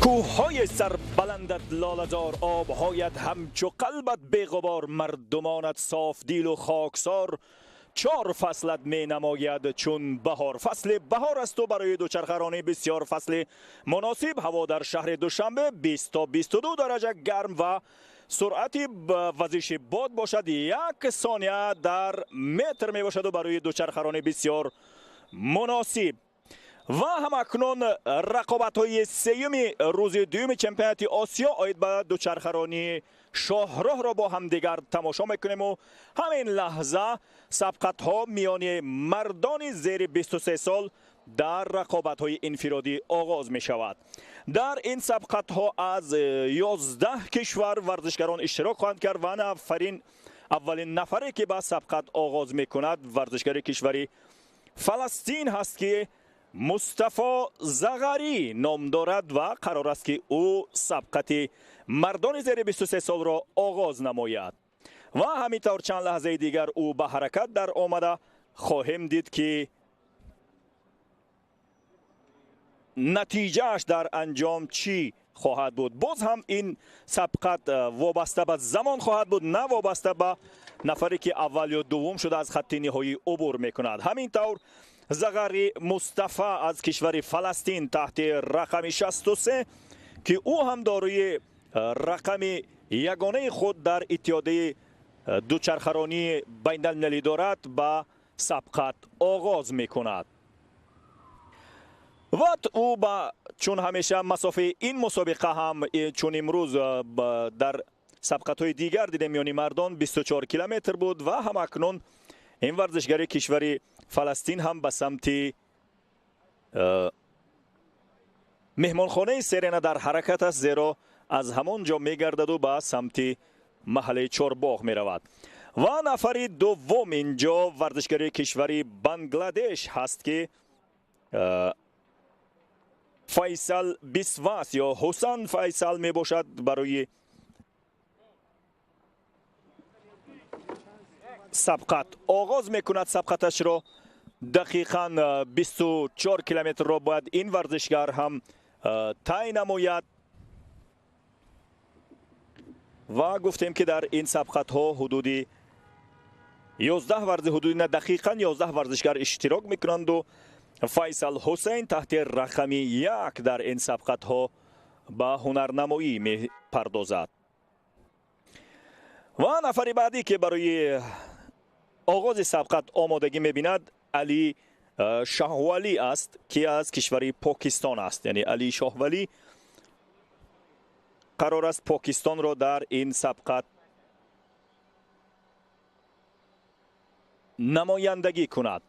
Кӯҳҳои сарбаландат лолазор, обҳоят ҳамчу қалбат беғубор, мардумонат софдилу хоксор, чор фаслат менамояд чун баҳор. Фасли баҳор асту барои дучархаронӣ бисёр фасли муносиб. Ҳаво дар шаҳри Душанбе 20 то 22 дараҷа гарм ва суръати вазиши бод бошад 1 сония дар метр мебошаду барои дучархаронӣ бисёр муносиб. Ва ҳамакнун рақобатҳои сеюми рӯзи дуюми чемпионати Осиё оид ба дучархаронии шоҳроҳро бо ҳамдигар тамошо мекунему ҳамин лаҳза сабқатҳо миёни мардони зери 23 сол дар рақобатҳои инфиродӣ оғоз мешавад. Дар ин сабқатҳо аз 11 кишвар варзишгарон иштирок хоҳанд кард ва аввалин нафаре ки ба сабқат оғоз мекунад варзишгари кишвари Фаластин ҳаст ки Мустафо Зағарӣ ном дорад ва қарор аст ки ӯ сабқати мардони зери 23 солро оғоз намояд. Ва ҳамин тавр чанд лаҳзаи дигар ӯ ба ҳаракат дар омада хоҳем дид ки натиҷааш дар анҷом чӣ хоҳад буд. Боз ҳам ин сабқат вобаста ба замон хоҳад буд, на вобаста ба нафаре ки аввал ё дуввум шуда аз хатти ниҳоӣ убур мекунад. Ҳамин тавр Зағари Мустафа аз кишвари Фаластин таҳти рақами 63 ки ӯ ҳам дорои рақами ягонаи худ дар иттиҳодияи дучархаронии байналмилалӣ дорад ба сабқат оғоз мекунад. Ва ӯ ба чун ҳамеша масофаи ин мусобиқа ҳам чун имрӯз дар сабқатҳои дигар дидем миёни мардон 24 километр буд ва ҳамакнун ин варзишгари кишвари Фаластин ҳам ба самти меҳмонхонаи Серена дар ҳаракат аст, зеро аз ҳамон ҷо мегардаду ба самти маҳаллаи Чорбоғ меравад. Ва нафари дуввум инҷо варзишгари кишвари Бангладеш ҳаст ки Файсал Бисвас ё Ҳусан Файсал мебошад. Барои сабқат оғоз мекунад сабқаташро. Дақиқан 24 километрро бояд ин варзишгар ҳам тай намояд. Ва гуфтем ки дар ин сабқатҳо ҳудуди 11 варзи ҳудуди на дақиқан 11 варзишгар иштирок мекунанду Файсал Ҳусейн таҳти рақами 1 дар ин сабқатҳо ба ҳунарнамоӣ мепардозад. Ва нафари баъдӣ ки барои оғози сабқат омодагӣ мебинад Али Шоҳвалӣ аст ки аз кишвари Покистон аст. Яъне Али Шоҳвалӣ қарор аст Покистонро дар ин сабқат намояндагӣ кунад.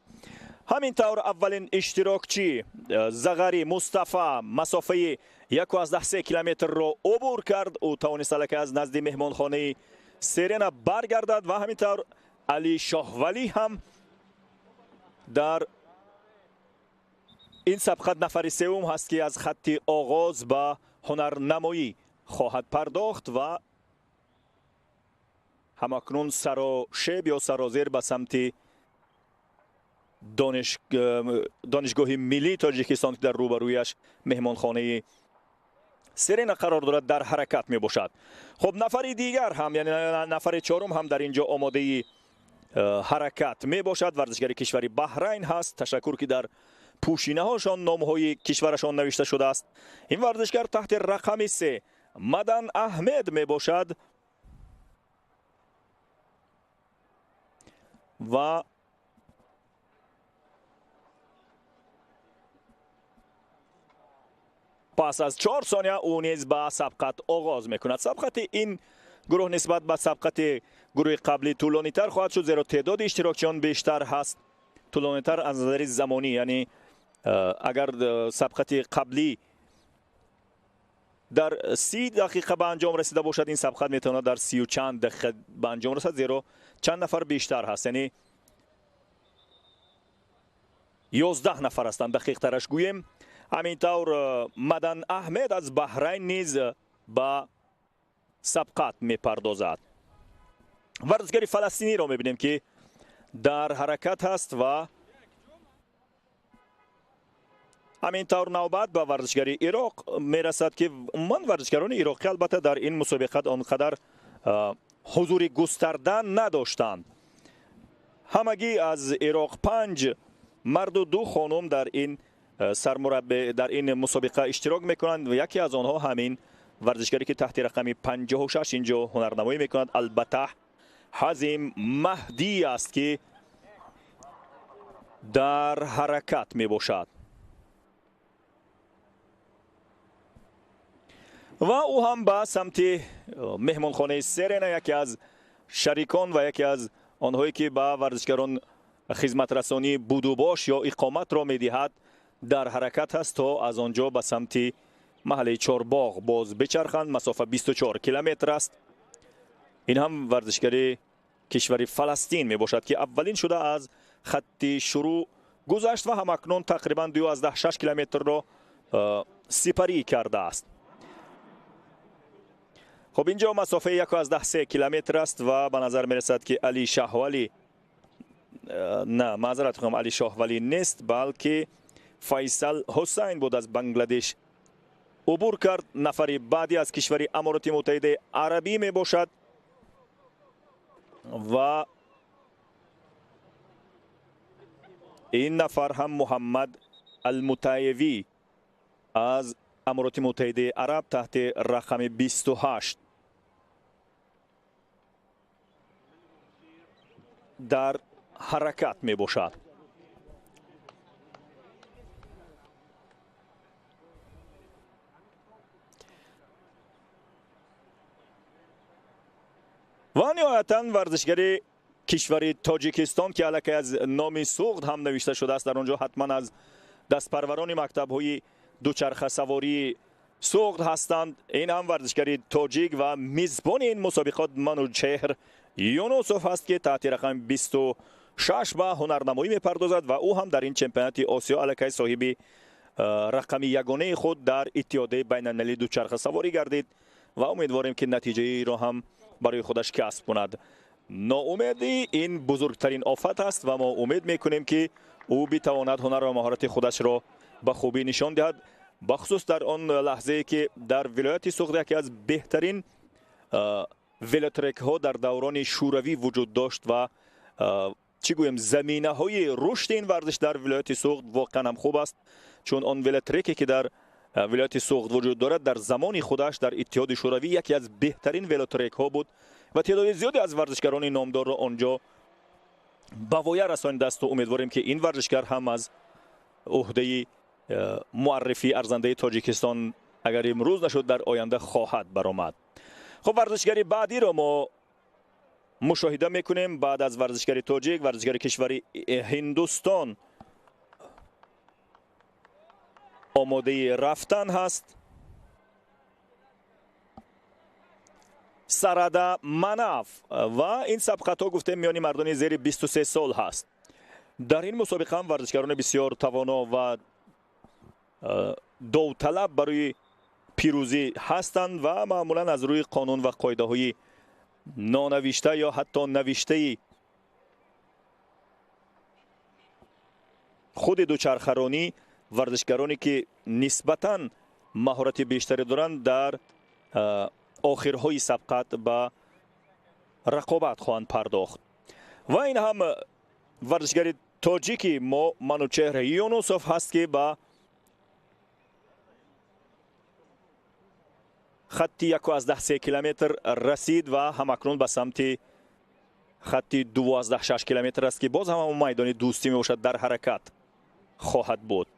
Ҳамин тавр аввалин иштирокчӣ Зағари Мустафа масофаи 1,3 километрро убур кард. Ӯ тавонист аллакай аз назди меҳмонхонаи Серена баргардад ва ҳамин тавр Али Шоҳвалӣ ҳам дар ин сабқат нафари севум ҳаст ки аз хатти оғоз ба ҳунарнамоӣ хоҳад пардохт ва ҳамакнун сарошеб ё сарозер ба самти донишгоҳи миллии Тоҷикистон ки дар рӯбарӯяш меҳмонхонаи Серена қарор дорад дар ҳаракат мебошад. Хуб, нафари дигар ҳам, яъне нафари чорум ҳам дар инҷо омодаи ҳаракат мебошад. Варзишгари кишвари Баҳрайн ҳаст. Ташаккур ки дар пӯшинаҳошон номҳои кишварашон навишта шудааст. Ин варзишгар таҳти рақами 3 Мадан Аҳмед мебошад ва пас аз 4 сония ӯ низ ба сабқат оғоз мекунад. Сабқати ин гурӯҳ нисбат ба сабқати гурӯҳи қаблӣ тӯлонитар хоҳад шуд, зеро теъдоди иштирокчиён бештар ҳаст. Тӯлонитар аз назари замонӣ, яъне агар сабқати қаблӣ дар 30 дақиқа ба анҷом расида бошад, ин сабқат метавонад дар 30 чанд дақиқа ба анҷом расад, зеро чанд нафар бештар ҳаст, яъне 11 нафар ҳастанд, дақиқтараш гӯем. Ҳамин тавр Мадан Аҳмед аз Баҳрайн низ ба сабқат мепардозад. Варзишгари фаластиниро мебинем ки дар ҳаракат ҳаст ва Ҳамин тавр навбат ба варзишгари Ироқ мерасад, ки умуман варзишгарони ироқӣ албатта дар ин мусобиқат он қадар ҳузури густарда надоштанд. Ҳамагӣ аз Ироқ 5 марду 2 хонум дар ин сармураббӣ дар ин мусобиқа иштирок мекунанд ва яке аз онҳо ҳамин варзишгаре ки таҳти рақами 56 инҷо ҳунарнамоӣ мекунад, албатта Ҳазим Маҳдӣ аст, ки дар ҳаракат мебошад ва ӯ ҳам ба самти меҳмонхонаи Серена, яке аз шарикон ва яке аз онҳое ки ба варзишгарон хизматрасонии будубош ё иқоматро медиҳад, дар ҳаракат ҳаст то аз он ҷо ба самти маҳаллаи Чорбоғ боз бичарханд. Масофа 24 километр аст. Ин ҳам варзишгари кишвари Фаластин мебошад, ки аввалин шуда аз хатти шурӯъ гузашт ва ҳамакнун тақрибан 2,6 километрро сипарӣ кардааст. Хуб, инҷо масофаи 1,3 километр аст ва ба назар мерасад, ки Али Шаҳвалӣ, на, маъзарат мехоҳам, Али Шоҳвалӣ нест, балки Файсал Ҳусайн буд, аз Бангладеш убур кард. Нафари баъдӣ аз кишвари Амороти Муттаҳидаи Арабӣ мебошад ва ин нафар ҳам Муҳаммад Алмутаевӣ аз Амороти Муттаҳидаи Араб таҳти рақами 28 дар ҳаракат мебошад. Ва ниҳоятан варзишгари кишвари Тоҷикистон, ки аллакай аз номи Суғд ҳам навишта шудааст, дар он ҷо ҳатман аз дастпарварони мактабҳои дучархасавории Суғд ҳастанд. Ин ҳам варзишгари тоҷик ва мизбони ин мусобиқот Манучеҳр Юнусов ҳаст, ки таҳти рақами 26 ба ҳунарнамоӣ мепардозад ва ӯ ҳам дар ин чемпионати Осиё аллакай соҳиби рақами ягонаи худ дар иттиҳодияи байналмилалии дучархасаворӣ гардид ва умедворем, ки натиҷаиро ҳам барои худаш касб кунад. Ноумедӣ ин бузургтарин офат аст ва мо умед мекунем, ки ӯ битавонад ҳунар ва маҳорати худашро ба хубӣ нишон диҳад, бахусус дар он лаҳзае ки дар вилояти Суғд яке аз беҳтарин велотрекҳо дар даврони шӯравӣ вуҷуд дошт ва чӣ гӯем, заминаҳои рушди ин варзиш дар вилояти Суғд воқеан ҳам хуб аст, чун он велотреке ки дар вилояти Суғд вуҷуд дорад, дар замони худаш дар Иттиҳоди Шӯравӣ яке аз беҳтарин велотрекҳо буд ва теъдоди зиёде аз варзишгарони номдорро он ҷо ба воя расонидааст. Умедворем, ки ин варзишгар ҳам аз ӯҳдаи муаррифии арзандаи Тоҷикистон агар имрӯз нашуд, дар оянда хоҳад баромад. Хуб, варзишгари баъдиро мо мушоҳида мекунем. Баъд аз варзишгари тоҷик, варзишгари кишвари Ҳиндустон омодаи рафтан ҳаст. Сарада Манаф ва ин сабқатҳо гуфтем миёни мардони зери 23 сол ҳаст. Дар ин мусобиқа ҳам варзишгарони бисёр тавоно ва довталаб барои пирӯзӣ ҳастанд ва маъмулан аз рӯи қонун ва қоидаҳои нонавишта ё ҳатто навиштаи худи дучархаронӣ варзишгароне ки нисбатан маҳорати бештаре доранд дар охирҳои сабқат ба рақобат хоҳанд пардохт. Ва ин ҳам варзишгари тоҷики мо Манучеҳр Юнусов ҳаст, ки ба хатти 1,3 километр расид ва ҳамакнун ба самти хатти 2,6 километр аст, ки боз ҳам майдони дӯстӣ мебошад, дар ҳаракат хоҳад буд.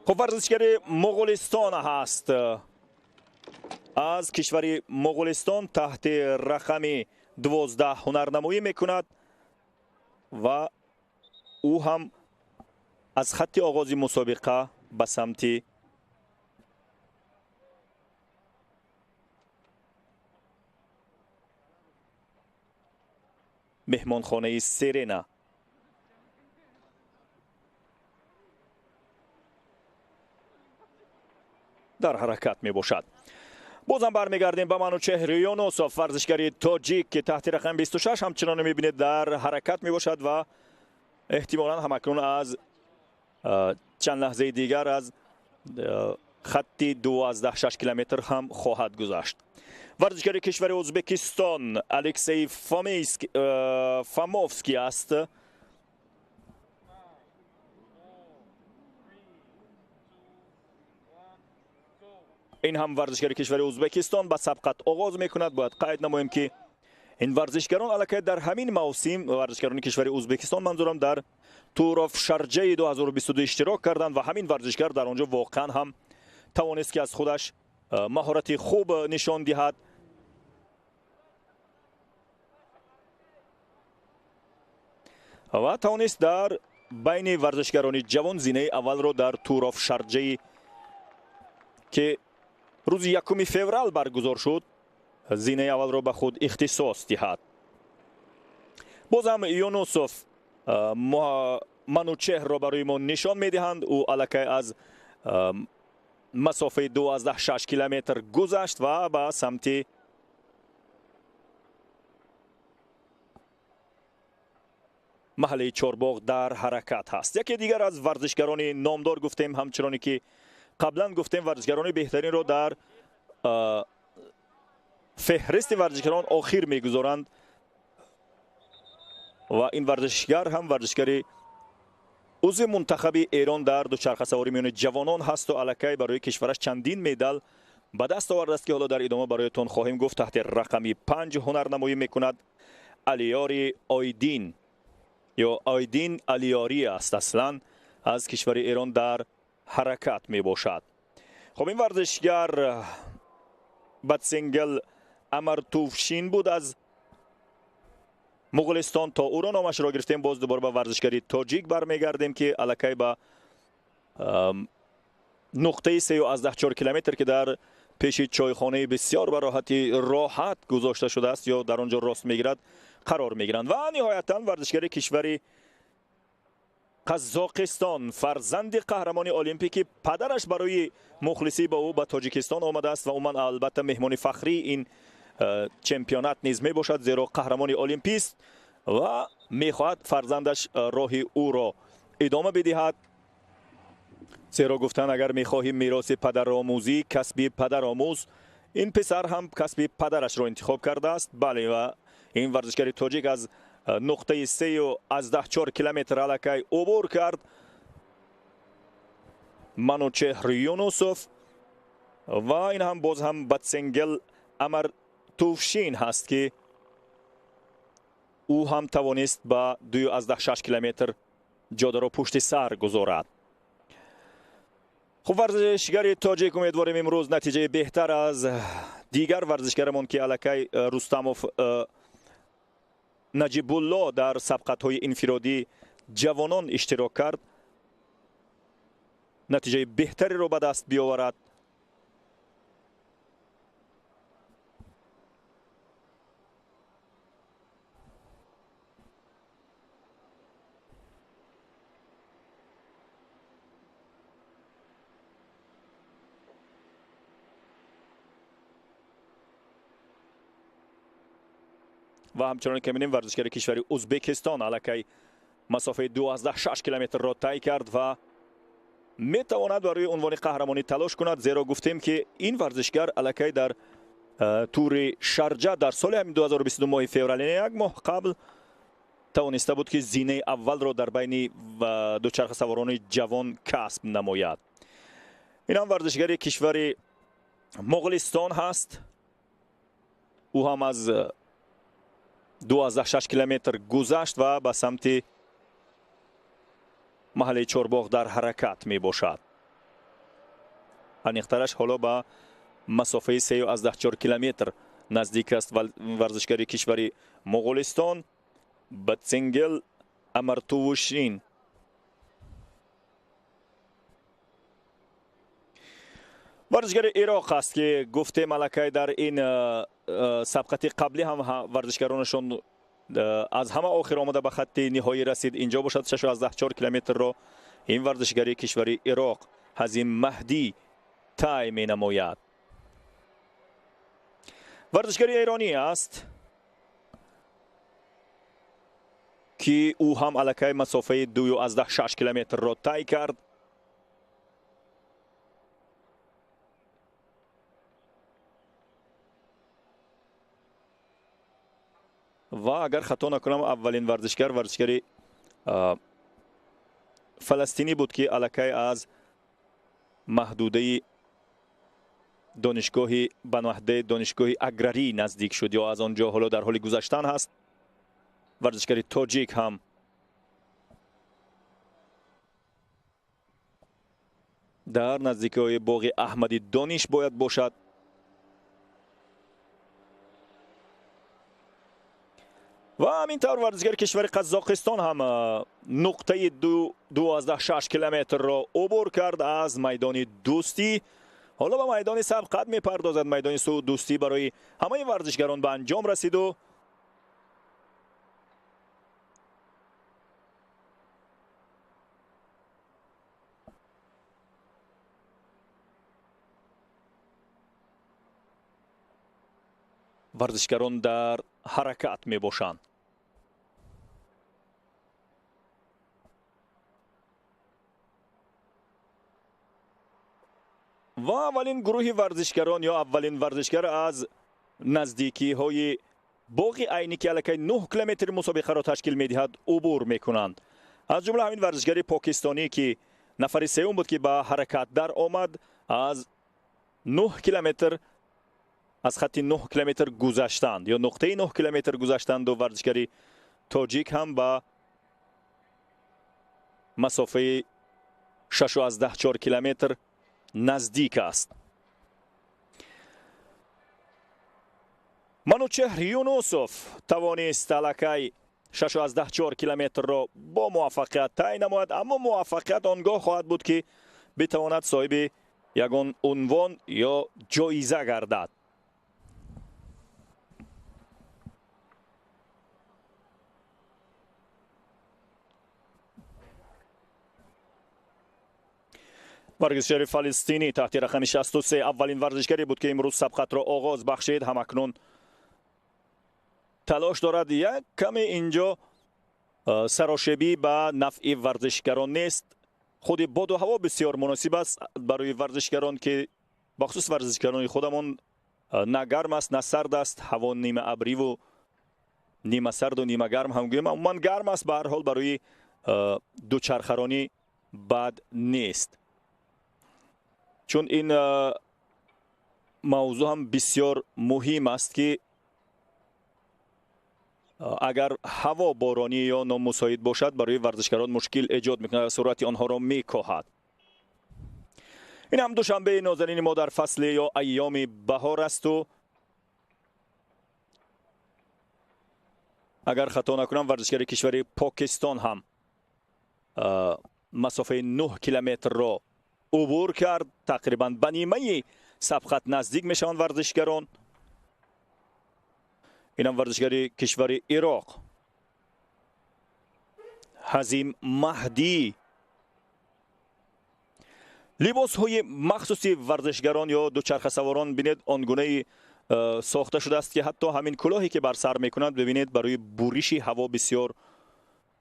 Хуб, варзишгари Моғулистон ҳаст. Аз кишвари Моғулистон таҳти рақами 12 ҳунарнамоӣ мекунад ва ӯ ҳам аз хатти оғози мусобиқа ба самти меҳмонхонаи Серена дар ҳаракат мебошад. Бозам бармегардем ба Манучеҳр Юнусов, варзишгари тоҷик, ки таҳти рақами 26 ҳамчунон мебинед дар ҳаракат мебошад ва Эҳтимолан ҳамакнун аз чанд лаҳзаи дигар аз хатти 2,6 километр ҳам хоҳад гузашт. Варзишгари кишвари Ӯзбекистон Алексей Фомовский аст. Ин ҳам варзишгари кишвари Ӯзбекистон ба сабқат оғоз мекунад. Бояд қайд намоем, ки ин варзишгарон аллакай дар ҳамин мавсим, варзишгарони кишвари Ӯзбекистон манзурам, дар Tour of Sharjah 2022 иштирок карданд ва ҳамин варзишгар дар он ҷо воқеан ҳам тавонист, ки аз худаш маҳорати хуб нишон диҳад. Ва тавонист дар байни варзишгарони ҷавон зинаи аввалро дар Tour of Sharjah, ки рӯзи 1 феврал баргузор шуд, зинаи аввалро ба худ ихтисос диҳад. Бозам Юнусов Манучеҳрро барои мо нишон медиҳанд. Ӯ аллакай аз масофаи 2,6 километр гузашт ва ба самти маҳаллаи Чорбоғ дар ҳаракат ҳаст. Яке дигар аз варзишгарони номдор гуфтем, ҳамчуноне ки қаблан гуфтем, варзишгарони беҳтаринро дар феҳристи варзишгарон охир мегузоранд ва ин варзишгар ҳам варзишгари узви мунтахаби Эрон дар дучархасаворӣ миёни ҷавонон ҳасту аллакай барои кишвараш чандин медал ба даст овардааст, ки ҳоло дар идома бароятон хоҳем гуфт. Таҳти рақами 5 ҳунарнамоӣ мекунад Алиёри Ойдин ё Ойдин Алиёрӣ аст, аслан аз кишвари Эрон дар ҳаракат мебошад. Хоб, ин варзишгар Батсенгел Амартувшин буд аз Муғулистон. То ӯро номашро гирифтем, боз дубора ба варзишгари тоҷик бармегардем, ки аллакай ба нуқтаи 3,4 километр, ки дар пеши чойхонаи бисёр ба роҳати роҳат гузошта шудааст ё дар он ҷо рост мегирад, қарор мегиранд. Ва ниҳоятан варзишгари кишвари Қазоқистон, фарзанди қаҳрамони олимпӣ, ки падараш барои мухлисӣ ба ӯ ба Тоҷикистон омадааст ва умуман албатта меҳмони фахрии ин чемпионат низ мебошад, зеро қаҳрамони олимпист ва мехоҳад фарзандаш роҳи ӯро идома бидиҳад. Зеро гуфтан, агар мехоҳӣ мероси падаромӯзӣ, касби падаромӯз, ин писар ҳам касби падарашро интихоб кардааст. Бале, ва ин варзишгари тоҷик аз нуқтаи 3,4 километр аллакай убур кард. Манучеҳр Юнусов ва ин ҳам боз ҳам Батсенгел Амартувшин ҳаст, ки ӯ ҳам тавонист ба 2,6 километр ҷодаро пушти сар гузорад. Хуб, варзишгари тоҷик умедворем имрӯз натиҷаи беҳтар аз дигар варзишгарамон, ки аллакай Рустамов Наҷибулло дар сабқатҳои инфиродӣ ҷавонон иштирок кард, натиҷаи беҳтареро ба даст биёварад. Ва ҳамчунон ки мебинем, варзишгари кишвари Ӯзбекистон аллакай масофаи 2,6 километрро тай кард ва метавонад барои унвони қаҳрамонӣ талош кунад, зеро гуфтем, ки ин варзишгар аллакай дар тури Шарҷа дар соли ҳамин 2022 моҳи феврал, яъне як моҳ қабл, тавониста буд, ки зинаи аввалро дар байни дучархасаворони ҷавон касб намояд. Ин ҳам варзишгари кишвари Моғулистон ҳаст. Ӯ ҳам аз 2,6 километр гузашт ва ба самти маҳаллаи Чорбоғ дар ҳаракат мебошад. Аниқтараш ҳоло ба масофаи 3,4 километр наздик аст варзишгари кишвари Моғулистон Батсенгел Амартувшин. Варзишгари Ироқ аст, ки гуфтем аллакай дар ин сабқати қаблӣ ҳам варзишгаронашон аз ҳама охир омада ба хатти ниҳоӣ расид. Инҷо бошад 6,4 километрро ин варзишгари кишвари Ироқ Ҳазим Маҳдӣ тай менамояд. Варзишгари эронӣ аст, Ки ӯ ҳам аллакай масофаи 2,6 километрро тай кард. Ва агар хато накунам, аввалин варзишгар варзишгари фаластинӣ буд, ки аллакай аз маҳдудаи донишгоҳи ба маҳдудаи донишгоҳи аграрӣ наздик шуд ё аз он ҷо ҳоло дар ҳоли гузаштан ҳаст. Варзишгари тоҷик ҳам дар наздикиҳои боғи Аҳмади Дониш бояд бошад. Ва ҳамин тавр варзишгари кишвари Қазоқистон ҳам нуқтаи 2,6 километрро убур кард аз майдони Дӯстӣ. Ҳоло ба майдони сабқат мепардозад. Майдони Дӯстӣ барои ҳамаи варзишгарон ба анҷом расиду варзишгарон дар ҳаракат мебошанд. Ва аввалин гурӯҳи варзишгарон ё аввалин варзишгар аз наздикиҳои боғи Айнӣ, ки аллакай 9 километри мусобиқаро ташкил медиҳад, убур мекунанд. Аз ҷумла ҳамин варзишгари покистонӣ, ки нафари сеюм буд, ки ба ҳаракат дар омад, аз 9 километр аз хатти 9 километр гузаштанд ё нуқтаи 9 километр гузаштанду варзишгари тоҷик ҳам ба масофаи 6,4 километр наздик аст. Манучеҳр Юнусов тавонист аллакай 6,4 километрро бо муваффақият тай намояд, аммо муваффақият он гоҳ хоҳад буд, ки битавонад соҳиби ягон унвон ё ҷоиза гардад. Варзишгари фаластинӣ таҳти рақами 63 аввалин варзишгаре буд, ки имрӯз сабқатро оғоз бахшид. Ҳамакнун талош дорад. Як каме инҷо сарошебӣ ба нафъи варзишгарон нест. Худи боду ҳаво бисёр муносиб аст барои варзишгарон, ки бахусус варзишгарони худамон на гарм аст, на сард аст. Ҳаво нимаабриву нимасарду нимагарм ҳам гӯем, умуман гарм аст. Ба ҳар ҳол барои дучархаронӣ бад нест, чун ин мавзӯъ ҳам бисёр муҳим аст, ки агар ҳаво боронӣ ё номусоид бошад, барои варзишгарон мушкил эҷод мекунад ва суръати онҳоро мекоҳад. Ин ҳам Душанбеи нозанини мо дар фасли ё айёми баҳор асту агар хато накунам, варзишгари кишвари Покистон ҳам масофаи 9 километрро убур кард. Тақрибан ба нимаи сабқат наздик мешаванд варзишгарон. Инам варзишгари кишвари Ироқ Ҳазим Маҳдӣ. Либосҳои махсуси варзишгарон ё дучархасаворон бинед, он гунаи сохта шудааст, ки ҳатто ҳамин кулоҳе ки бар сар мекунанд, бибинед, барои буриши ҳаво бисёр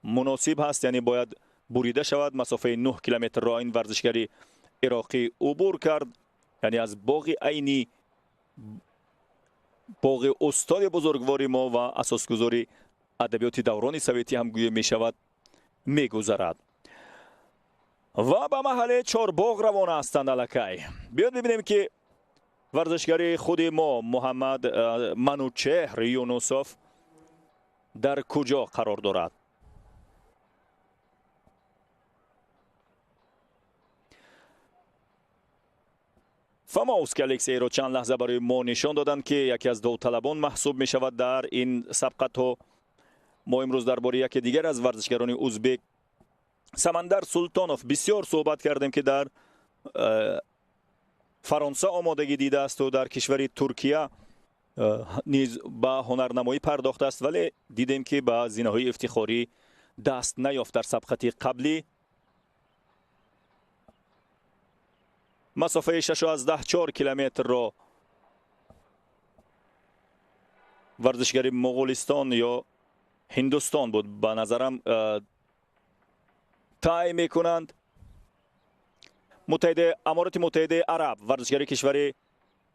муносиб ҳаст, яъне бояд бурида шавад. Масофаи 9 километрро ин варзишгари ироқӣ убур кард, яъне аз боғи Айнӣ, боғи устоди бузургвори мо ва асосгузори адабиёти даврони советӣ ҳам гӯя мешавад, мегузарад ва ба маҳаллаи Чорбоғ равона ҳастанд аллакай. Биёд бибинем, ки варзишгари худи мо Муҳаммад Манучеҳр Юнусов дар куҷо қарор дорад. Фомовский Алексейро чанд лаҳза барои мо нишон доданд, ки яке аз довталабон маҳсуб мешавад дар ин сабқатҳо. Мо имрӯз дар бораи яке дигар аз варзишгарони узбек Самандар Султонов бисёр суҳбат кардем, ки дар Фаронса омодагӣ дидаасту дар кишвари Туркия низ ба ҳунарнамоӣ пардохтааст, вале дидем, ки ба зинаҳои ифтихорӣ даст наёфт дар сабқати қаблӣ. Масофаи 6,4 километрро варзишгари Моғулистон ё Ҳиндустон буд ба назарам тай мекунанд. Амороти Муттаҳидаи Араб, варзишгари кишвари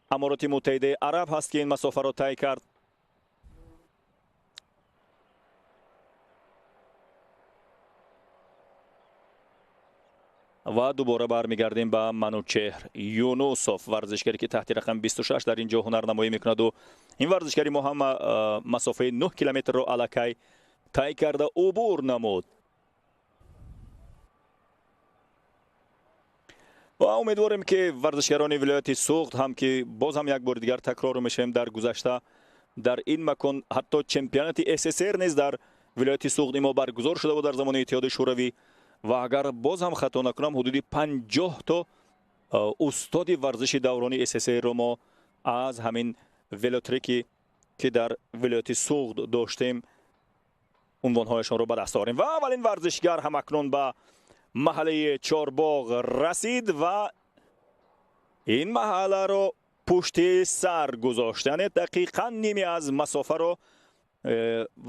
Амороти Муттаҳидаи Араб ҳаст, ки ин масофаро тай кард. Ва дубора бармегардем ба Манучеҳр Юнусов, варзишгаре ки таҳти рақами 26 дар ин ҷо ҳунарнамоӣ мекунаду ин варзишгари мо ҳам масофаи 9 километрро аллакай тай карда убур намуд. Ва умедворем, ки варзишгарони вилояти Суғд ҳам, ки боз ҳам як бори дигар такрор мешавем, дар гузашта дар ин макон ҳатто чемпионати СССР низ дар вилояти Суғди мо баргузор шуда буд дар замони Иттиҳоди Шӯравӣ. Ва агар боз ҳам хато накунам, ҳудуди 50 то устоди варзиши даврони СССР-ро мо аз ҳамин велотреки, ки дар вилояти Суғд доштем, унвонҳояшонро ба даст орем. Ва аввалин варзишгар ҳам акнун ба маҳаллаи Чорбоғ расид ва ин маҳалларо пушти сар гузошт. Яъне дақиқан ними аз масофаро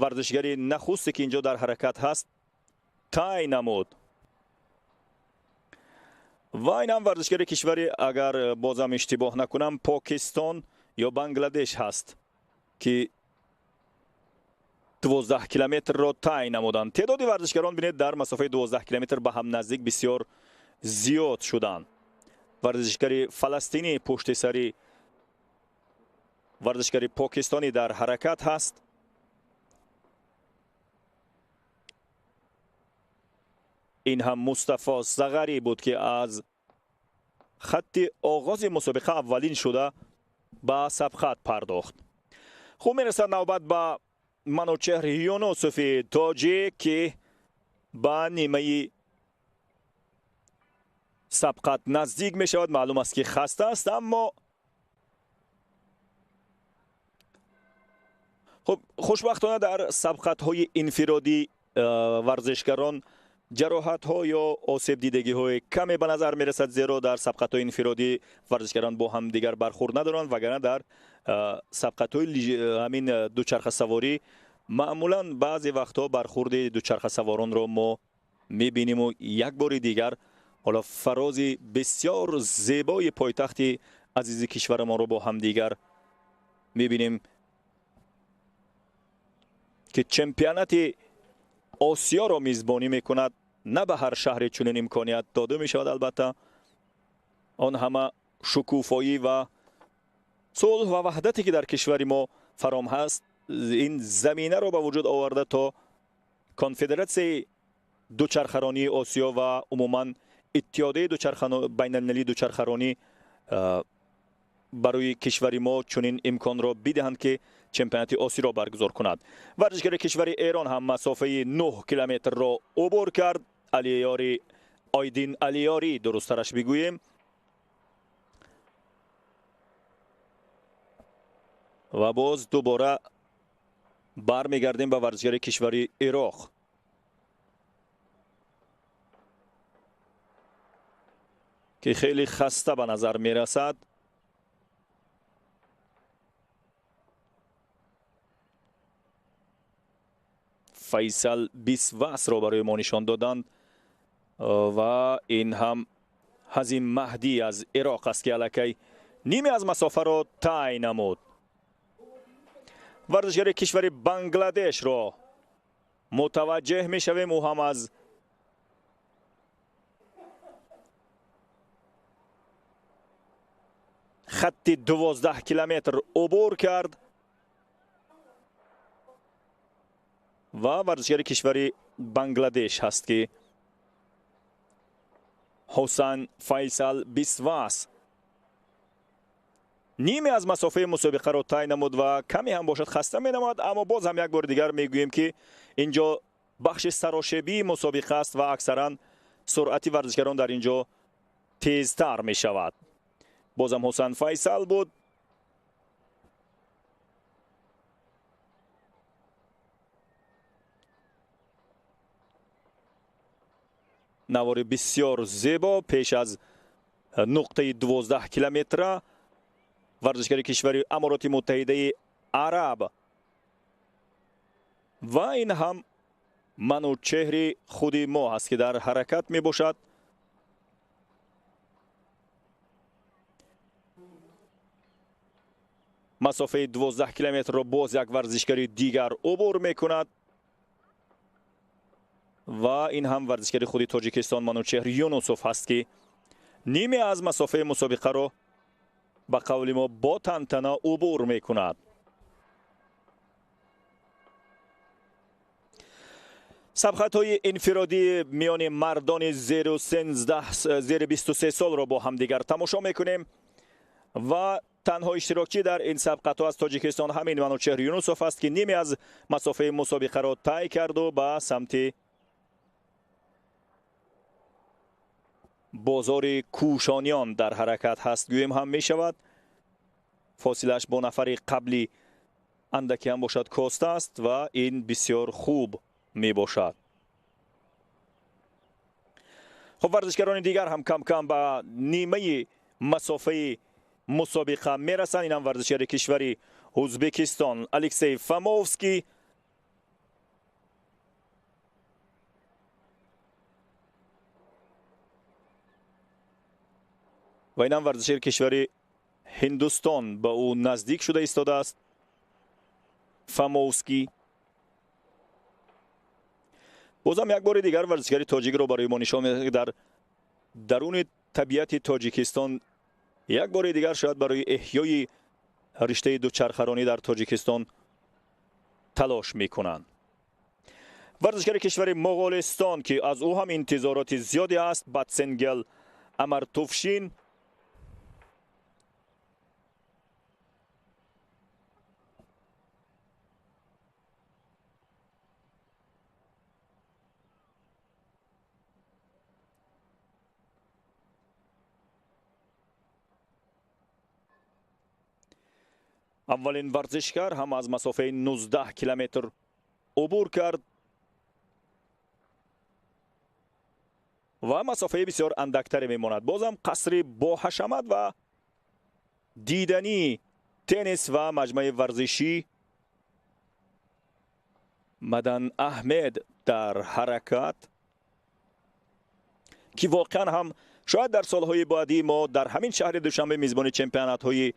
варзишгари нахусте, ки инҷо дар ҳаракат ҳаст, тай намуд. Ва ин ҳам варзишгари кишвари, агар бозам иштибоҳ накунам, Покистон ё Бангладеш ҳаст, ки 12 километрро тай намуданд. Теъдоди варзишгарон, бинед, дар масофаи 12 километр ба ҳам наздик бисёр зиёд шуданд. Варзишгари фаластинӣ пушти сари варзишгари покистонӣ дар ҳаракат ҳаст. Ин ҳам Мустафо Зағарӣ буд, ки аз хатти оғози мусобиқа аввалин шуда ба сабқат пардохт. Хуб, мерасад навбат ба Манучеҳр Юнусофи тоҷик, ки ба нимаи сабқат наздик мешавад. Маълум аст, ки хаста аст, аммо хуб, хушбахтона дар сабқатҳои инфиродӣ варзишгарон ҷароҳатҳо ё осебдидагиҳои каме ба назар мерасад, зеро дар сабқатҳои инфиродӣ варзишгарон бо ҳамдигар бархӯрд надоранд, вагарна дар сабқатҳои ҳамин дучархасаворӣ маъмулан баъзе вақтҳо бархӯрди дучархасаворонро мо мебиниму як бори дигар ҳоло фарози бисёр зебои пойтахти азизи кишварамонро бо ҳамдигар мебинем, ки чемпионати Осиёро мизбонӣ мекунад. На ба ҳар шаҳре чунин имконият дода мешавад. Албатта, он ҳама шукуфоӣ ва сулҳ ва ваҳдате, ки дар кишвари мо фаром ҳаст, ин заминаро ба вуҷуд оварда, то конфедератсияи дучархаронии Осиё ва умуман иттиҳодияи байналмилалии дучархаронӣ барои кишвари мо чунин имконро бидиҳанд, ки чемпионати Осиёро баргузор кунад. Варзишгари кишвари Эрон ҳам масофаи 9 километрро убур кард. Алиёри, Ойдин Алиёрӣ дурусттараш бигӯем. Ва боз дубора бармегардем ба варзишгари кишвари Ироқ, ки хеле хаста ба назар мерасад. Файсал Бисвасро барои мо нишон доданд ва ин ҳам Ҳазим Маҳдӣ аз Ироқ аст, ки аллакай ниме аз масофаро тай намуд. Варзишгари кишвари Бангладешро мутаваҷҷеҳ мешавем. Ӯ ҳам аз хатти 12 километр убур кард ва варзишгари кишвари Бангладеш ҳаст, ки Ҳусан Файсал Бисвас ниме аз масофаи мусобиқаро тай намуд ва каме ҳам бошад хаста менамояд. Аммо боз ҳам як бори дигар мегӯем, ки инҷо бахши сарошебии мусобиқа аст ва аксаран суръати варзишгарон дар инҷо тезтар мешавад. Бозам Ҳусан Файсал буд. Навори бисёр зебо пеш аз нуқтаи 12 километра варзишгари кишвари Амороти Муттаҳидаи Араб Ва ин ҳам Манучеҳри худи мо аст, ки дар ҳаракат мебошад. Масофаи 12 километрро боз як варзишгари дигар убур мекунад ва ин ҳам варзишгари худи Тоҷикистон Манучеҳр Юнусов ҳаст, ки ниме аз масофаи мусобиқаро ба қавли мо бо тантана убур мекунад. Сабқатҳои инфиродӣ миёни мардони зеру 13 зери 23 солро бо ҳамдигар тамошо мекунем ва танҳо иштирокчӣ дар ин сабқатҳо аз Тоҷикистон ҳамин Манучеҳр Юнусов аст, ки ниме аз масофаи мусобиқаро тай карду ба самти бозори Кӯшониён дар ҳаракат ҳаст, гӯем ҳам мешавад. Фосилааш бо нафари қаблӣ андаке ҳам бошад коста аст ва ин бисёр хуб мебошад. Хуб, варзишгарони дигар ҳам кам-кам ба нимаи масофаи мусобиқа мерасанд. Инам варзишгари кишвари Ӯзбекистон Алексей Фомовский. Ва инам варзишгари кишвари Ҳиндустон ба ӯ наздик шуда истодааст, Фомовский. Бозам як бори дигар варзишгари тоҷикро барои мо нишон медиҳад, ки дар даруни табиати Тоҷикистон як бори дигар шояд барои эҳёи риштаи дучархаронӣ дар Тоҷикистон талош мекунанд. Варзишгари кишвари Моғолистон, ки аз ӯ ҳам интизороти зиёде аст, Батсенгел Амартувшин. Аввалин варзишгар ҳам аз масофаи 19 километр убур кард ва масофаи бисёр андактаре мемонад. Бозам қасри боҳашамат ва дидании теннис ва маҷмӯаи варзишӣ Мадан Аҳмед дар ҳаракат, ки воқеан ҳам шояд дар солҳои баъдӣ мо дар ҳамин шаҳри Душанбе мизбони чемпионатҳои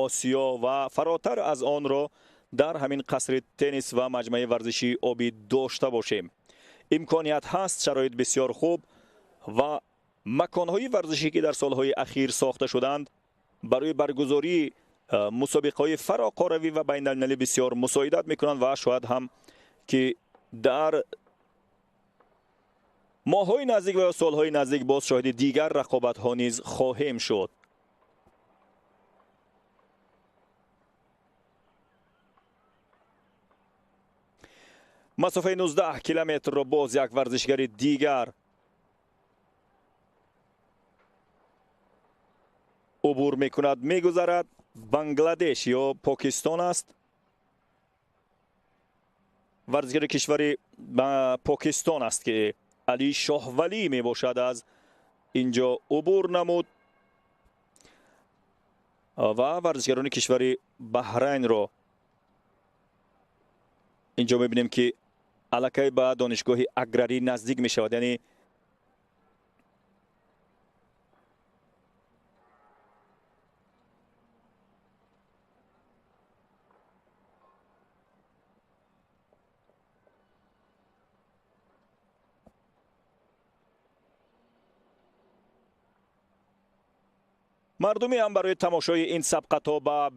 Осиё ва фаротар аз онро дар ҳамин қасри теннис ва маҷмӯаи варзишии обӣ дошта бошем. Имконият ҳаст, шароит бисёр хуб ва маконҳои варзишӣ, ки дар солҳои ахир сохта шуданд, барои баргузории мусобиқаҳои фароқоравӣ ва байналмилалӣ бисёр мусоидат мекунанд ва шояд ҳам ки дар моҳҳои наздик ва ё солҳои наздик боз шоҳиди дигар рақобатҳо низ хоҳем шуд. Масофаи 19 километрро боз як варзишгари дигар убур мекунад, мегузарад. Бангладеш ё Покистон аст. Варзишгари кишвари Покистон аст, ки Али Шоҳвалӣ мебошад, аз инҷо убур намуд ва варзишгарони кишвари Баҳрайнро инҷо мебинем, ки аллакай ба донишгоҳи аграрӣ наздик мешавад, яъне мардуме ҳам барои тамошои ин сабқатҳо ба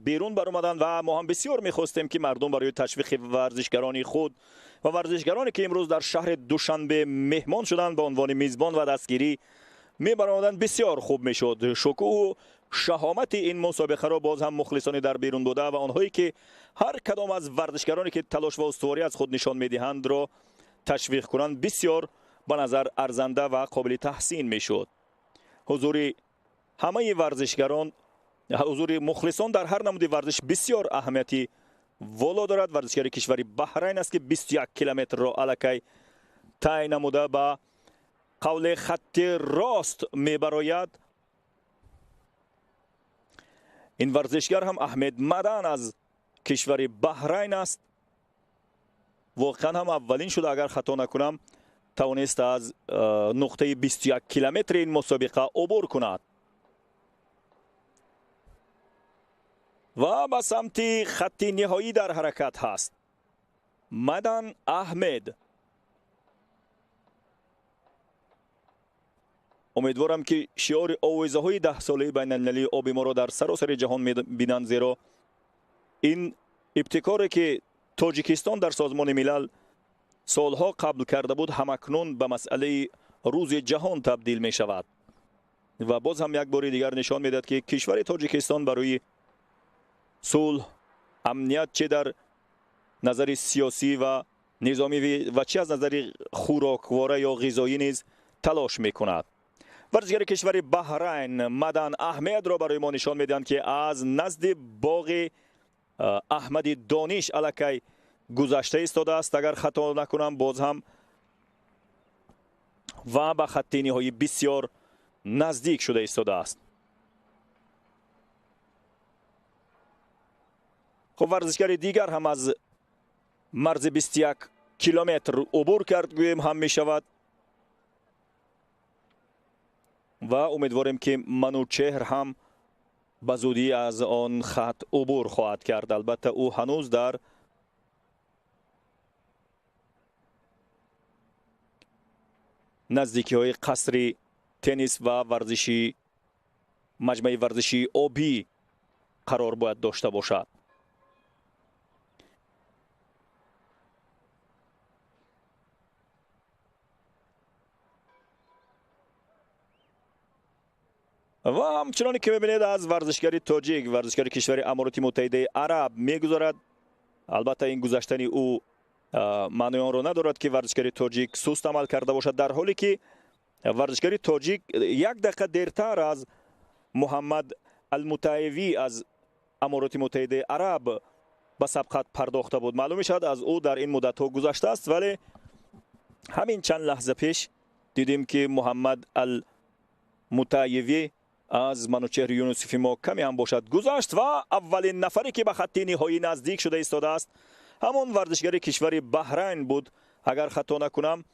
берун баромаданд ва мо ҳам бисёр мехостем, ки мардум барои ташвиқи варзишгарони худ ва варзишгароне, ки имрӯз дар шаҳри Душанбе меҳмон шуданд, ба унвони мизбон ва дастгирӣ мебаромаданд, бисёр хуб мешуд. Шукӯҳу шаҳомати ин мусобиқаро боз ҳам мухлисони дар берун буда ва онҳое, ки ҳар кадом аз варзишгароне, ки талош ва устуворӣ аз худ нишон медиҳандро ташвиқ кунанд, бисёр ба назар арзанда ва қобили таҳсин мешуд. Ҳузури ҳамаи варзишгарон, ҳузури мухлисон дар ҳар намуди варзиш бисёр аҳамияти воло дорад. Варзишгари кишвари Баҳрайн аст, ки 21 километрро аллакай тай намуда ба қавли хатти рост мебарояд. Ин варзишгар ҳам Аҳмед Мадан аз кишвари Баҳрайн аст. Воқеан ҳам аввалин шуда, агар хато накунам, тавонист аз нуқтаи 21 километри ин мусобиқа убур кунад ва ба самти хатти ниҳоӣ дар ҳаракат ҳаст. Мадан Аҳмед. Умедворам, ки шиори овезаҳои 10-солаи байналмилалии оби моро дар саросари ҷаҳон мебинанд, зеро ин ибтикоре, ки Тоҷикистон дар Созмони Милал солҳо қабл карда буд, ҳамакнун ба масъалаи рӯзи ҷаҳон табдил мешавад ва боз ҳам як бори дигар нишон медиҳад, ки кишвари Тоҷикистон барои сулҳ, амният, чӣ дар назари сиёсӣ ва низомӣ ва чӣ аз назари хӯроквора ё ғизоӣ низ талош мекунад. Варзишгари кишвари Баҳрайн Мадан Аҳмедро барои мо нишон медиҳанд, ки аз назди боғи Аҳмади Дониш аллакай гузашта истодааст, агар хато накунам, боз ҳам ва ба хатти ниҳоӣ бисёр наздик шуда истодааст. Хуб, варзишгари дигар ҳам аз марзи 21 километр убур кард, гӯем ҳам мешавад, ва умедворем, ки Манучеҳр ҳам ба зудӣ аз он хат убур хоҳад кард. Албатта, ӯ ҳанӯз дар наздикиҳои қасри теннис ва варзиши маҷмӯаи варзишии обӣ қарор бояд дошта бошад. Ва ҳамчуноне ки мебинед, аз варзишгари тоҷик варзишгари кишвари Амороти Муттаҳидаи Араб мегузарад. Албатта, ин гузаштани ӯ маънои онро надорад, ки варзишгари тоҷик суст амал карда бошад, дар ҳоле ки варзишгари тоҷик як дақиқа дертар аз Муҳаммад Алмутаевӣ аз Амороти Муттаҳидаи Араб ба сабқат пардохта буд. Маълум мешавад, аз ӯ дар ин муддатҳо гузаштааст, вале ҳамин чанд лаҳза пеш дидем, ки Муҳаммад Алмутаевӣ аз Манучеҳри Юнусофи мо каме ҳам бошад гузашт ва аввалин нафаре, ки ба хатти ниҳоӣ наздик шуда истодааст, ҳамон варзишгари кишвари Баҳрайн буд, агар хато накунам.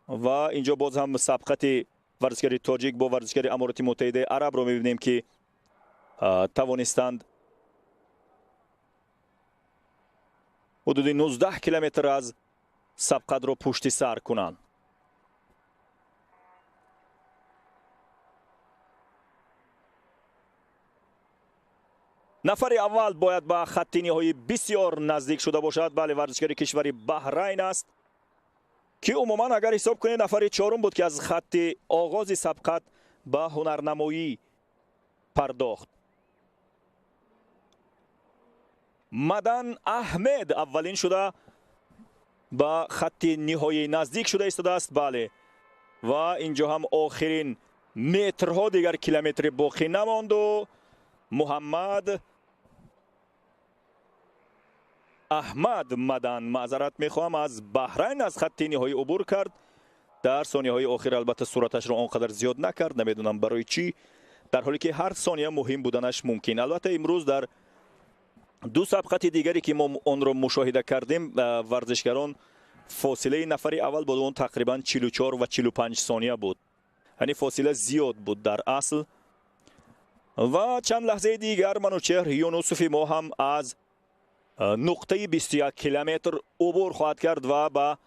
Ва инҷо боз ҳам сабқати варзишгари тоҷик бо варзишгари Амороти Муттаҳидаи Арабро мебинем, ки тавонистанд ҳудуди 19 километр аз сабқатро пушти сар кунанд. Нафари аввал бояд ба хатти ниҳоӣ бисёр наздик шуда бошад. Бале, варзишгари кишвари Баҳрайн аст, ки умуман агар ҳисоб кунед, нафари чорум буд, ки аз хатти оғози сабқат ба ҳунарнамоӣ пардохт. Мадан Аҳмед аввалин шуда ба хатти ниҳоӣ наздик шуда истодааст. Бале, ва инҷо ҳам охирин метрҳо, дигар километри боқӣ намонду Муҳаммад Аҳмад Мадан, маъзарат мехоҳам, аз Баҳрайн аз хатти ниҳоӣ убур кард. Дар сонияҳои охир албатта сураташро он қадар зиёд накард, намедонам барои чӣ, дар ҳоле ки ҳар сония муҳим буданаш мумкин. Албатта, имрӯз дар ду сабқати дигаре, ки мо онро мушоҳида кардем, варзишгарон фосилаи нафари аввал бо он тақрибан 44 ва 45 сония буд, яъне фосила зиёд буд дар асл. Ва чанд лаҳзаи дигар Манучеҳр Юнусофи мо ҳам аз нуқтаи 21 километр убур хоҳад кард ва ба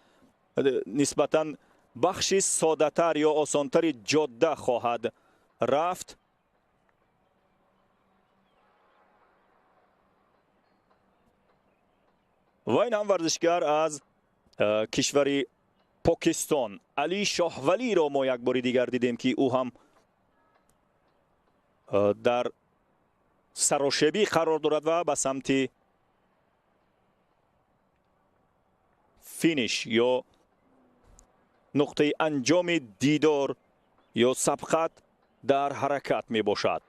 нисбатан бахши соддатар ё осонтари ҷодда хоҳад рафт. Ва ин ҳам варзишгар аз кишвари Покистон Али Шоҳвалиро мо як бори дигар дидем, ки ӯ ҳам дар сарошебӣ қарор дорад ва ба самти финиш ё нуқтаи анҷоми дидор ё сабқат дар ҳаракат мебошад.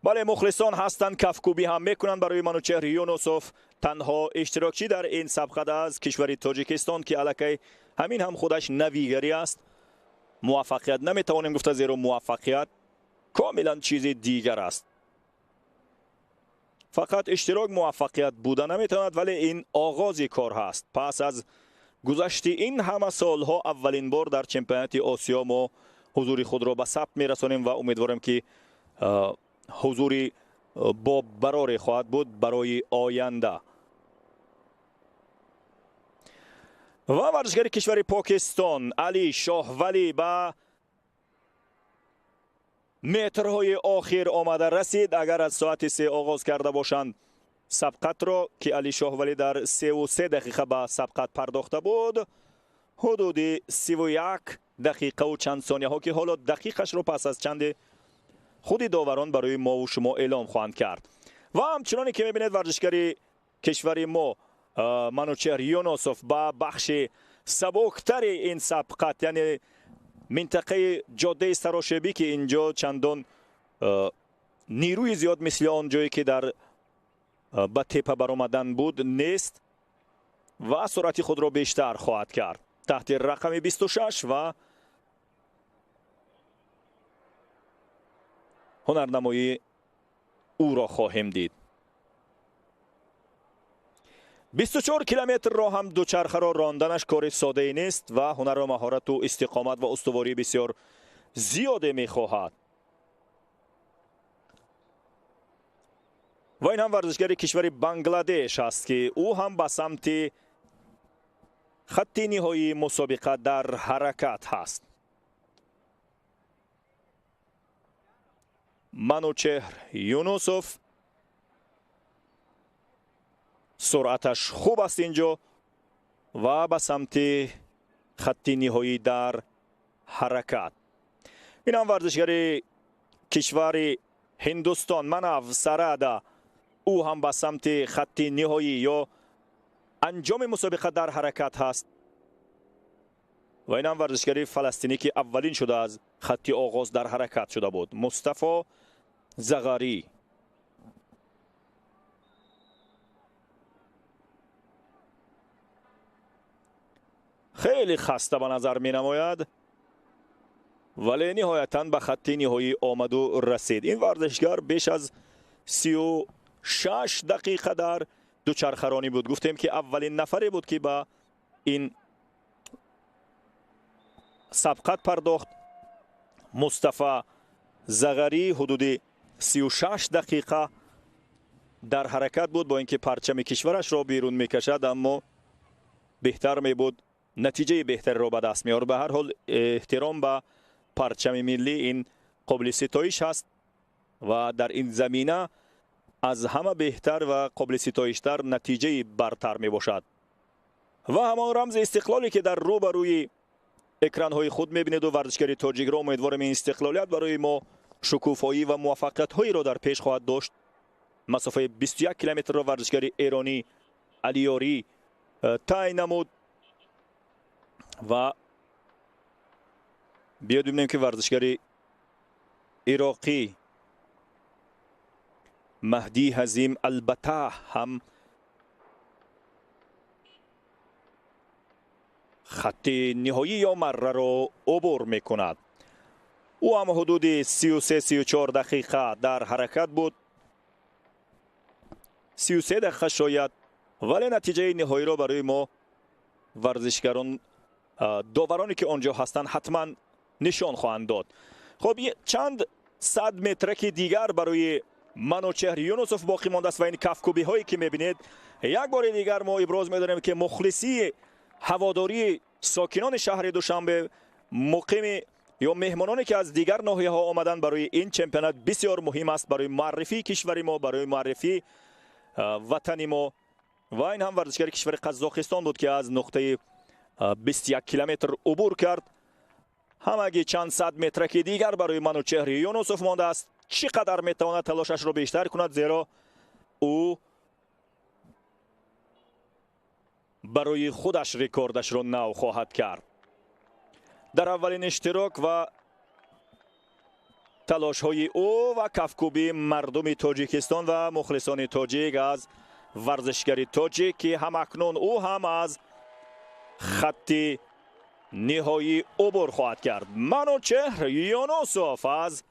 Бале, мухлисон ҳастанд, кафкӯбӣ ҳам мекунанд барои Манучеҳр Юнусов, танҳо иштирокчӣ дар ин сабқат аз кишвари Тоҷикистон, ки аллакай ҳамин ҳам худаш навигарӣ аст. Муваффақият наметавонем гуфта, зеро муваффақият комилан чизи дигар аст. Фақат иштирок муваффақият буда наметавонад, вале ин оғози кор ҳаст. Пас аз гузашти ин ҳама солҳо аввалин бор дар чемпионати Осиё мо ҳузури худро ба сабт мерасонем ва умедворем, ки ҳузури боббароре хоҳад буд барои оянда. Ва варзишгари кишвари Покистон Али Шоҳвалӣ ба метрҳои охир омада расид. Агар аз соати 3 оғоз карда бошанд сабқатро, ки Али Шоҳвалӣ дар 3:03 дақиқа ба сабқат пардохта буд, ҳудуди 31 дақиқаву чанд сонияҳо, ки ҳоло дақиқашро пас аз чанде худи доварон барои мову шумо эълом хоҳанд кард. Ва ҳамчуноне ки мебинед, варзишгари кишвари мо Манучеҳр Юнусов ба бахши сабуктари ин сабқат, яъне минтақаи ҷодаи сарошебӣ, ки инҷо чандон нерӯи зиёд мисли он ҷое ки дар ба тепа баромадан буд нест, ва суръати худро бештар хоҳад кард таҳти рақами 26 ва ҳунарнамоии ӯро хоҳем дид. 24 километрро ҳам дучархаро ронданаш кори содае нест ва ҳунару маҳорату истиқомат ва устувории бисёр зиёде мехоҳад. Ва ин ҳам варзишгари кишвари Бангладеш аст, ки ӯ ҳам ба самти хатти ниҳоии мусобиқа дар ҳаракат ҳаст. Манучеҳр Юнусов суръаташ хуб аст инҷо ва ба самти хатти ниҳоӣ дар ҳаракат. Ин ҳам варзишгари кишвари Ҳиндустон Манав Сарада, ӯ ҳам ба самти хатти ниҳоӣ ё анҷоми мусобиқа дар ҳаракат ҳаст. Ва ин ҳам варзишгари фаластинӣ, ки аввалин шуда аз хатти оғоз дар ҳаракат шуда буд, Мустафо Зағарӣ. Хеле хаста ба назар менамояд, вале ниҳоятан ба хатти ниҳоӣ омаду расид. Ин варзишгар беш аз 36 дақиқа дар дучархаронӣ буд. Гуфтем, ки аввалин нафаре буд, ки ба ин сабқат пардохт. Мустафа Зағарӣ ҳудуди 36 дақиқа дар ҳаракат буд, бо ин ки парчами кишварашро берун мекашад, аммо беҳтар мебуд натиҷаи беҳтареро ба даст меорд. Ба ҳар ҳол эҳтиром ба парчами миллӣ ин қобили ситоиш ҳаст ва дар ин замина аз ҳама беҳтар ва қобили ситоиштар натиҷаи бартар мебошад. Ва ҳамон рамзи истиқлоле, ки дар рӯ ба рӯи экранҳои худ мебинеду варзишгари тоҷикро, умедворем ин истиқлолият барои мо шукуфоӣ ва муваффақиятҳоеро дар пеш хоҳад дошт. Масофаи 21 километрро варзишгари эронӣ Алиёрӣ тай намуд. Ва биёд бибинем, ки варзишгари ироқӣ Маҳдӣ Ҳазим Албатаҳ ҳам хатти ниҳоӣ ё марраро убур мекунад. Ӯ ҳам ҳудуди 33-34 дақиқа дар ҳаракат буд, 33 дақиқа шояд, вале натиҷаи ниҳоиро барои мо варзишгарон, довароне ки он ҷо ҳастанд, ҳатман нишон хоҳанд дод. Хуб, чанд сад метраки дигар барои Манучеҳр Юнусов боқӣ мондааст ва ин кафкӯбиҳое ки мебинед, як бори дигар мо иброз медорем, ки мухлисии ҳаводории сокинони шаҳри Душанбе, муқими ё меҳмононе ки аз дигар ноҳияҳо омаданд, барои ин чемпионат бисёр муҳим аст, барои муаррифии кишвари мо, барои муаррифии ватани мо. Ва ин ҳам варзишгари кишвари Қазоқистон буд, ки аз нуқтаи 21 километр убур кард. Ҳамагӣ чанд сад метраки дигар барои Манучеҳр Юнусов мондааст. Чӣ қадар метавонад талошашро бештар кунад, зеро ӯ барои худаш рекордашро нав хоҳад кард. Дар аввалин иштирок ва талошҳои ӯ ва кафкӯбии мардуми Тоҷикистон ва мухлисони тоҷик аз варзишгари тоҷик, ки ҳамакнун ӯ ҳам аз хатти ниҳоӣ убур хоҳад кард. Манучеҳр Юнусов аз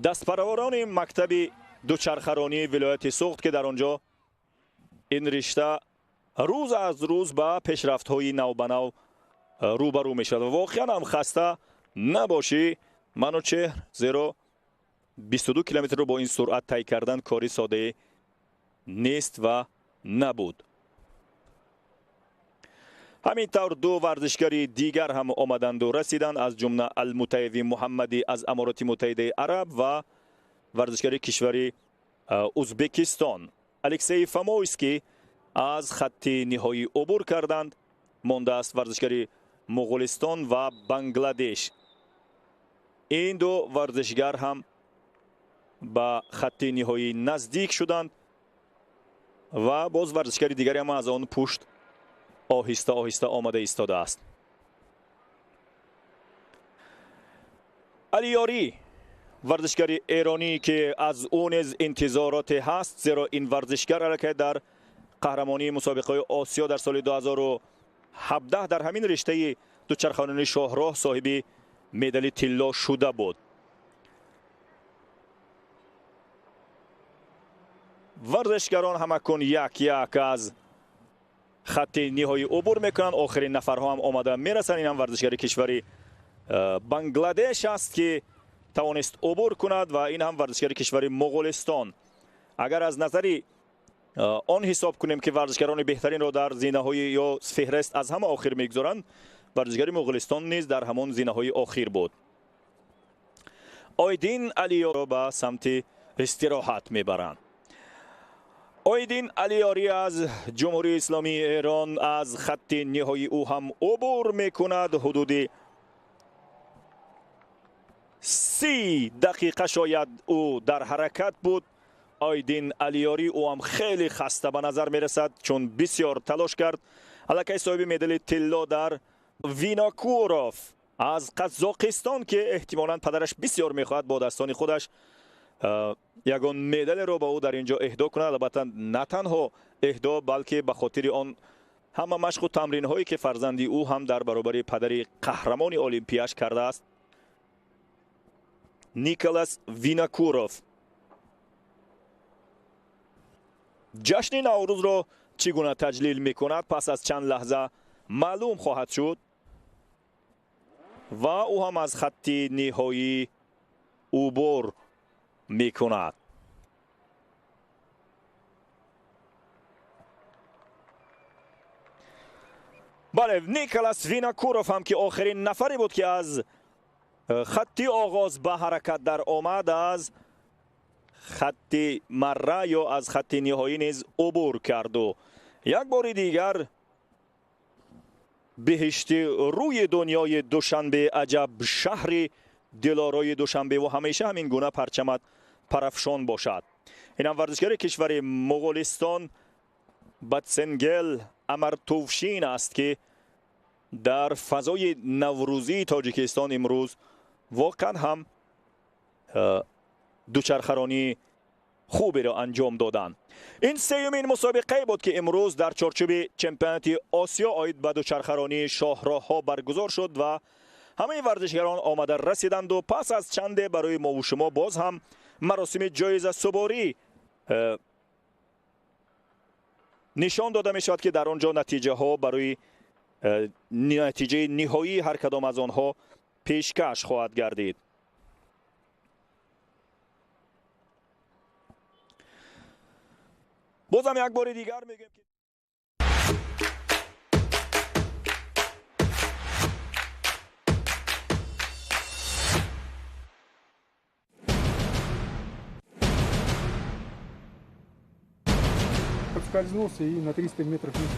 дастпарварони мактаби дучархаронии вилояти Суғд, ки дар он ҷо ин ришта рӯз аз рӯз ба пешрафтҳои навбанав рӯбарӯ мешавад. Ва воқеан ҳам хаста набошӣ, Манучеҳр, зеро 22 километрро бо ин суръат тай кардан кори соддае нест ва набуд. Ҳамин тавр ду варзишгари дигар ҳам омаданду расиданд, аз ҷумла Алмутаеви Муҳаммадӣ аз Амороти Муттаҳидаи Араб ва варзишгари кишвари Узбекистон Алексей Фомойский аз хатти ниҳоӣ убур карданд. Мондааст варзишгари Муғулистон ва Бангладеш. Ин ду варзишгар ҳам ба хатти ниҳоӣ наздик шуданд ва боз варзишгари дигаре ҳам аз он пушт оҳиста оҳиста омада истодааст. Алиёрӣ, варзишгари эронӣ, ки аз ӯ низ интизороте ҳаст, зеро ин варзишгар аллакай дар қаҳрамонии мусобиқаҳои Осиё дар соли 2017 дар ҳамин риштаи дучархаронии шоҳроҳ соҳиби медали тилло шуда буд. Варзишгарон ҳамакун як як аз хатти ниҳоӣ убур мекунанд. Охирин нафарҳо ҳам омада мерасанд. Ин ҳам варзишгари кишвари Бангладеш аст, ки тавонист убур кунад, ва ин ҳам варзишгари кишвари Муғулистон. Агар аз назари он ҳисоб кунем, ки варзишгарони беҳтаринро дар зинаҳои ё феҳрист аз ҳама охир мегузоранд, варзишгари Муғулистон низ дар ҳамон зинаҳои охир буд. Оидин Алиёро ба самти истироҳат мебаранд. Оидин Алиёрӣ аз Ҷумҳурии Исломии Эрон аз хатти ниҳоӣ ӯ ҳам убур мекунад. Ҳудуди 30 дақиқа шояд ӯ дар ҳаракат буд. Оидин Алиёрӣ ӯ ҳам хеле хаста ба назар мерасад, чун бисёр талош кард. Аллакай соҳиби медали тилло дар Винокуров аз Қазоқистон, ки эҳтимолан падараш бисёр мехоҳад бо дастони худаш ягон медалеро ба ӯ дар ин ҷо эҳдо кунад. Албатта на танҳо эҳдо, балки ба хотири он ҳама машқу тамринҳое, ки фарзанди ӯ ҳам дар баробари падари қаҳрамони олимпияш кардааст, Николас Винокуров. Ҷашни Наврӯзро чӣ гуна таҷлил мекунад, пас аз чанд лаҳза маълум хоҳад шуд. Ва ӯ ҳам аз хатти ниҳоӣ убур мекунад. Бале, Николас Винокуров ҳам, ки охирин нафаре буд, ки аз хатти оғоз ба ҳаракат дар омад, аз хатти марра ё аз хатти ниҳоӣ низ убур карду як бори дигар беҳишти рӯи дунёи Душанбе, аҷаб шаҳри дилорои Душанбе, ва ҳамеша ҳамин гуна парчамат парафшон бошад. Инам варзишгари кишвари Муғулистон Батсенгел Амартувшин аст, ки дар фазои наврӯзии Тоҷикистон имрӯз воқеан ҳам дучархаронии хуберо анҷом доданд. Ин сеюмин мусобиқае буд, ки имрӯз дар чорчӯби чемпионати Осиё оид ба дучархаронии шоҳроҳҳо баргузор шуд ва ҳамаи варзишгарон омада расиданду пас аз чанде барои мову шумо боз ҳам маросими ҷоизасуборӣ нишон дода мешавад, ки дар он ҷо натиҷаҳо барои натиҷаи ниҳоии ҳар кадом аз онҳо пешкаш хоҳад гардид. Бозам як бори дигар мегӯем, ки подскользнулся и на 300 метров вниз.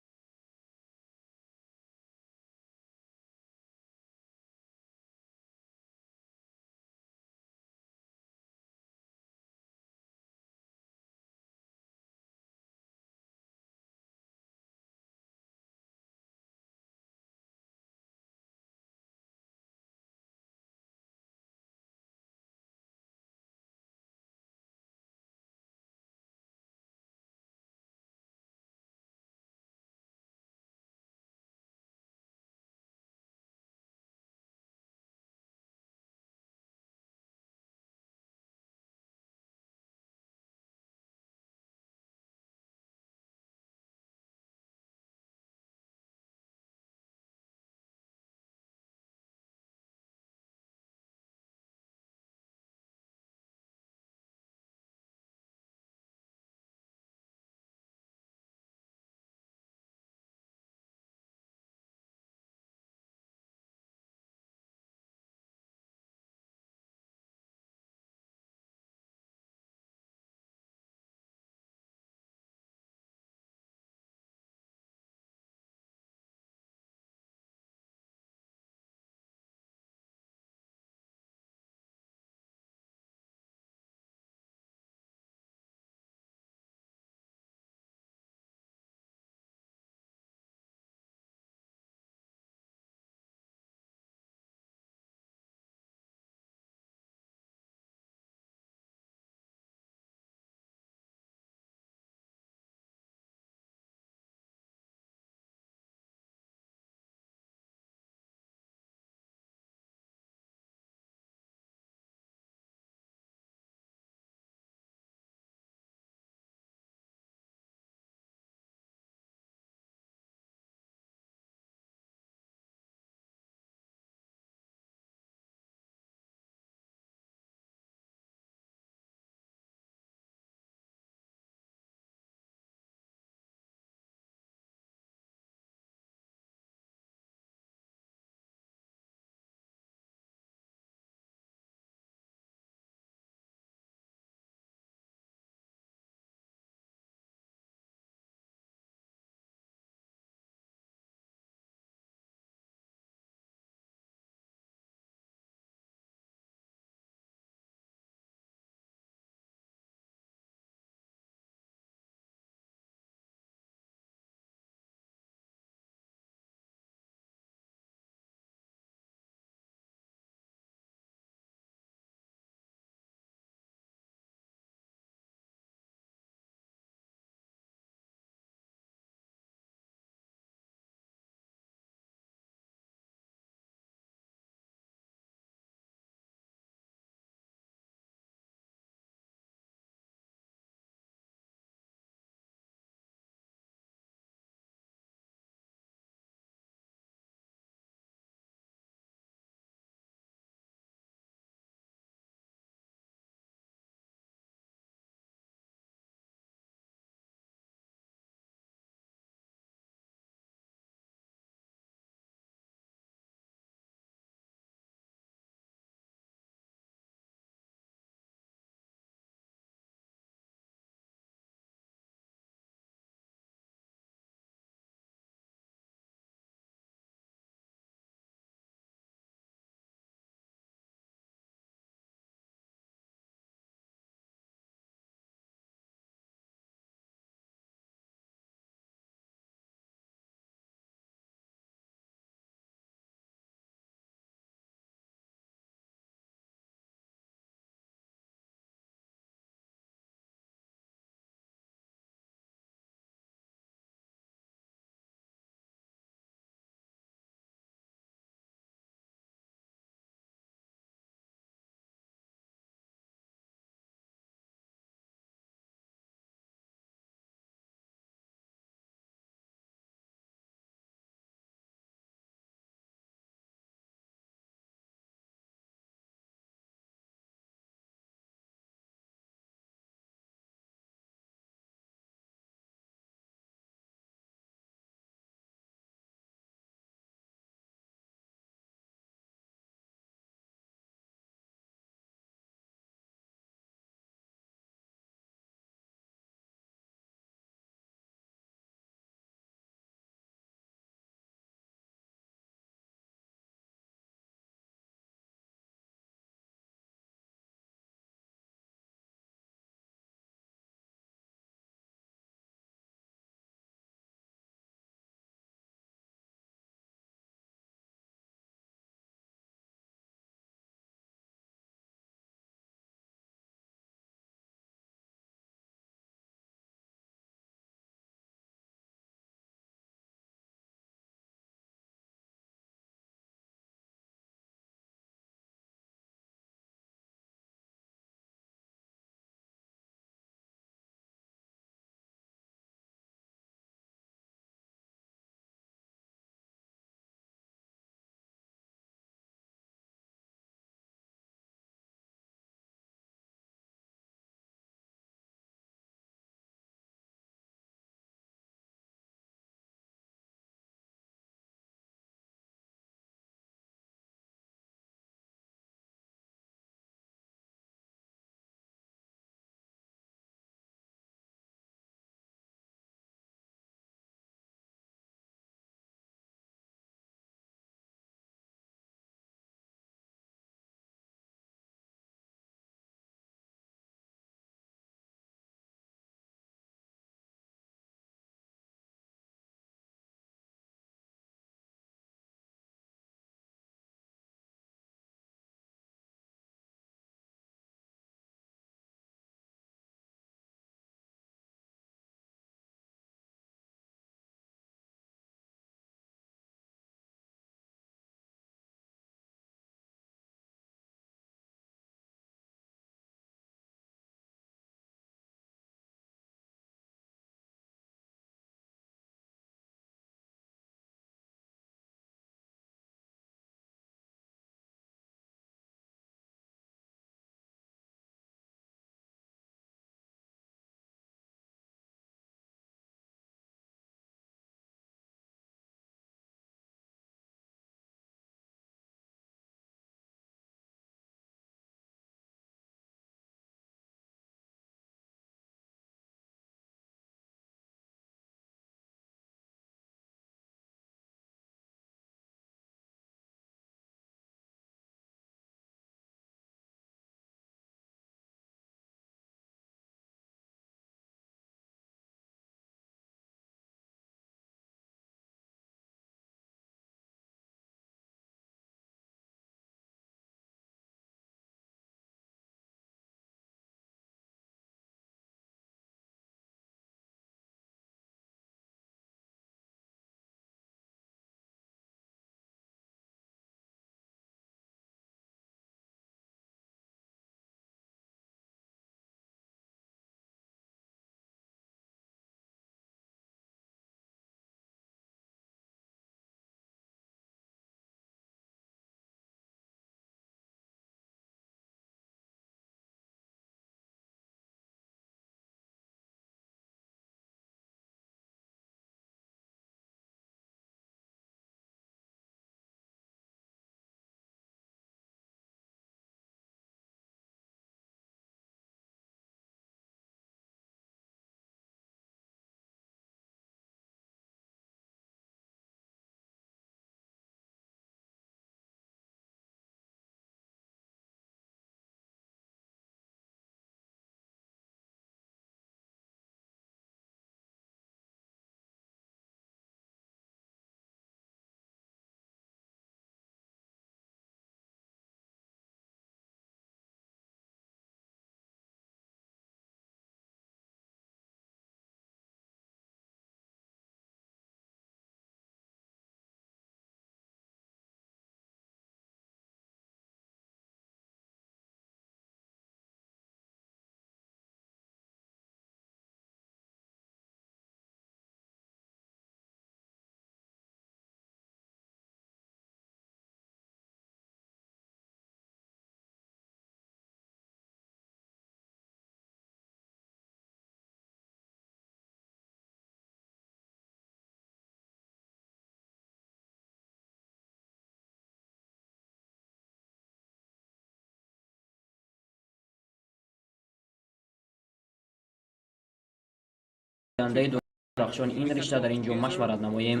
Ояндаи дурахшони ин ришта дар ин ҷо машварат намоем.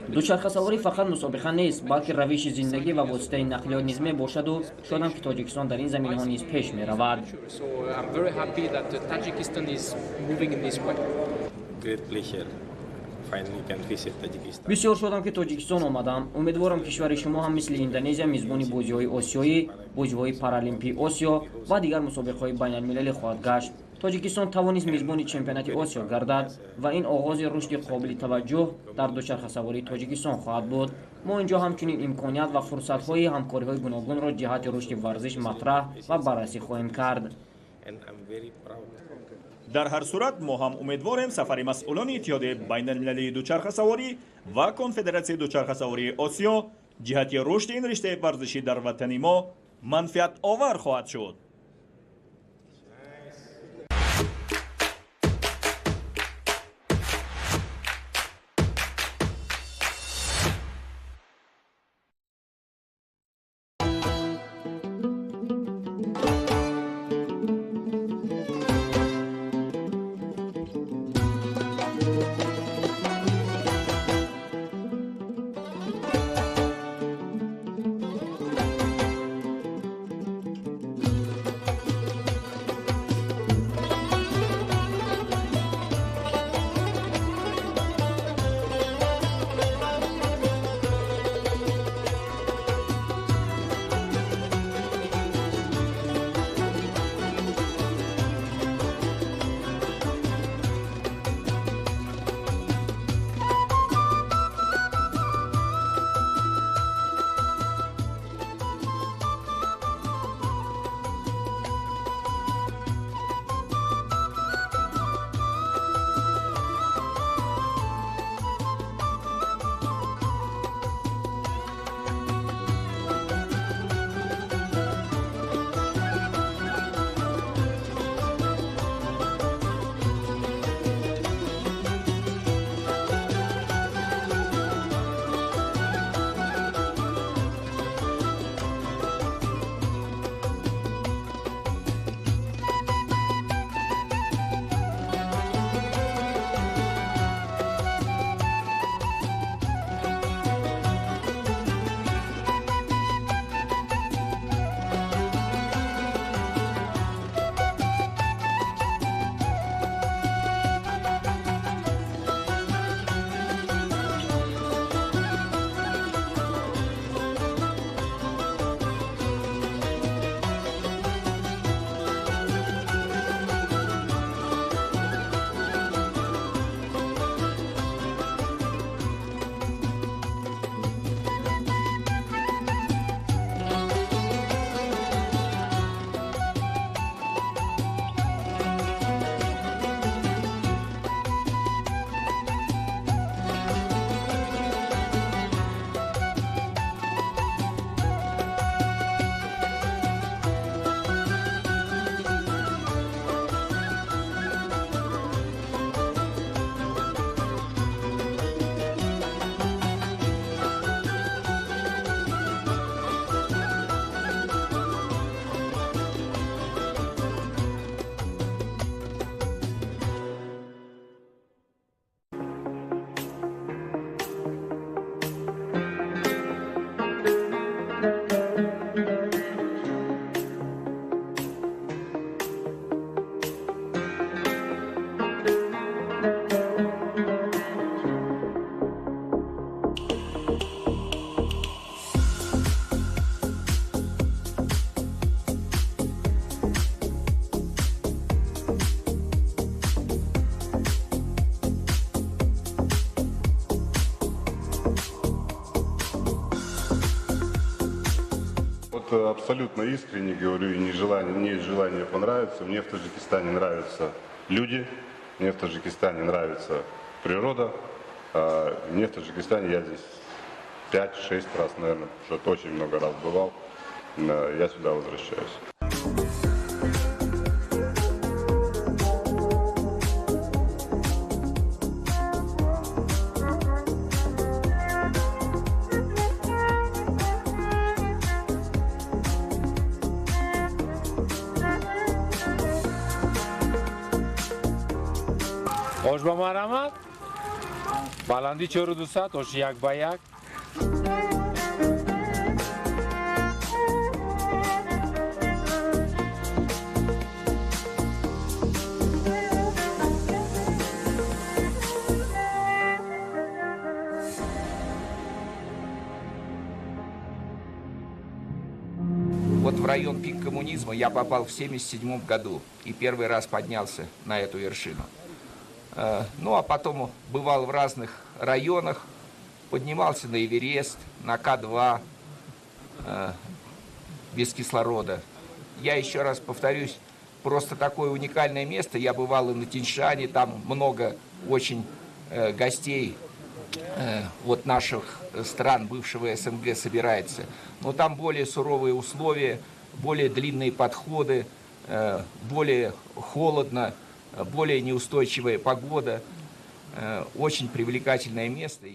Дучархасаворӣ фақат мусобиқа нест, балки равиши зиндагӣ ва воситаи нақлиёт низ мебошаду шодам, ки Тоҷикистон дар ин заминаҳо низ пеш меравад. Бисёр шодам, ки Тоҷикистон омадам. Умедворам, кишвари шумо ҳам мисли Индонезия мизбони бозиҳои осиёӣ, бозиҳои паралимпии Осиё ва дигар мусобиқаҳои байналмилалӣ хоҳад гашт. Тоҷикистон тавонист мизбони чемпионати Осиё гардад ва ин оғози рушди қобили таваҷҷӯҳ дар дучархасавории Тоҷикистон хоҳад буд. Мо ин ҷо ҳамчунин имконият ва фурсатҳои ҳамкориҳои гуногунро ҷиҳати рушди варзиш матраҳ ва баррасӣ хоҳем кард. Дар ҳар сурат, мо ҳам умедворем, сафари масъулони Иттиҳоди байналмилалии дучархасаворӣ ва Конфедератсияи дучархасавории Осиё ҷиҳати рушди ин риштаи варзишӣ дар ватани мо манфиатовар хоҳад шуд. Абсолютно искренне говорю, и не желание понравиться. Мне в Таджикистане нравятся люди, мне в Таджикистане нравится природа. Мне в Таджикистане, я здесь 5-6 раз, наверное, уже очень много раз бывал, я сюда возвращаюсь. Ош ба марҳамат. Баландӣ 4200, ош 1 ба 1. Вот в район пик коммунизма я попал в 1977 году и первый раз поднялся на эту вершину. Ну а потом бывал в разных районах, поднимался на Эверест, на К2 без кислорода. Я еще раз повторюсь, просто такое уникальное место. Я бывал и на Тянь-Шане, там много очень гостей от наших стран бывшего СНГ собирается. Но там более суровые условия, более длинные подходы, более холодно, более неустойчивая погода. Очень привлекательное место.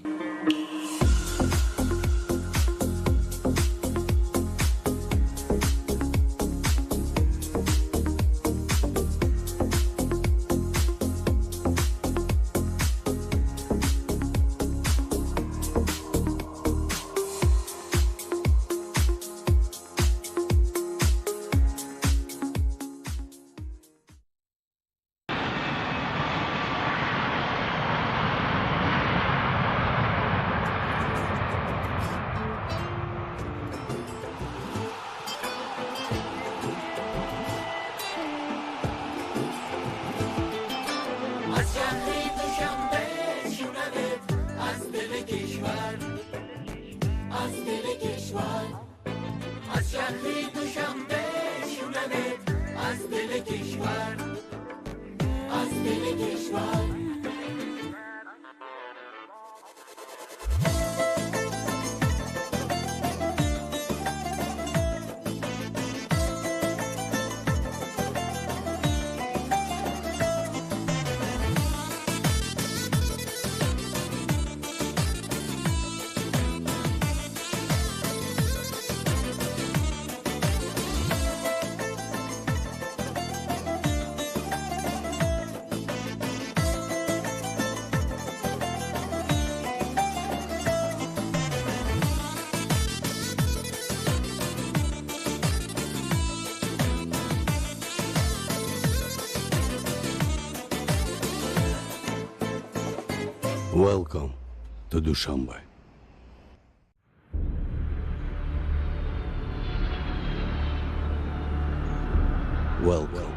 Welcome to Dushanbe. Welcome.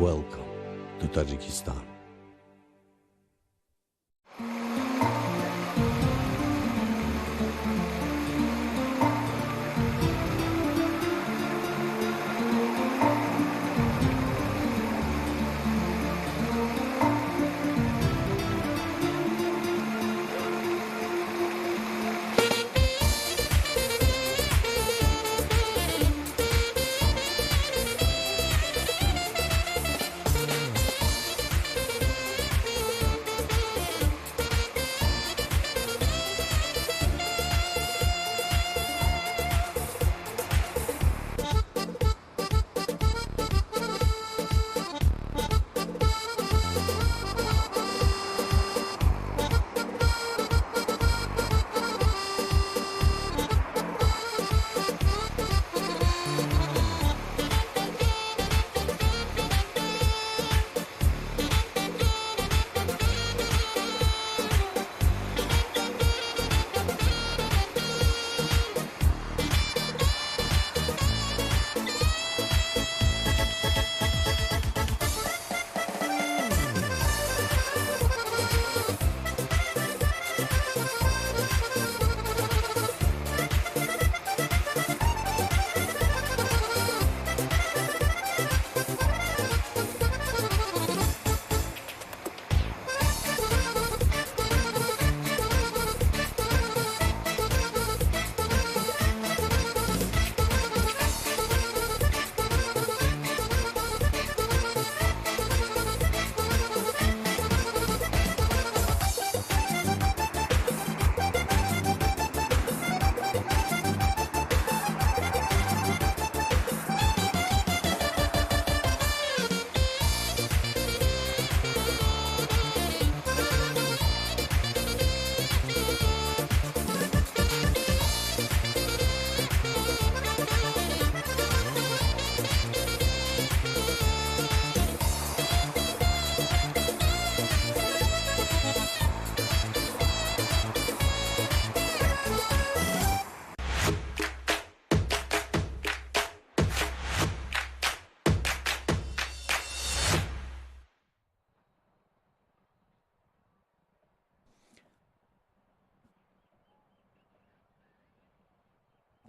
Welcome to Tajikistan.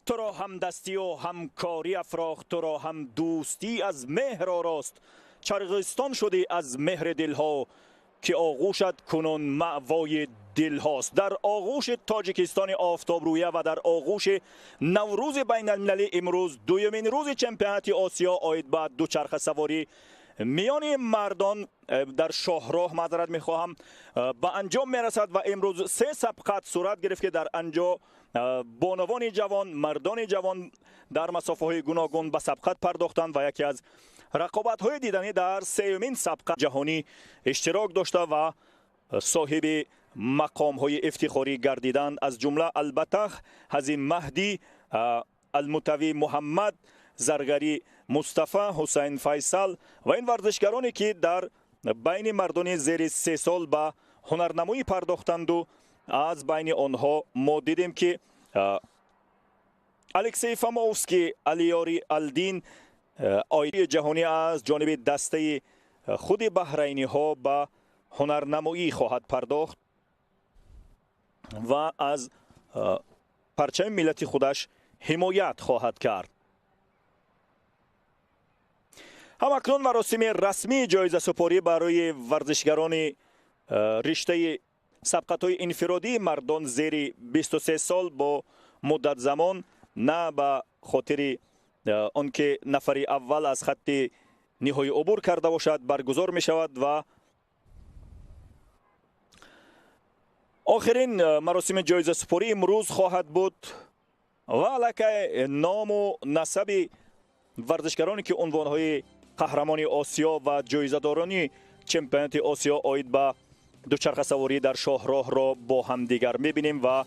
Туро ҳамдастию ҳамкорӣ афрохт, туро ҳам дӯстӣ аз меҳр орост. Чарғистон шудӣ аз меҳри дилҳо, ки оғӯшат кунун маъвои дилҳост. Дар оғӯши Тоҷикистони офтобрӯя ва дар оғӯши Наврӯзи байналмилалӣ имрӯз дуюмин рӯзи чемпионати Осиё оид ба дучархасаворӣ миёни мардон дар шоҳроҳ, маъзарат мехоҳам, ба анҷом мерасад ва имрӯз се сабқат сурат гирифт, ки дар анҷо бонувони ҷавон, мардони ҷавон дар масофаҳои гуногун ба сабқат пардохтанд ва яке аз рақобатҳои диданӣ дар сеюмин сабқат ҷаҳонӣ иштирок дошта ва соҳиби мақомҳои ифтихорӣ гардиданд. Аз ҷумла албатта Ҳазим Маҳдӣ, Алмутавӣ Муҳаммад, Заргарӣ Мустафа, Ҳусайн Файсал ва ин варзишгароне, ки дар байни мардони зери 3 сол ба ҳунарнамоӣ пардохтанду аз байни онҳо мо дидем, ки Алексей Фомовский, Алиёри Алдин оиди ҷаҳонӣ аз ҷониби дастаи худи баҳрайниҳо ба ҳунарнамоӣ хоҳад пардохт ва аз парчами миллати худаш ҳимоят хоҳад кард. Ҳамакнун маросими расмии ҷоизасупорӣ барои варзишгарони риштаи сабқатҳои инфиродии мардон зери 23 сол бо муддатзамон, на ба хотири он ки нафари аввал аз хатти ниҳоӣ убур карда бошад, баргузор мешавад ва охирин маросими ҷоизасупорӣ имрӯз хоҳад буд ва аллакай ному насаби варзишгароне, ки унвонҳои қаҳрамони Осиё ва ҷоизадорони чемпионати Осиё оид ба дучархасаворӣ дар шоҳроҳро бо ҳамдигар мебинем ва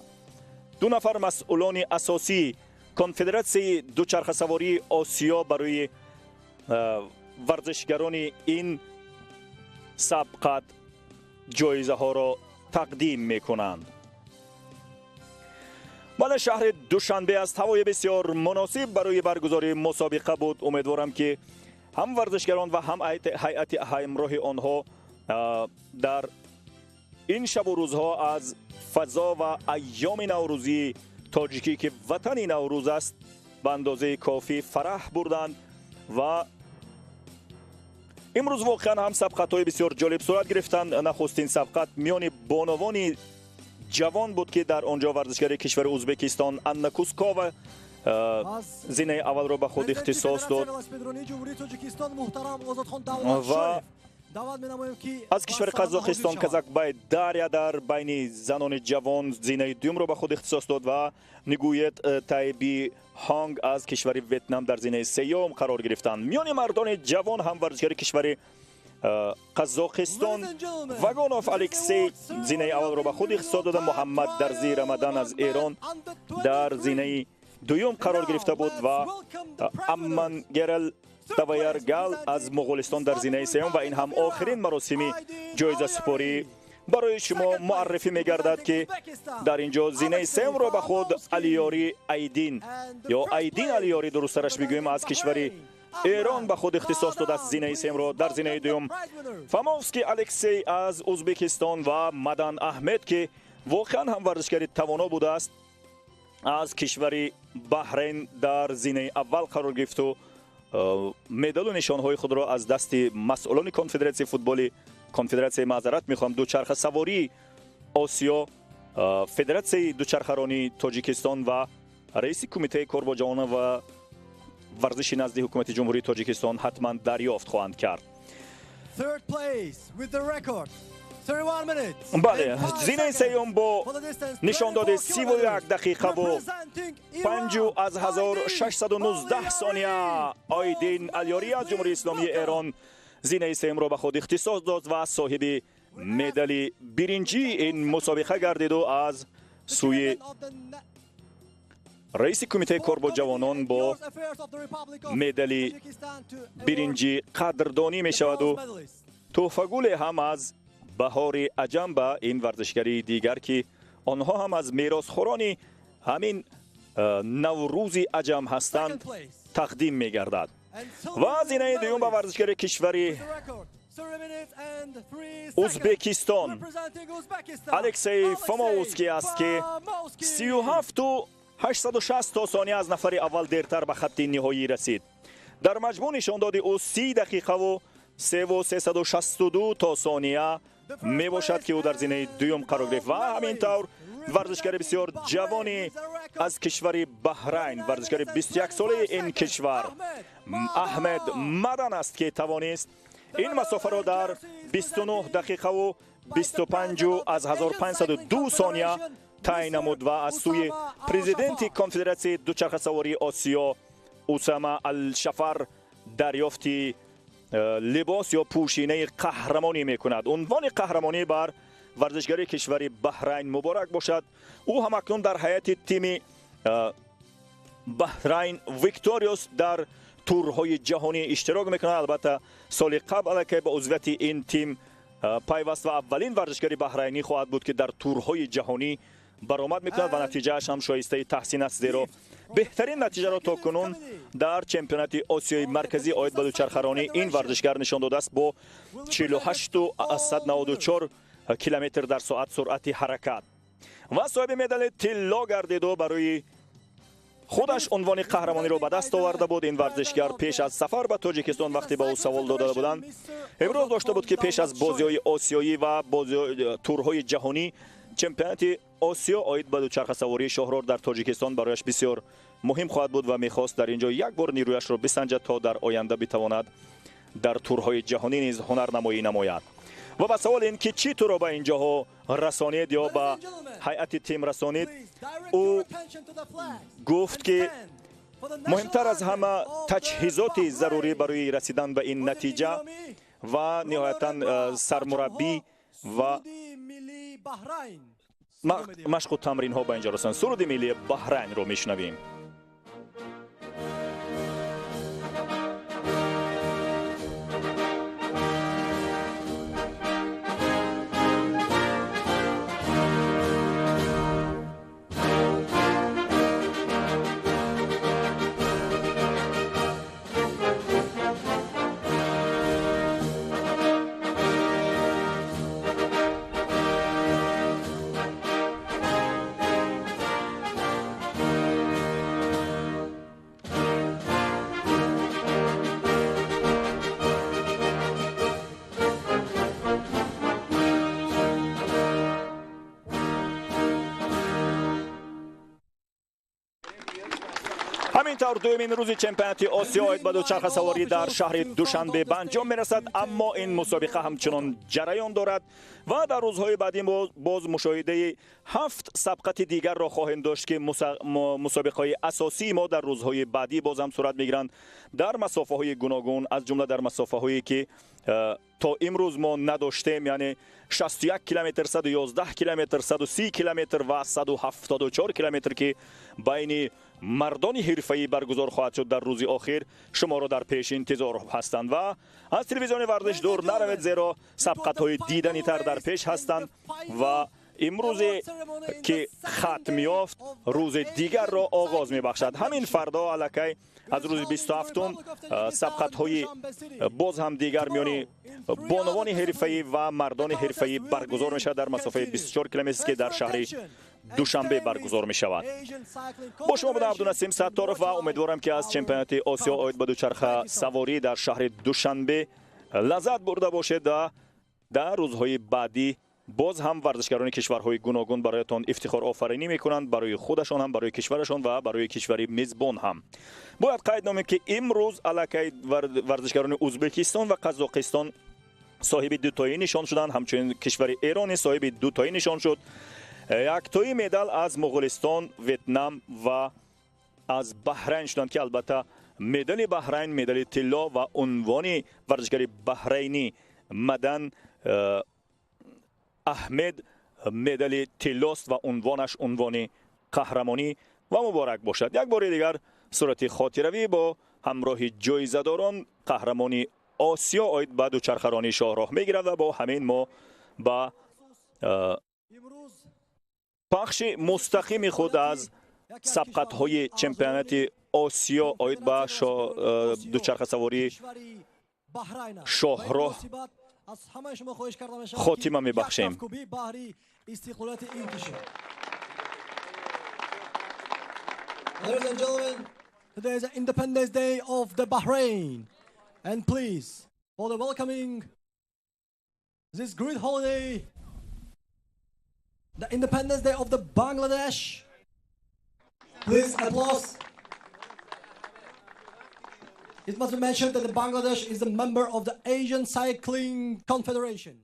ду нафар масъулони асосии конфедератсияи дучархасавории Осиё барои варзишгарони ин сабқат ҷоизаҳоро тақдим мекунанд. Бале, шаҳри Душанбе аст. Ҳавои бисёр муносиб барои баргузории мусобиқа буд. Умедворам, ки Ҳам варзишгарон ва ҳам ҳайати ҳамроҳи онҳо дар ин шабу рӯзҳо аз фазо ва айёми наврӯзии тоҷикӣ, ки ватани Наврӯз аст, ба андозаи кофӣ фараҳ бурданд. Ва имрӯз воқеан ҳам сабқатҳои бисёр ҷолиб сурат гирифтанд. Нахустин сабқат миёни бонувони ҷавон буд, ки дар он ҷо варзишгари кишвари Ӯзбекистон Анна Кускова зинаи аввалро ба худ ихтисос дод ва аз кишвари Қазоқистон Казакбай Дарья дар байни занони ҷавон зинаи дуюмро ба худ ихтисос дод ва Нигует Тайби Ҳонг аз кишвари Ветнам дар зинаи сеюм қарор гирифтанд. Миёни мардони ҷавон ҳам варзишгари кишвари Қазоқистон Вагонов Алексей зинаи аввалро ба худ ихтисос дода, Муҳаммад Дарзи Рамадан аз Эрон дар зинаи дуюм қарор гирифта буд ва Амман Герел Таваяргал аз Моғулистон дар зинаи сеюм. Ва ин ҳам охирин маросими ҷоизасупорӣ барои шумо муаррифӣ мегардад, ки дар ин ҷо зинаи сеюмро ба худ Алиёрӣ Айдин ё Айдин Алиёрӣ, дурусттараш бигӯем, аз кишвари Эрон ба худ ихтисос додааст зинаи сеюмро. Дар зинаи дуюм Фомовский Алексей аз Ӯзбекистон ва Мадан Аҳмед, ки воқеан ҳам варзишгари тавоно будааст, аз кишвари Баҳрейн дар зинаи аввал қарор гирифту медалу нишонҳои худро аз дасти масъулони конфедератсияи футболи конфедератсияи, маъзарат мехоҳам, дучархасавории Осиё, федератсияи дучархаронии Тоҷикистон ва раиси кумитаи кор бо ҷавонон ва варзиши назди ҳукумати Ҷумҳурии Тоҷикистон ҳатман дарёфт хоҳанд кард. Бале, зинаи сеюм бо нишондоди 31 дақиқаву 5619 сония Оидин Алёрӣ аз Ҷумҳурии Исломии Эрон зинаи сеюмро ба худ ихтисос дод ва соҳиби медали биринҷии ин мусобиқа гардиду аз сӯи раиси кумитаи кор бо ҷавонон бо медали биринҷӣ қадрдонӣ мешаваду тӯҳфагуле ҳам аз баҳори аҷам ба ин варзишгари дигар, ки онҳо ҳам аз меросхӯрони ҳамин Наврӯзи аҷам ҳастанд, тақдим мегардад. Ва зинаи дуюм ба варзишгари кишвари Ӯзбекистон Алексей Фомовский аст, ки 37,860 сония аз нафари аввал дертар ба хатти ниҳоӣ расид. Дар маҷмӯъ нишондоди ӯ 30 дақиқаву 3,362 то сония мебошад, ки ӯ дар зинаи дуюм қарор гирифт. Ва ҳамин тавр варзишгари бисёр ҷавони аз кишвари Баҳрайн, варзишгари 21-солаи ин кишвар Аҳмед Мадан аст, ки тавонист ин масофаро дар 29 дақиқаву 25,502 сония тай намуд ва аз сӯи президенти конфедератсияи дучархасавории Осиё Усама Алшафар дарёфти либос ё пӯшинаи қаҳрамонӣ мекунад. Унвони қаҳрамонӣ бар варзишгари кишвари Баҳрайн муборак бошад. Ӯ ҳамакнун дар ҳайати тими Баҳрайн Викториус дар турҳои ҷаҳонӣ иштирок мекунад. Албатта, соли қабл аллакай ба узвияти ин тим пайваст ва аввалин варзишгари баҳрайнӣ хоҳад буд, ки дар турҳои ҷаҳонӣ баромад мекунад ва натиҷааш ҳам шоистаи таҳсин аст, зеро беҳтарин натиҷаро то кунун дар чемпионати Осиёи Марказӣ оид ба дучархаронӣ ин варзишгар нишон додааст бо 48,94 километр дар соат суръати ҳаракат ва соҳиби медали тилло гардиду барои худаш унвони қаҳрамониро ба даст оварда буд. Ин варзишгар пеш аз сафар ба Тоҷикистон, вақте ба ӯ савол дода буданд, иброз дошта буд, ки пеш аз бозиҳои осиёӣ ва турҳои ҷаҳонӣ чемпионати Осиё оид ба дучархасавории шоҳрор дар Тоҷикистон барояш бисёр муҳим хоҳад буд ва мехост дар ин ҷо як бор нерӯяшро бисанҷад, то дар оянда битавонад дар турҳои ҷаҳонӣ низ ҳунарнамоӣ намояд. Ва ба савол ин ки чӣ туро ба ин ҷоҳо расонид ё ба ҳайати тим расонид, ӯ гуфт, ки муҳимтар аз ҳама таҷҳизоти зарурӣ барои расидан ба ин натиҷа ва ниҳоятан сармураббӣ ва машқу тамринҳо ба инҷо расанд. Суруди миллии Баҳрайнро мешунавем. Ҳамин тавр дуюмин рӯзи чемпионати Осиё оид ба дучархасаворӣ дар шаҳри Душанбе ба анҷом мерасад, аммо ин мусобиқа ҳамчунон ҷараён дорад ва дар рӯзҳои баъдӣ боз мушоҳидаи 7 сабқати дигарро хоҳем дошт, ки мусобиқаҳои асосии мо дар рӯзҳои баъдӣ боз ҳам сурат мегиранд дар масофаҳои гуногун, аз ҷумла дар масофаҳое ки то имрӯз мо надоштем, яъне 61 километр, 111 километр, 130 километр ва 174 километр, ки байни мардони ҳирфаӣ баргузор хоҳад шуд дар рӯзи охир. Шуморо дар пеш интизор ҳастанд ва аз телевизиони варзиш дур наравед, зеро сабқатҳои диданитар дар пеш ҳастанд ва имрӯзе ки хатм ёфт, рӯзи дигарро оғоз мебахшад. Ҳамин фардо аллакай аз рӯзи 27-ум сабқатҳои боз ҳам дигар миёни бонувони ҳирфаӣ ва мардони ҳирфаӣ баргузор мешавад дар масофаи 24 километр, ки дар шаҳри Душанбе баргузор мешавад. Бо шумо будам Абдунасим Сатторов ва умедворам, ки аз чемпионати Осиё оид ба дучархасаворӣ дар шаҳри Душанбе лаззат бурда бошед ва дар рӯзҳои баъдӣ боз ҳам варзишгарони кишварҳои гуногун бароятон ифтихорофаринӣ мекунанд, барои худашон ҳам, барои кишварашон ва барои кишвари мезбон ҳам. Бояд қайд номем, ки имрӯз аллакай варзишгарони Ӯзбекистон ва Қазоқистон соҳиби дутоӣ нишон шуданд, ҳамчунин кишвари Эрон соҳиби дутоӣ нишон шуд. Яктои медал аз Моғулистон, Ветнам ва аз Баҳрайн шуданд, ки албатта медали Баҳрайн медали тилло ва унвони варзишгари баҳрайнӣ Мадан Аҳмед медали тиллост ва унвонаш унвони қаҳрамонӣ ва муборак бошад. Як бори дигар сурати хотиравӣ бо ҳамроҳи ҷоизадорон қаҳрамони Осиё оид ба дучархаронии шоҳроҳ мегирад ва бо ҳамин мо ба пахши мустақими худ аз сабқатҳои чемпионати Осиё оид ба дучархасавории шоҳроҳ хотима мебахшем. Ladies and gentlemen, today is the Independence Day of the Bahrain, and please, for the welcoming this great holiday, the Independence Day of the Bangladesh, please applause. It must be mentioned that the Bangladesh is a member of the Asian Cycling Confederation.